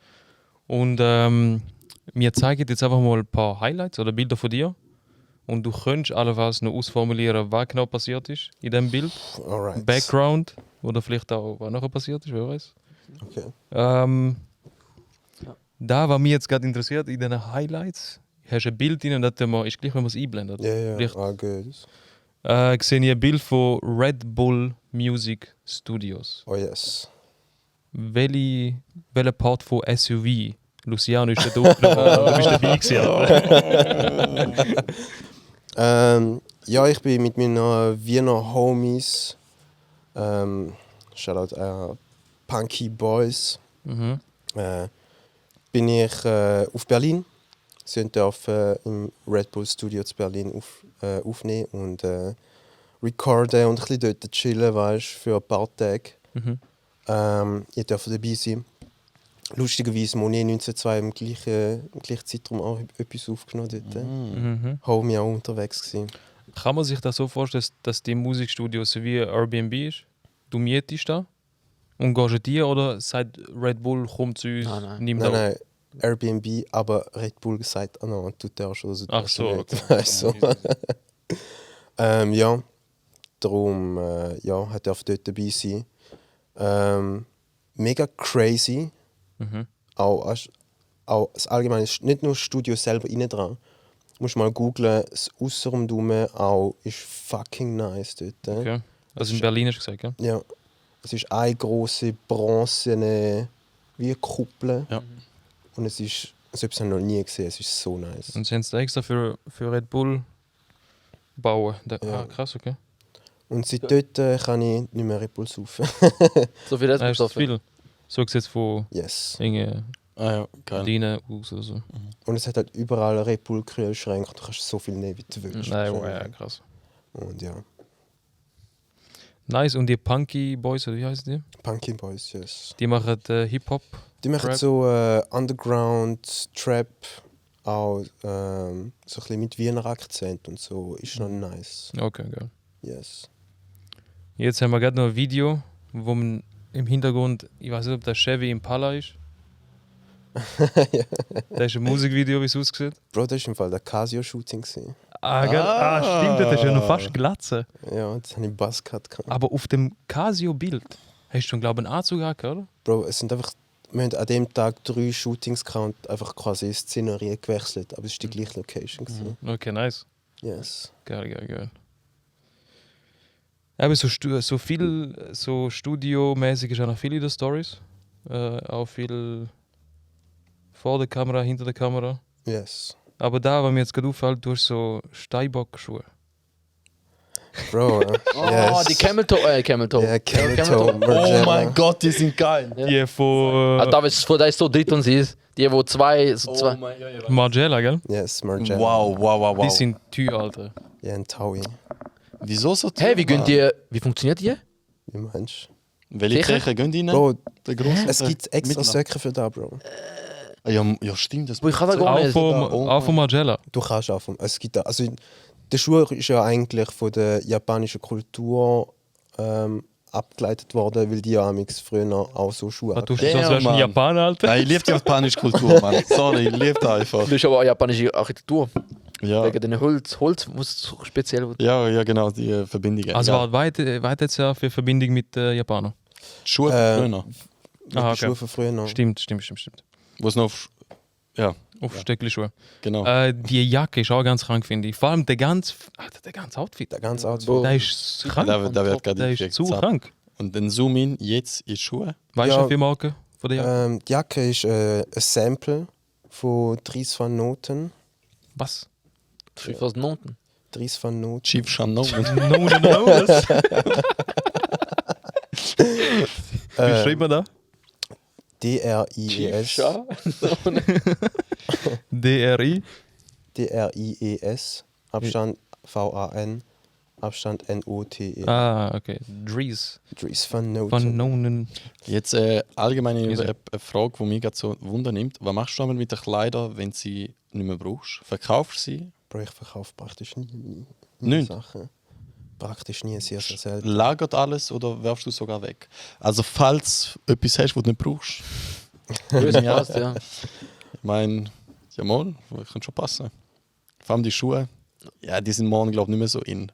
Speaker 2: Und wir zeigen jetzt einfach mal ein paar Highlights oder Bilder von dir. Und du könntest allenfalls noch ausformulieren, was genau passiert ist in diesem Bild.
Speaker 4: Alright.
Speaker 2: Background oder vielleicht auch, was nachher passiert ist, wer weiß.
Speaker 4: Okay.
Speaker 2: Da, was mich jetzt gerade interessiert, in den Highlights, hast du ein Bild drin, das ist gleich, wenn man es einblendet.
Speaker 4: Ja, ja.
Speaker 2: Vielleicht
Speaker 4: Gut.
Speaker 2: ich sehe hier ein Bild von Red Bull Music Studios.
Speaker 4: Oh yes.
Speaker 2: Welcher Part von SUV? Luciano ist da aufgenommen. Du bist dabei gewesen, oder?
Speaker 4: Ja, ich bin mit meinen Wiener Homies, Shoutout Punky Boys,
Speaker 2: Mhm.
Speaker 4: bin ich auf Berlin. Sie dürfen im Red Bull Studio zu Berlin aufnehmen und recorden und ein bisschen dort chillen, weißt, für ein paar Tage.
Speaker 2: Mhm.
Speaker 4: Ihr dürft dabei sein. Lustigerweise Monet 1902 im gleichen Zeitraum auch etwas aufgenommen dort.
Speaker 2: Mhm.
Speaker 4: Homie auch unterwegs gewesen.
Speaker 2: Kann man sich das so vorstellen, dass die Musikstudios wie Airbnb ist? Du mietest da und gehst dir oder sagt Red Bull, komm zu uns,
Speaker 3: Nein.
Speaker 2: nimm da.
Speaker 4: Nein, Airbnb, aber Red Bull sagt, no, du darfst oder so.
Speaker 2: Ach so,
Speaker 4: nicht.
Speaker 2: okay.
Speaker 4: Weißt du? Ja, darum hat er dort dabei sein. Mega crazy.
Speaker 2: Mhm.
Speaker 4: Auch das Allgemeine, nicht nur das Studio selber innen dran. Du musst mal googlen, das Ausserumdum auch ist fucking nice dort.
Speaker 2: Okay. Also in Berlin hast du gesagt, ja?
Speaker 4: Ja, es ist eine große bronzene wie eine Kuppel.
Speaker 1: Ja.
Speaker 4: Und es ist, als ob ich es noch nie gesehen, es ist so nice.
Speaker 2: Und sie haben es da extra für Red Bull bauen.
Speaker 4: Ja.
Speaker 2: Ah, krass, okay.
Speaker 4: Und seit dort kann ich nicht mehr Red Bull saufen.
Speaker 3: So viel
Speaker 2: Das ist
Speaker 3: Reststoff.
Speaker 2: viel. So sieht es von
Speaker 4: Yes.
Speaker 2: irgendwie
Speaker 1: Ah ja, geil.
Speaker 2: Dinen aus oder so.
Speaker 4: Und es hat halt überall Red Bull Kühlschränke. Du kannst so viel nehmen, wie du willst.
Speaker 2: Nein, wow, ja, krass.
Speaker 4: Und ja,
Speaker 2: Nice. Und die Punky Boys, oder wie heißen die?
Speaker 4: Punky Boys, yes.
Speaker 2: Die machen Hip-Hop.
Speaker 4: Die machen
Speaker 2: Trap.
Speaker 4: so Underground, Trap, auch so ein bisschen mit Wiener Akzent und so. Ist noch nice.
Speaker 2: Okay, geil.
Speaker 4: Yes.
Speaker 2: Jetzt haben wir gerade noch ein Video, wo man im Hintergrund, ich weiß nicht, ob das Chevy Impala ist. Das ist ein Musikvideo, wie es aussieht.
Speaker 4: Bro, das war im Fall der Casio-Shooting.
Speaker 2: Stimmt, das ist ja noch fast Glatze.
Speaker 4: Ja, das habe ich Buzzcut gehabt.
Speaker 2: Aber auf dem Casio-Bild hast du schon, glaube ich, einen Anzug gehabt, oder?
Speaker 4: Bro, es sind einfach, wir haben an dem Tag 3 Shootings gehabt und einfach quasi Szenerie gewechselt, aber es war die gleiche Location. gewesen.
Speaker 2: Okay, nice.
Speaker 4: Yes.
Speaker 2: Geil. Aber so viel, so studiomäßig ist auch noch viel in den Stories. Auch viel vor der Kamera, hinter der Kamera.
Speaker 4: Yes.
Speaker 2: Aber da, was mir jetzt gerade auffällt, du hast so Steinbock-Schuhe.
Speaker 4: Bro,
Speaker 3: Oh, die Camel Toe. Camel Toe.
Speaker 4: Ja, Camel Toe.
Speaker 3: Toe.
Speaker 1: Oh
Speaker 4: Margiela.
Speaker 1: mein Gott, die sind geil.
Speaker 3: Ja.
Speaker 2: Die von
Speaker 3: Ah, da ist so dritt und sie ist. Die, wo zwei.
Speaker 1: mein Gott.
Speaker 2: Margiela, gell?
Speaker 4: Yes, Margiela.
Speaker 1: Wow.
Speaker 2: Die sind teuer, Alter.
Speaker 4: Ja, ein Taui.
Speaker 1: Wieso so
Speaker 3: Hey, wie
Speaker 1: teuer?
Speaker 3: gönnt ihr. Wie funktioniert die?
Speaker 4: Wie meinst
Speaker 1: Welche
Speaker 3: Sicher?
Speaker 1: Kirche gehen die rein?
Speaker 4: Bro,
Speaker 1: Der große?
Speaker 4: es gibt extra
Speaker 1: Mittlere?
Speaker 4: Söcke für da, Bro.
Speaker 1: Ja, stimmt. Das
Speaker 3: Wo ich kann da gar
Speaker 2: Auch
Speaker 3: nicht.
Speaker 2: von Margiela.
Speaker 4: Du kannst auch vom. Es gibt da, also der Schuh ist ja eigentlich von der japanischen Kultur abgeleitet worden, weil die ja amigs früher auch so Schuhe
Speaker 2: Ah, du
Speaker 4: hatten.
Speaker 2: bist so ein
Speaker 1: Mann.
Speaker 2: Japaner, Alter.
Speaker 1: Nein, ich liebe die japanische Kultur, Mann. Sorry, ich liebe das einfach.
Speaker 3: Du bist aber auch japanische Architektur.
Speaker 1: Ja,
Speaker 3: Wegen den Holz, was so speziell wird.
Speaker 1: ja genau, die Verbindungen.
Speaker 2: Also
Speaker 1: ja.
Speaker 2: weit jetzt ja für Verbindung mit Japanern.
Speaker 1: Schuhe
Speaker 4: Äh,
Speaker 1: früher,
Speaker 4: Die
Speaker 2: okay.
Speaker 4: Schuhe von früher noch.
Speaker 2: Stimmt.
Speaker 1: wo es noch ja,
Speaker 2: Auf Stöckelschuhe.
Speaker 1: Genau.
Speaker 2: Die Jacke ist auch ganz krank, finde ich. Vor allem der ganze Outfit.
Speaker 4: Der ganze Outfit.
Speaker 3: Boah.
Speaker 2: Der ist krank.
Speaker 1: Der wird gerade
Speaker 2: Der ist
Speaker 1: direkt
Speaker 2: zu
Speaker 1: zack.
Speaker 2: krank.
Speaker 1: Und dann zoom in jetzt in die Schuhe.
Speaker 2: Weißt
Speaker 4: Ja.
Speaker 2: du, wie Marke von der Jacke?
Speaker 4: Die Jacke ist ein Sample von Dries van Noten.
Speaker 2: Was?
Speaker 3: Was Noten?
Speaker 4: Dries van Noten.
Speaker 1: Chief Chanel.
Speaker 2: Wie schreibt man da?
Speaker 4: D-R-I-E-S.
Speaker 2: DRI?
Speaker 4: D-R-I-E-S. Abstand V-A-N. Abstand N-O-T-E.
Speaker 2: Ah, okay. Dries.
Speaker 4: Dries van Noten.
Speaker 2: Van Nonen.
Speaker 1: Jetzt allgemein
Speaker 2: Wieso?
Speaker 1: eine Frage, die mich gerade so Wunder nimmt. Was machst du einmal mit den Kleidern, wenn du sie nicht mehr brauchst? Verkaufst du sie?
Speaker 4: Bro, ich verkaufe praktisch nie meine
Speaker 1: Nicht?
Speaker 4: Sachen. Praktisch nie, sehr, sehr selten.
Speaker 1: Lagert alles oder werfst du es sogar weg? Also falls du etwas hast, was du nicht brauchst.
Speaker 3: Böse passt, ja.
Speaker 1: Ich meine, ja mal, kann schon passen. Vor allem die Schuhe, ja, die sind morgen glaube ich nicht mehr so in.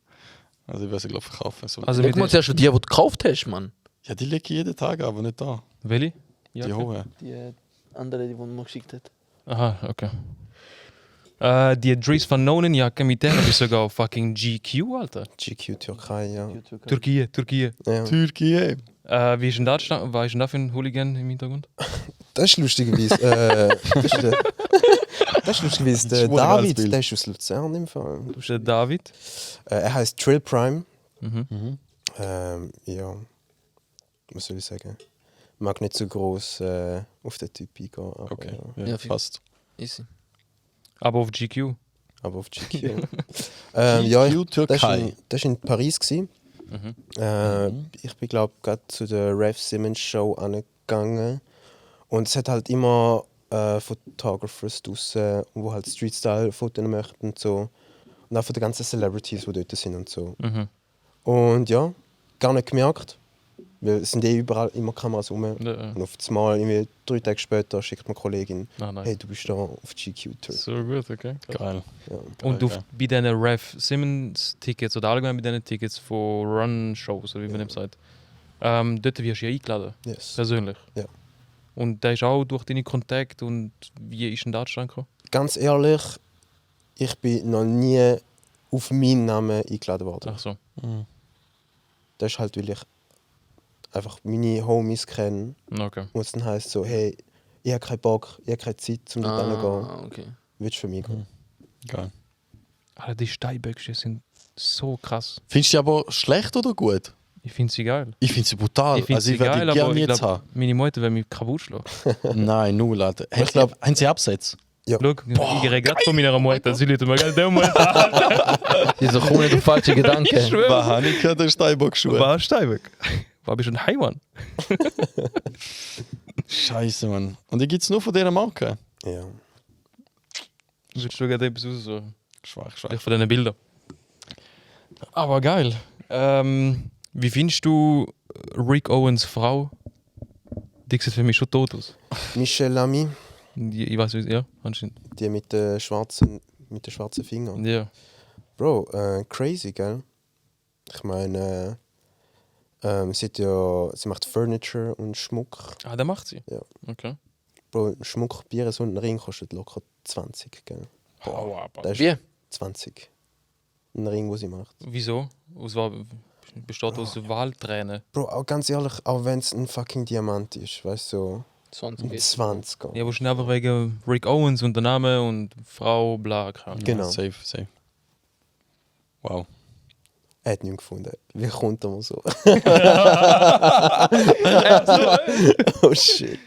Speaker 1: Also ich werde sie glaube ich verkaufen. So.
Speaker 2: Also
Speaker 3: Guck mal
Speaker 2: mit
Speaker 3: zuerst die du gekauft hast, Mann.
Speaker 1: Ja, die lege ich jeden Tag, aber nicht da.
Speaker 2: welche?
Speaker 1: Die hohe.
Speaker 3: Die andere, die man mir geschickt hat.
Speaker 2: Aha, okay. Die Dries van Nonen Jacke, mit der habe ich sogar fucking GQ, Alter.
Speaker 4: GQ Türkei, ja.
Speaker 2: Türkei.
Speaker 4: ja.
Speaker 1: Türkei.
Speaker 2: Wie ist denn da, was ist denn da für ein Hooligan im Hintergrund?
Speaker 4: Das ist lustigerweise. Das ist lustigerweise der
Speaker 1: Das ist ein geiles
Speaker 4: David,
Speaker 1: Bild.
Speaker 4: der ist aus Luzern im Fall.
Speaker 2: Du bist der David.
Speaker 4: Er heißt Trill Prime.
Speaker 2: Mhm.
Speaker 4: Ja, was soll ich sagen? Ich mag nicht so groß auf den Typ eingehen. Aber,
Speaker 1: Okay,
Speaker 4: ja.
Speaker 1: ja,
Speaker 3: Ja, viel-
Speaker 1: fast.
Speaker 3: Easy.
Speaker 2: Aber auf GQ.
Speaker 4: Aber auf GQ. Ja,
Speaker 1: GQ Türkei.
Speaker 4: das war in Paris. Gewesen. Ich bin, glaube ich, gerade zu der Ralph Simmons Show angegangen. Und es hat halt immer Photographers draussen, die halt Street-Style-Fotos möchten und so. Und auch von den ganzen Celebrities, die dort sind und so.
Speaker 2: Mhm.
Speaker 4: Und ja, gar nicht gemerkt. Weil es sind überall immer Kameras rum.
Speaker 2: Ja.
Speaker 4: Und auf das Mal, irgendwie 3 Tage später, schickt mir eine Kollegin,
Speaker 2: Nein, nein.
Speaker 4: hey, du bist da auf GQ-Tour.
Speaker 2: So gut, okay.
Speaker 1: Geil.
Speaker 4: Ja.
Speaker 2: Und du,
Speaker 1: Geil.
Speaker 2: bei diesen Ralph Simmons Tickets oder allgemein bei diesen Tickets von Run-Shows, oder wie man eben sagt, dort wirst du ja eingeladen,
Speaker 4: Yes.
Speaker 2: persönlich.
Speaker 4: Ja.
Speaker 2: Und der ist auch durch deine Kontakte und wie ist denn da zustande gekommen?
Speaker 4: Ganz ehrlich, ich bin noch nie auf meinen Namen eingeladen worden.
Speaker 2: Ach so.
Speaker 1: Mhm.
Speaker 4: Das ist halt, weil ich einfach meine Homies kenne.
Speaker 2: Okay.
Speaker 4: Und es dann heisst so, hey, ich habe keinen Bock, ich habe keine Zeit, um dort hinzugehen.
Speaker 3: Okay.
Speaker 4: Willst du für mich gehen?
Speaker 1: Geil.
Speaker 2: Alter, die Steinböckchen sind so krass.
Speaker 1: Findest du die aber schlecht oder gut?
Speaker 2: Ich finde sie geil.
Speaker 1: Ich finde sie brutal.
Speaker 2: Ich finde
Speaker 1: Also
Speaker 2: sie
Speaker 1: ich werde
Speaker 2: geil,
Speaker 1: die gerne
Speaker 2: aber ich
Speaker 1: jetzt
Speaker 2: glaube,
Speaker 1: haben.
Speaker 2: meine Mutter will mich kaputt schlagen.
Speaker 1: Nein, null, Alter.
Speaker 4: Ich glaub-
Speaker 1: Haben sie Absätze?
Speaker 2: Schau, ich rede gerade von meiner Mutter. Sie lädt mir gerade den Moment an.
Speaker 3: Diese kommen nicht auf falsche Gedanken.
Speaker 1: Was habe ich gehört, der Steinbock-Schuhe?
Speaker 2: War Steinböck. War bist du ein Haiwan?
Speaker 1: Scheiße, Mann. Und die gibt es nur von dieser Marke?
Speaker 4: Ja.
Speaker 2: Willst du gerade etwas raussuchen?
Speaker 1: Schwach, schwach.
Speaker 2: Vielleicht von diesen Bildern. Aber geil. Wie findest du Rick Owens Frau? Die sieht für mich schon tot aus.
Speaker 4: Michelle Lamy,
Speaker 2: Ich weiß nicht, ja, anscheinend.
Speaker 4: die mit den schwarzen Fingern.
Speaker 2: Ja.
Speaker 4: Bro, crazy, gell? Ich meine, sie macht Furniture und Schmuck.
Speaker 2: Ah, der macht sie?
Speaker 4: Ja.
Speaker 2: Okay.
Speaker 4: Bro, Schmuck, Bier, so ein Ring kostet locker 20, gell?
Speaker 2: Boah,
Speaker 4: Das ist
Speaker 3: Wie?
Speaker 4: 20. Ein Ring, den sie macht.
Speaker 2: Wieso? Besteht aus Wahltränen.
Speaker 4: Bro, auch ganz ehrlich, auch wenn es ein fucking Diamant ist, weißt du, so
Speaker 3: 20
Speaker 4: ein 20.
Speaker 2: Ja, aber schon einfach wegen Rick Owens und der Name und Frau, bla, keine Ahnung.
Speaker 4: Genau.
Speaker 1: Safe, safe. Wow.
Speaker 4: Er hat nichts gefunden. Wie kommt er mal so? Oh shit.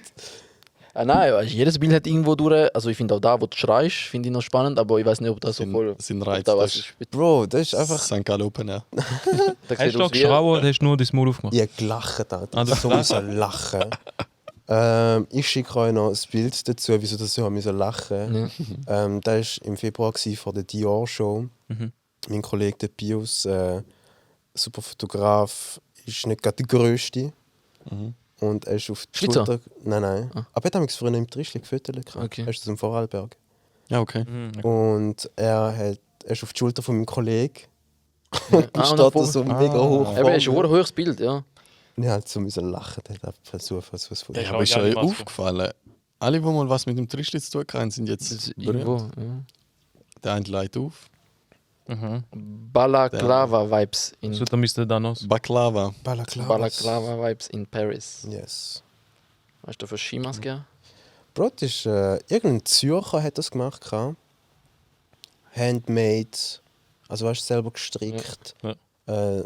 Speaker 3: Nein, weißt, jedes Bild hat irgendwo durch. Also ich finde auch da, wo du schreist, finde ich noch spannend, aber ich weiß nicht, ob das so voll.
Speaker 1: Sind
Speaker 3: ob
Speaker 1: Reiz.
Speaker 3: da
Speaker 1: Das
Speaker 3: was
Speaker 1: ist
Speaker 3: ist.
Speaker 4: Bro, das ist einfach.
Speaker 1: St. Gallen Open Air.
Speaker 3: Da
Speaker 2: Hast
Speaker 3: sieht
Speaker 2: du noch
Speaker 3: aus wie-
Speaker 2: geschrauben oder hast du nur das Maul aufgemacht?
Speaker 4: Ich habe gelacht, Alter.
Speaker 2: Ah, du
Speaker 4: Ich so müssen lachen. Ich schicke euch noch ein Bild dazu, wieso das so haben müssen lachen.
Speaker 3: Ja.
Speaker 4: Das war im Februar vor der Dior-Show.
Speaker 2: Mhm.
Speaker 4: Mein Kollege der Pius, super Fotograf, ist nicht gerade der Größte. Und er ist auf die
Speaker 3: Schweizer?
Speaker 4: Schulter. Nein. Aber er hat früher im Trischli gefüttert.
Speaker 3: Okay.
Speaker 4: Er ist aus dem Vorarlberg.
Speaker 1: Ja, okay.
Speaker 2: Mhm.
Speaker 4: Und er ist auf die Schulter von meinem Kollegen.
Speaker 3: Ja.
Speaker 4: Und
Speaker 3: Ah,
Speaker 4: steht
Speaker 3: und
Speaker 4: da so mega hoch.
Speaker 3: Eben, ist ein hohes Bild, ja.
Speaker 4: Und ich halt so müssen lachen. Der hat versucht, was von
Speaker 2: Ja,
Speaker 1: Ja, aber ist
Speaker 2: geile
Speaker 1: euch
Speaker 2: Maske.
Speaker 1: aufgefallen, Alle, die mal was mit dem Trischli zu tun haben, sind jetzt
Speaker 3: Irgendwo.
Speaker 1: berühmt.
Speaker 3: Ja.
Speaker 1: Der eine leitet auf.
Speaker 3: Balaklava-Vibes in
Speaker 2: So, da müsste Danos.
Speaker 1: Baklava.
Speaker 3: Balaklava-Vibes in Paris.
Speaker 4: Yes.
Speaker 3: Weißt du, für Skimaske?
Speaker 4: Bro, das ist, irgendein Zürcher hat das gemacht. Handmade. Also weißt du, selber gestrickt.
Speaker 2: Ja.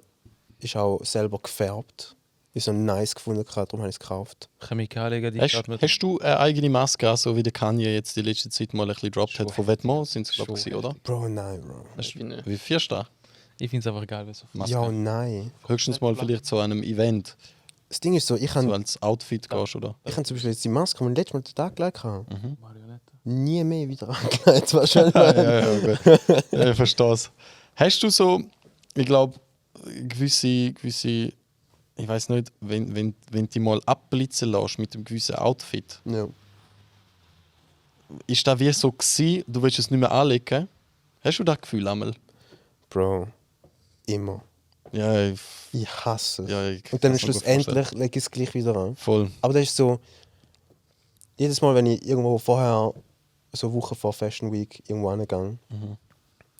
Speaker 4: Ist auch selber gefärbt. Ist so nice gefunden, darum habe ich es gekauft.
Speaker 2: Chemikalien, die
Speaker 1: Hast du eine eigene Maske, so wie der Kanye jetzt die letzte Zeit mal ein bisschen gedroppt hat? Von Vetements sind es, glaube ich, oder?
Speaker 4: Bro, nein, Bro.
Speaker 1: Wie fährst du da?
Speaker 2: Ich finde es einfach geil, was
Speaker 1: Maske?
Speaker 4: Ja, nein.
Speaker 1: Höchstens mal vielleicht so an einem Event,
Speaker 4: Das Ding ist so, ich
Speaker 1: so
Speaker 4: habe
Speaker 1: als Outfit gehst, oder?
Speaker 4: zum Beispiel jetzt die Maske, die ich letztes Mal den Tag gelegt habe,
Speaker 2: Marionette.
Speaker 4: nie mehr wieder angelegt. Wahrscheinlich.
Speaker 1: Ja, gut. Ja, ich verstehe es. Hast du so, ich glaube, gewisse, ich weiß nicht, wenn du die mal abblitzen lässt mit einem gewissen Outfit,
Speaker 4: Ja.
Speaker 1: ist das wie so gewesen, du willst es nicht mehr anlegen? Hast du das Gefühl einmal?
Speaker 4: Bro, immer.
Speaker 1: Ja,
Speaker 4: Ich hasse es.
Speaker 1: ja, ich
Speaker 4: Und dann
Speaker 1: kann's mir gut
Speaker 4: schlussendlich lege ich es gleich wieder an.
Speaker 1: voll.
Speaker 4: Aber das ist so, jedes Mal, wenn ich irgendwo vorher, so eine Woche vor Fashion Week, irgendwo hingehe,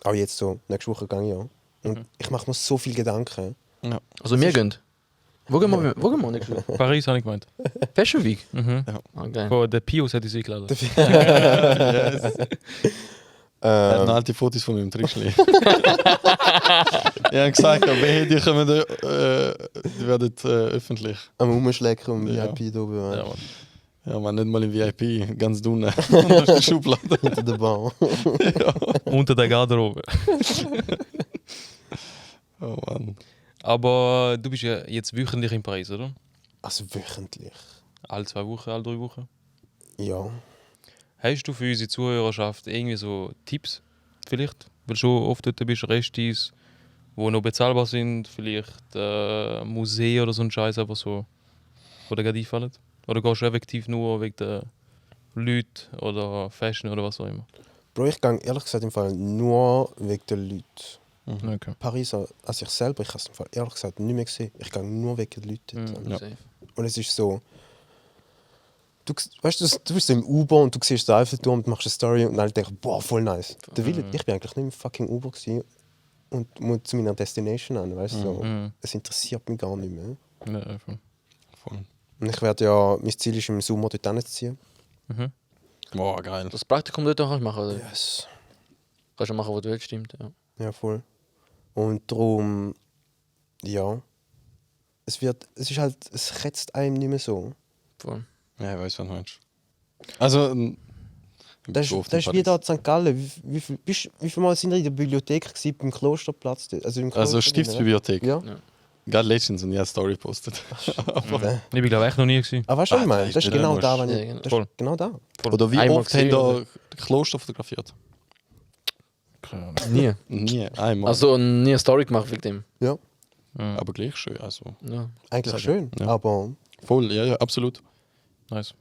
Speaker 4: auch jetzt so, nächste Woche gehe ich ja. Und ich mache mir so viel Gedanken.
Speaker 1: Ja.
Speaker 3: Also wir gehen. Wo gehen wir nächste Woche?
Speaker 2: Paris habe ich gemeint.
Speaker 3: Fashion Week?
Speaker 2: Mhm.
Speaker 3: Ah, geil.
Speaker 2: Oh, der Pius hat uns eingeladen.
Speaker 1: Er hat noch alte Fotos von meinem Trischli. Ich habe gesagt, wehe, die kommen die werden öffentlich.
Speaker 4: Am Umschlecken und
Speaker 1: Ja.
Speaker 4: VIP da oben,
Speaker 2: Ja, Mann.
Speaker 1: Ja, man, nicht mal im VIP, ganz unten. Unter der Schublade.
Speaker 4: hinter der Bar.
Speaker 2: Unter der Garderobe.
Speaker 1: Oh Mann.
Speaker 2: Aber du bist ja jetzt wöchentlich in Paris, oder?
Speaker 4: Also wöchentlich.
Speaker 2: Alle 2 Wochen, alle 3 Wochen.
Speaker 4: Ja.
Speaker 2: Hast du für unsere Zuhörerschaft irgendwie so Tipps? Vielleicht? Weil du schon oft dort bist, Restis, die noch bezahlbar sind, vielleicht Museen oder so ein Scheiß, aber so, wo dir gerade einfallen? Oder gehst du effektiv nur wegen der Leute oder Fashion oder was auch immer?
Speaker 4: Bro, ich gehe ehrlich gesagt im Fall nur wegen den Leuten.
Speaker 2: Okay.
Speaker 4: Paris, also ich selber, ich habe es im Fall ehrlich gesagt nicht mehr gesehen. Ich gehe nur wegen den Leuten. dort.
Speaker 1: Ja.
Speaker 3: Safe.
Speaker 4: Und es ist so, weißt du, du bist so im Uber und du siehst den Eiffelturm und machst eine Story und dann denkst du, boah, voll nice. Der Wille, ich bin eigentlich nicht im fucking Uber gewesen und muss zu meiner Destination an, weißt du? So. Es interessiert mich gar nicht mehr.
Speaker 2: Ja, einfach.
Speaker 1: Voll.
Speaker 4: Und ich werde ja, mein Ziel ist im Sommer dort hinzuziehen.
Speaker 1: Boah, geil.
Speaker 3: Das Praktikum dort kannst du machen, oder?
Speaker 4: Yes.
Speaker 3: Kannst du machen, was du willst, stimmt. Ja.
Speaker 4: Ja, voll. Und darum, ja, es ist halt, es rätzt einem nicht mehr so.
Speaker 3: Voll.
Speaker 1: Ja, ich weiß, was du meinst. Also,
Speaker 4: Das ist wie da in St. Gallen. Wie viel Mal sind wir in der Bibliothek gewesen, beim Klosterplatz? Also, im
Speaker 1: Also
Speaker 4: Kloster,
Speaker 1: Stiftsbibliothek.
Speaker 4: Ja.
Speaker 1: Gerade letztens und ich habe eine Story gepostet.
Speaker 2: Ich bin glaube echt noch nie gewesen.
Speaker 4: Aber weißt du, was ich
Speaker 1: Ah,
Speaker 4: meine?
Speaker 1: das
Speaker 4: Das ist
Speaker 1: ist
Speaker 4: genau
Speaker 1: nicht
Speaker 4: da,
Speaker 1: ernst.
Speaker 4: wenn
Speaker 3: Ja,
Speaker 4: ich,
Speaker 3: genau.
Speaker 4: das
Speaker 2: Voll.
Speaker 4: ist genau da.
Speaker 1: Oder wie
Speaker 3: Einmal
Speaker 1: oft haben
Speaker 3: gesehen,
Speaker 1: da Kloster fotografiert?
Speaker 3: Nie.
Speaker 1: Nie, einmal.
Speaker 3: Also nie eine Story gemacht wegen dem.
Speaker 4: Ja,
Speaker 1: Aber gleich schön. Also.
Speaker 3: Ja.
Speaker 4: eigentlich
Speaker 1: Sagen.
Speaker 4: schön,
Speaker 1: Ja.
Speaker 4: aber
Speaker 1: Voll, ja, absolut.
Speaker 2: Nice.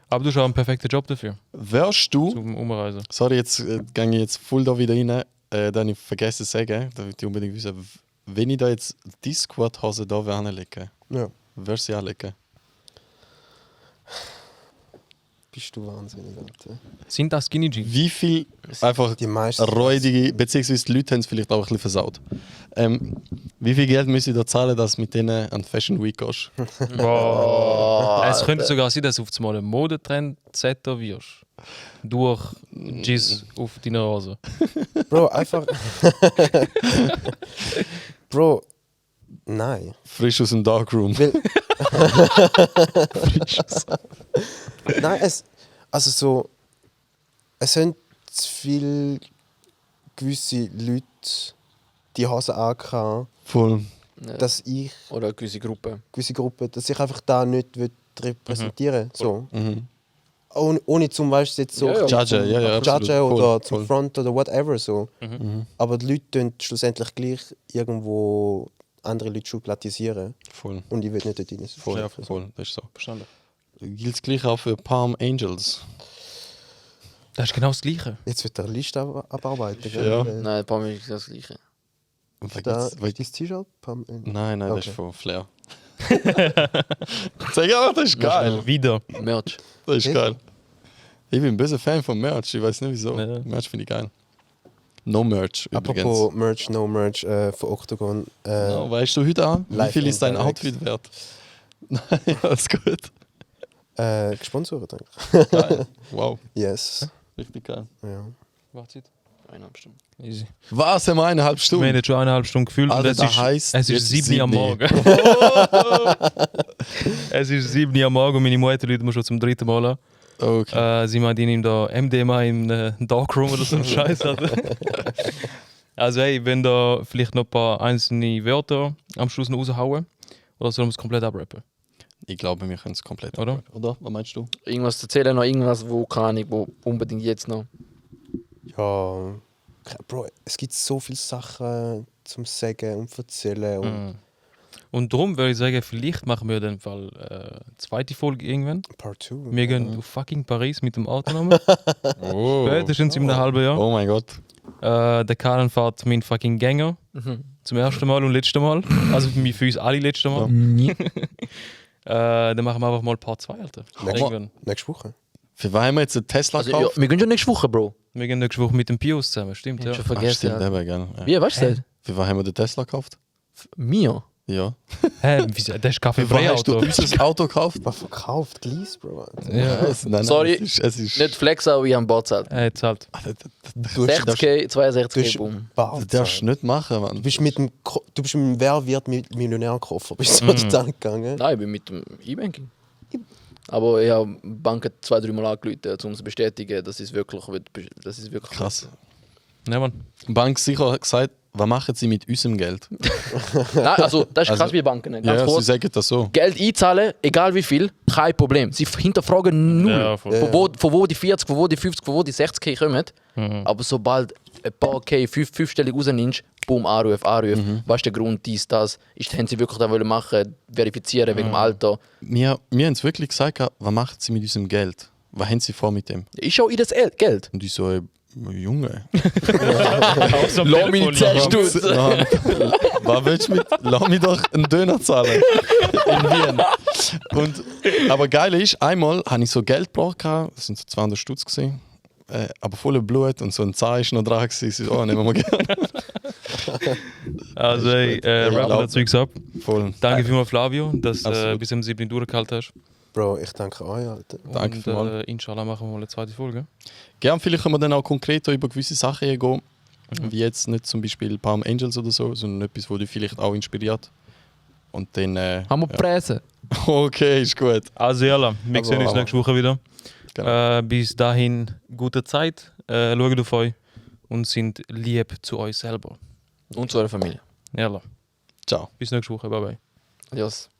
Speaker 2: Aber du hast auch einen perfekten Job dafür,
Speaker 1: Wärst du,
Speaker 2: zum Umreisen.
Speaker 1: sorry, jetzt gehe ich jetzt voll da wieder rein, dann habe ich vergessen zu sagen, da würde ich unbedingt wissen, wenn ich da jetzt die Squad-Hose da anlege,
Speaker 4: ja,
Speaker 1: würdest du sie anlegen?
Speaker 4: bist du wahnsinnig, Alter.
Speaker 2: Sind das Skinny Jeans?
Speaker 1: Wie viel einfach
Speaker 4: Die meisten.
Speaker 1: räudige, beziehungsweise die Leute haben es vielleicht auch ein bisschen versaut. Wie viel Geld müsst ihr da zahlen, dass du mit denen an Fashion Week gehst?
Speaker 2: Wow. Es könnte sogar sein, dass du auf einmal einen Modetrend-Setter wirst. Durch Jizz auf deiner Hose.
Speaker 4: Bro, einfach. Bro, nein.
Speaker 1: Frisch aus dem Darkroom.
Speaker 4: Weil, nein, also so, es haben zu viele gewisse Leute die Hose angehabt,
Speaker 1: Voll.
Speaker 3: Ja.
Speaker 4: dass ich,
Speaker 3: Oder eine gewisse Gruppe.
Speaker 4: gewisse Gruppen, dass ich einfach da nicht repräsentieren will. So.
Speaker 1: Mhm.
Speaker 4: Ohne zum Beispiel jetzt so
Speaker 3: Ja, ja.
Speaker 1: Judgen, ja, ja, absolut.
Speaker 4: judgen oder
Speaker 1: Voll,
Speaker 4: zum
Speaker 1: voll.
Speaker 4: Front oder whatever. So.
Speaker 1: Mhm.
Speaker 4: Aber die Leute tun schlussendlich gleich irgendwo andere Leute schubladisieren.
Speaker 1: Voll.
Speaker 4: Und ich will nicht dort rein.
Speaker 1: Voll,
Speaker 2: Ja,
Speaker 1: voll, das ist so.
Speaker 2: Verstanden.
Speaker 1: Gilt es gleich auch für Palm Angels?
Speaker 2: Das ist genau das Gleiche.
Speaker 4: Jetzt wird der Liste abarbeiten. gell?
Speaker 1: Ja.
Speaker 3: Nein, ein paar Mal ist das Gleiche.
Speaker 4: Da
Speaker 1: Weil-
Speaker 4: ist dein T-Shirt?
Speaker 1: Nein, das
Speaker 4: Okay.
Speaker 1: ist von Flair. Sag einfach, das ist geil.
Speaker 2: Wieder.
Speaker 3: Merch.
Speaker 1: Das ist geil. Ich bin ein böser Fan von Merch, ich weiß nicht wieso.
Speaker 2: Ja.
Speaker 1: Merch finde ich geil. No Merch übrigens.
Speaker 4: Apropos Merch, No Merch von Octagon.
Speaker 1: No, weißt du heute an? Wie
Speaker 4: Live
Speaker 1: viel ist dein
Speaker 4: and direct.
Speaker 1: Outfit wert? Nein, alles gut.
Speaker 4: Gesponsert, denke
Speaker 1: Geil. Wow,
Speaker 4: ich. Yes.
Speaker 1: richtig geil.
Speaker 4: Ja.
Speaker 2: Wartet.
Speaker 3: 1,5 Stunden.
Speaker 2: Easy.
Speaker 1: Was, haben wir 1,5
Speaker 2: Wir haben
Speaker 1: Stunden?
Speaker 2: jetzt schon 1,5 Stunden gefühlt
Speaker 1: Alter,
Speaker 2: und
Speaker 1: das heisst,
Speaker 2: es
Speaker 1: jetzt
Speaker 2: ist 7 Uhr am
Speaker 1: 7
Speaker 2: Morgen. Es ist 7 Uhr am Morgen und meine Mutter lädt mir schon zum 3. Mal an.
Speaker 1: Okay.
Speaker 2: Sie meint, ich nehme da MDMA im Darkroom oder so einen Scheiß. Also hey, wenn da vielleicht noch ein paar einzelne Wörter am Schluss noch raushauen oder sollen wir es komplett abrappen?
Speaker 1: Ich glaube, wir können es komplett
Speaker 2: Oder?
Speaker 1: abrappen. Oder? Was meinst du?
Speaker 3: Irgendwas erzählen, noch irgendwas, wo keine Ahnung, wo unbedingt jetzt noch.
Speaker 4: Ja. Bro, es gibt so viele Sachen zum Sagen und Erzählen. Und
Speaker 2: Und darum würde ich sagen, vielleicht machen wir den Fall zweite Folge irgendwann.
Speaker 4: Part 2.
Speaker 2: Wir gehen auf fucking Paris mit dem Auto nochmal.
Speaker 1: Oh.
Speaker 2: Spätestens in einem halben Jahr.
Speaker 1: Oh mein Gott.
Speaker 2: Der Karan fährt meinen fucking Gänger. Zum ersten Mal und letzten Mal. Also für uns alle letzte Mal. Dann machen wir einfach mal Part 2, Alter. Irgendwann.
Speaker 4: Nächste Woche.
Speaker 1: Für was haben wir jetzt einen Tesla
Speaker 3: Also, ja,
Speaker 1: gekauft?
Speaker 3: wir gehen schon nächste Woche, Bro.
Speaker 2: Wir gehen nächste Woche mit dem Pius zusammen, stimmt, ja.
Speaker 3: Schon
Speaker 1: Ach,
Speaker 3: vergessen.
Speaker 1: stimmt,
Speaker 3: Ja.
Speaker 1: eben, gell. Ja.
Speaker 3: Wie, weißt du das?
Speaker 1: Für was haben wir den Tesla gekauft?
Speaker 3: Mir?
Speaker 1: Ja.
Speaker 2: Hä, wieso? Das ist
Speaker 1: Für was hast du
Speaker 2: Kaffee-Frei-Auto.
Speaker 1: unser Auto gekauft?
Speaker 4: Was verkauft? Gleis, Bro.
Speaker 2: Ja.
Speaker 1: Nein,
Speaker 3: Sorry.
Speaker 1: Es ist
Speaker 3: Nicht Flex, aber ich habe Bord zahlt.
Speaker 2: Jetzt halt.
Speaker 4: Du hast-
Speaker 3: 60k, 62k,
Speaker 4: hast
Speaker 3: boom.
Speaker 4: Bar
Speaker 1: Das darfst du nicht machen, Mann.
Speaker 4: Du bist mit dem Wer wird Millionärkoffer bist du dort gegangen.
Speaker 3: Nein, ich bin mit dem E-Banking. Aber ich habe Banken 2-3 Mal angerufen, um zu bestätigen, dass es wirklich
Speaker 1: Krass.
Speaker 2: Ne, Mann.
Speaker 1: Die Bank sicher hat gesagt, was machen sie mit unserem Geld?
Speaker 3: Nein, also das ist
Speaker 1: Also-
Speaker 3: krass wie Banken. Ganz
Speaker 1: Ja, sie
Speaker 3: kurz.
Speaker 1: sagen das so.
Speaker 3: Geld einzahlen, egal wie viel, kein Problem. Sie hinterfragen null.
Speaker 2: Ja, voll.
Speaker 3: Von wo die 40, von wo die 50, von wo die 60k kommen. Aber sobald ein paar K fünfstellig rausnimmst, boom, Anruf. Was ist der Grund, dies, das? Haben sie wirklich das wollen machen, verifizieren wegen dem Alter?
Speaker 1: Wir haben es wirklich gesagt, was machen sie mit unserem Geld? Was haben sie vor mit dem?
Speaker 3: Ich schaue in das Geld.
Speaker 1: Und ich so, Junge.
Speaker 3: Lass mich 10 Stunden.
Speaker 1: Was willst du mit? Lass mich doch einen Döner zahlen. In Wien. Aber geil ist, einmal habe ich so Geld gebraucht, das sind so 200 Stutz gesehen. Aber voller Blut und so ein Zahn ist noch dran gewesen. Ich so, oh, nehmen wir gerne.
Speaker 2: Also, hey, rappen
Speaker 1: glaub-
Speaker 2: das Zeugs ab.
Speaker 1: Voll.
Speaker 2: Danke vielmals, Flavio, dass du
Speaker 1: Absolut.
Speaker 2: bis am 7. durchgehalten hast.
Speaker 4: Bro, ich danke euch, Alter.
Speaker 1: Danke
Speaker 2: Und
Speaker 1: vielmals.
Speaker 2: inshallah machen wir mal eine zweite Folge.
Speaker 1: Gern, vielleicht können wir dann auch konkreter über gewisse Sachen gehen. Wie jetzt nicht zum Beispiel Palm Angels oder so, sondern etwas, wo dich vielleicht auch inspiriert. Und dann.
Speaker 3: Haben wir Presse?
Speaker 1: Okay, ist gut.
Speaker 2: Also, jalla, wir sehen uns
Speaker 1: aber-
Speaker 2: nächste Woche wieder.
Speaker 1: Genau.
Speaker 2: Bis dahin, gute Zeit. Schaut auf euch und sind lieb zu euch selber.
Speaker 3: Und zu eurer Familie.
Speaker 2: Jalla,
Speaker 1: Ciao.
Speaker 2: bis nächste Woche. Bye bye.
Speaker 3: Adios.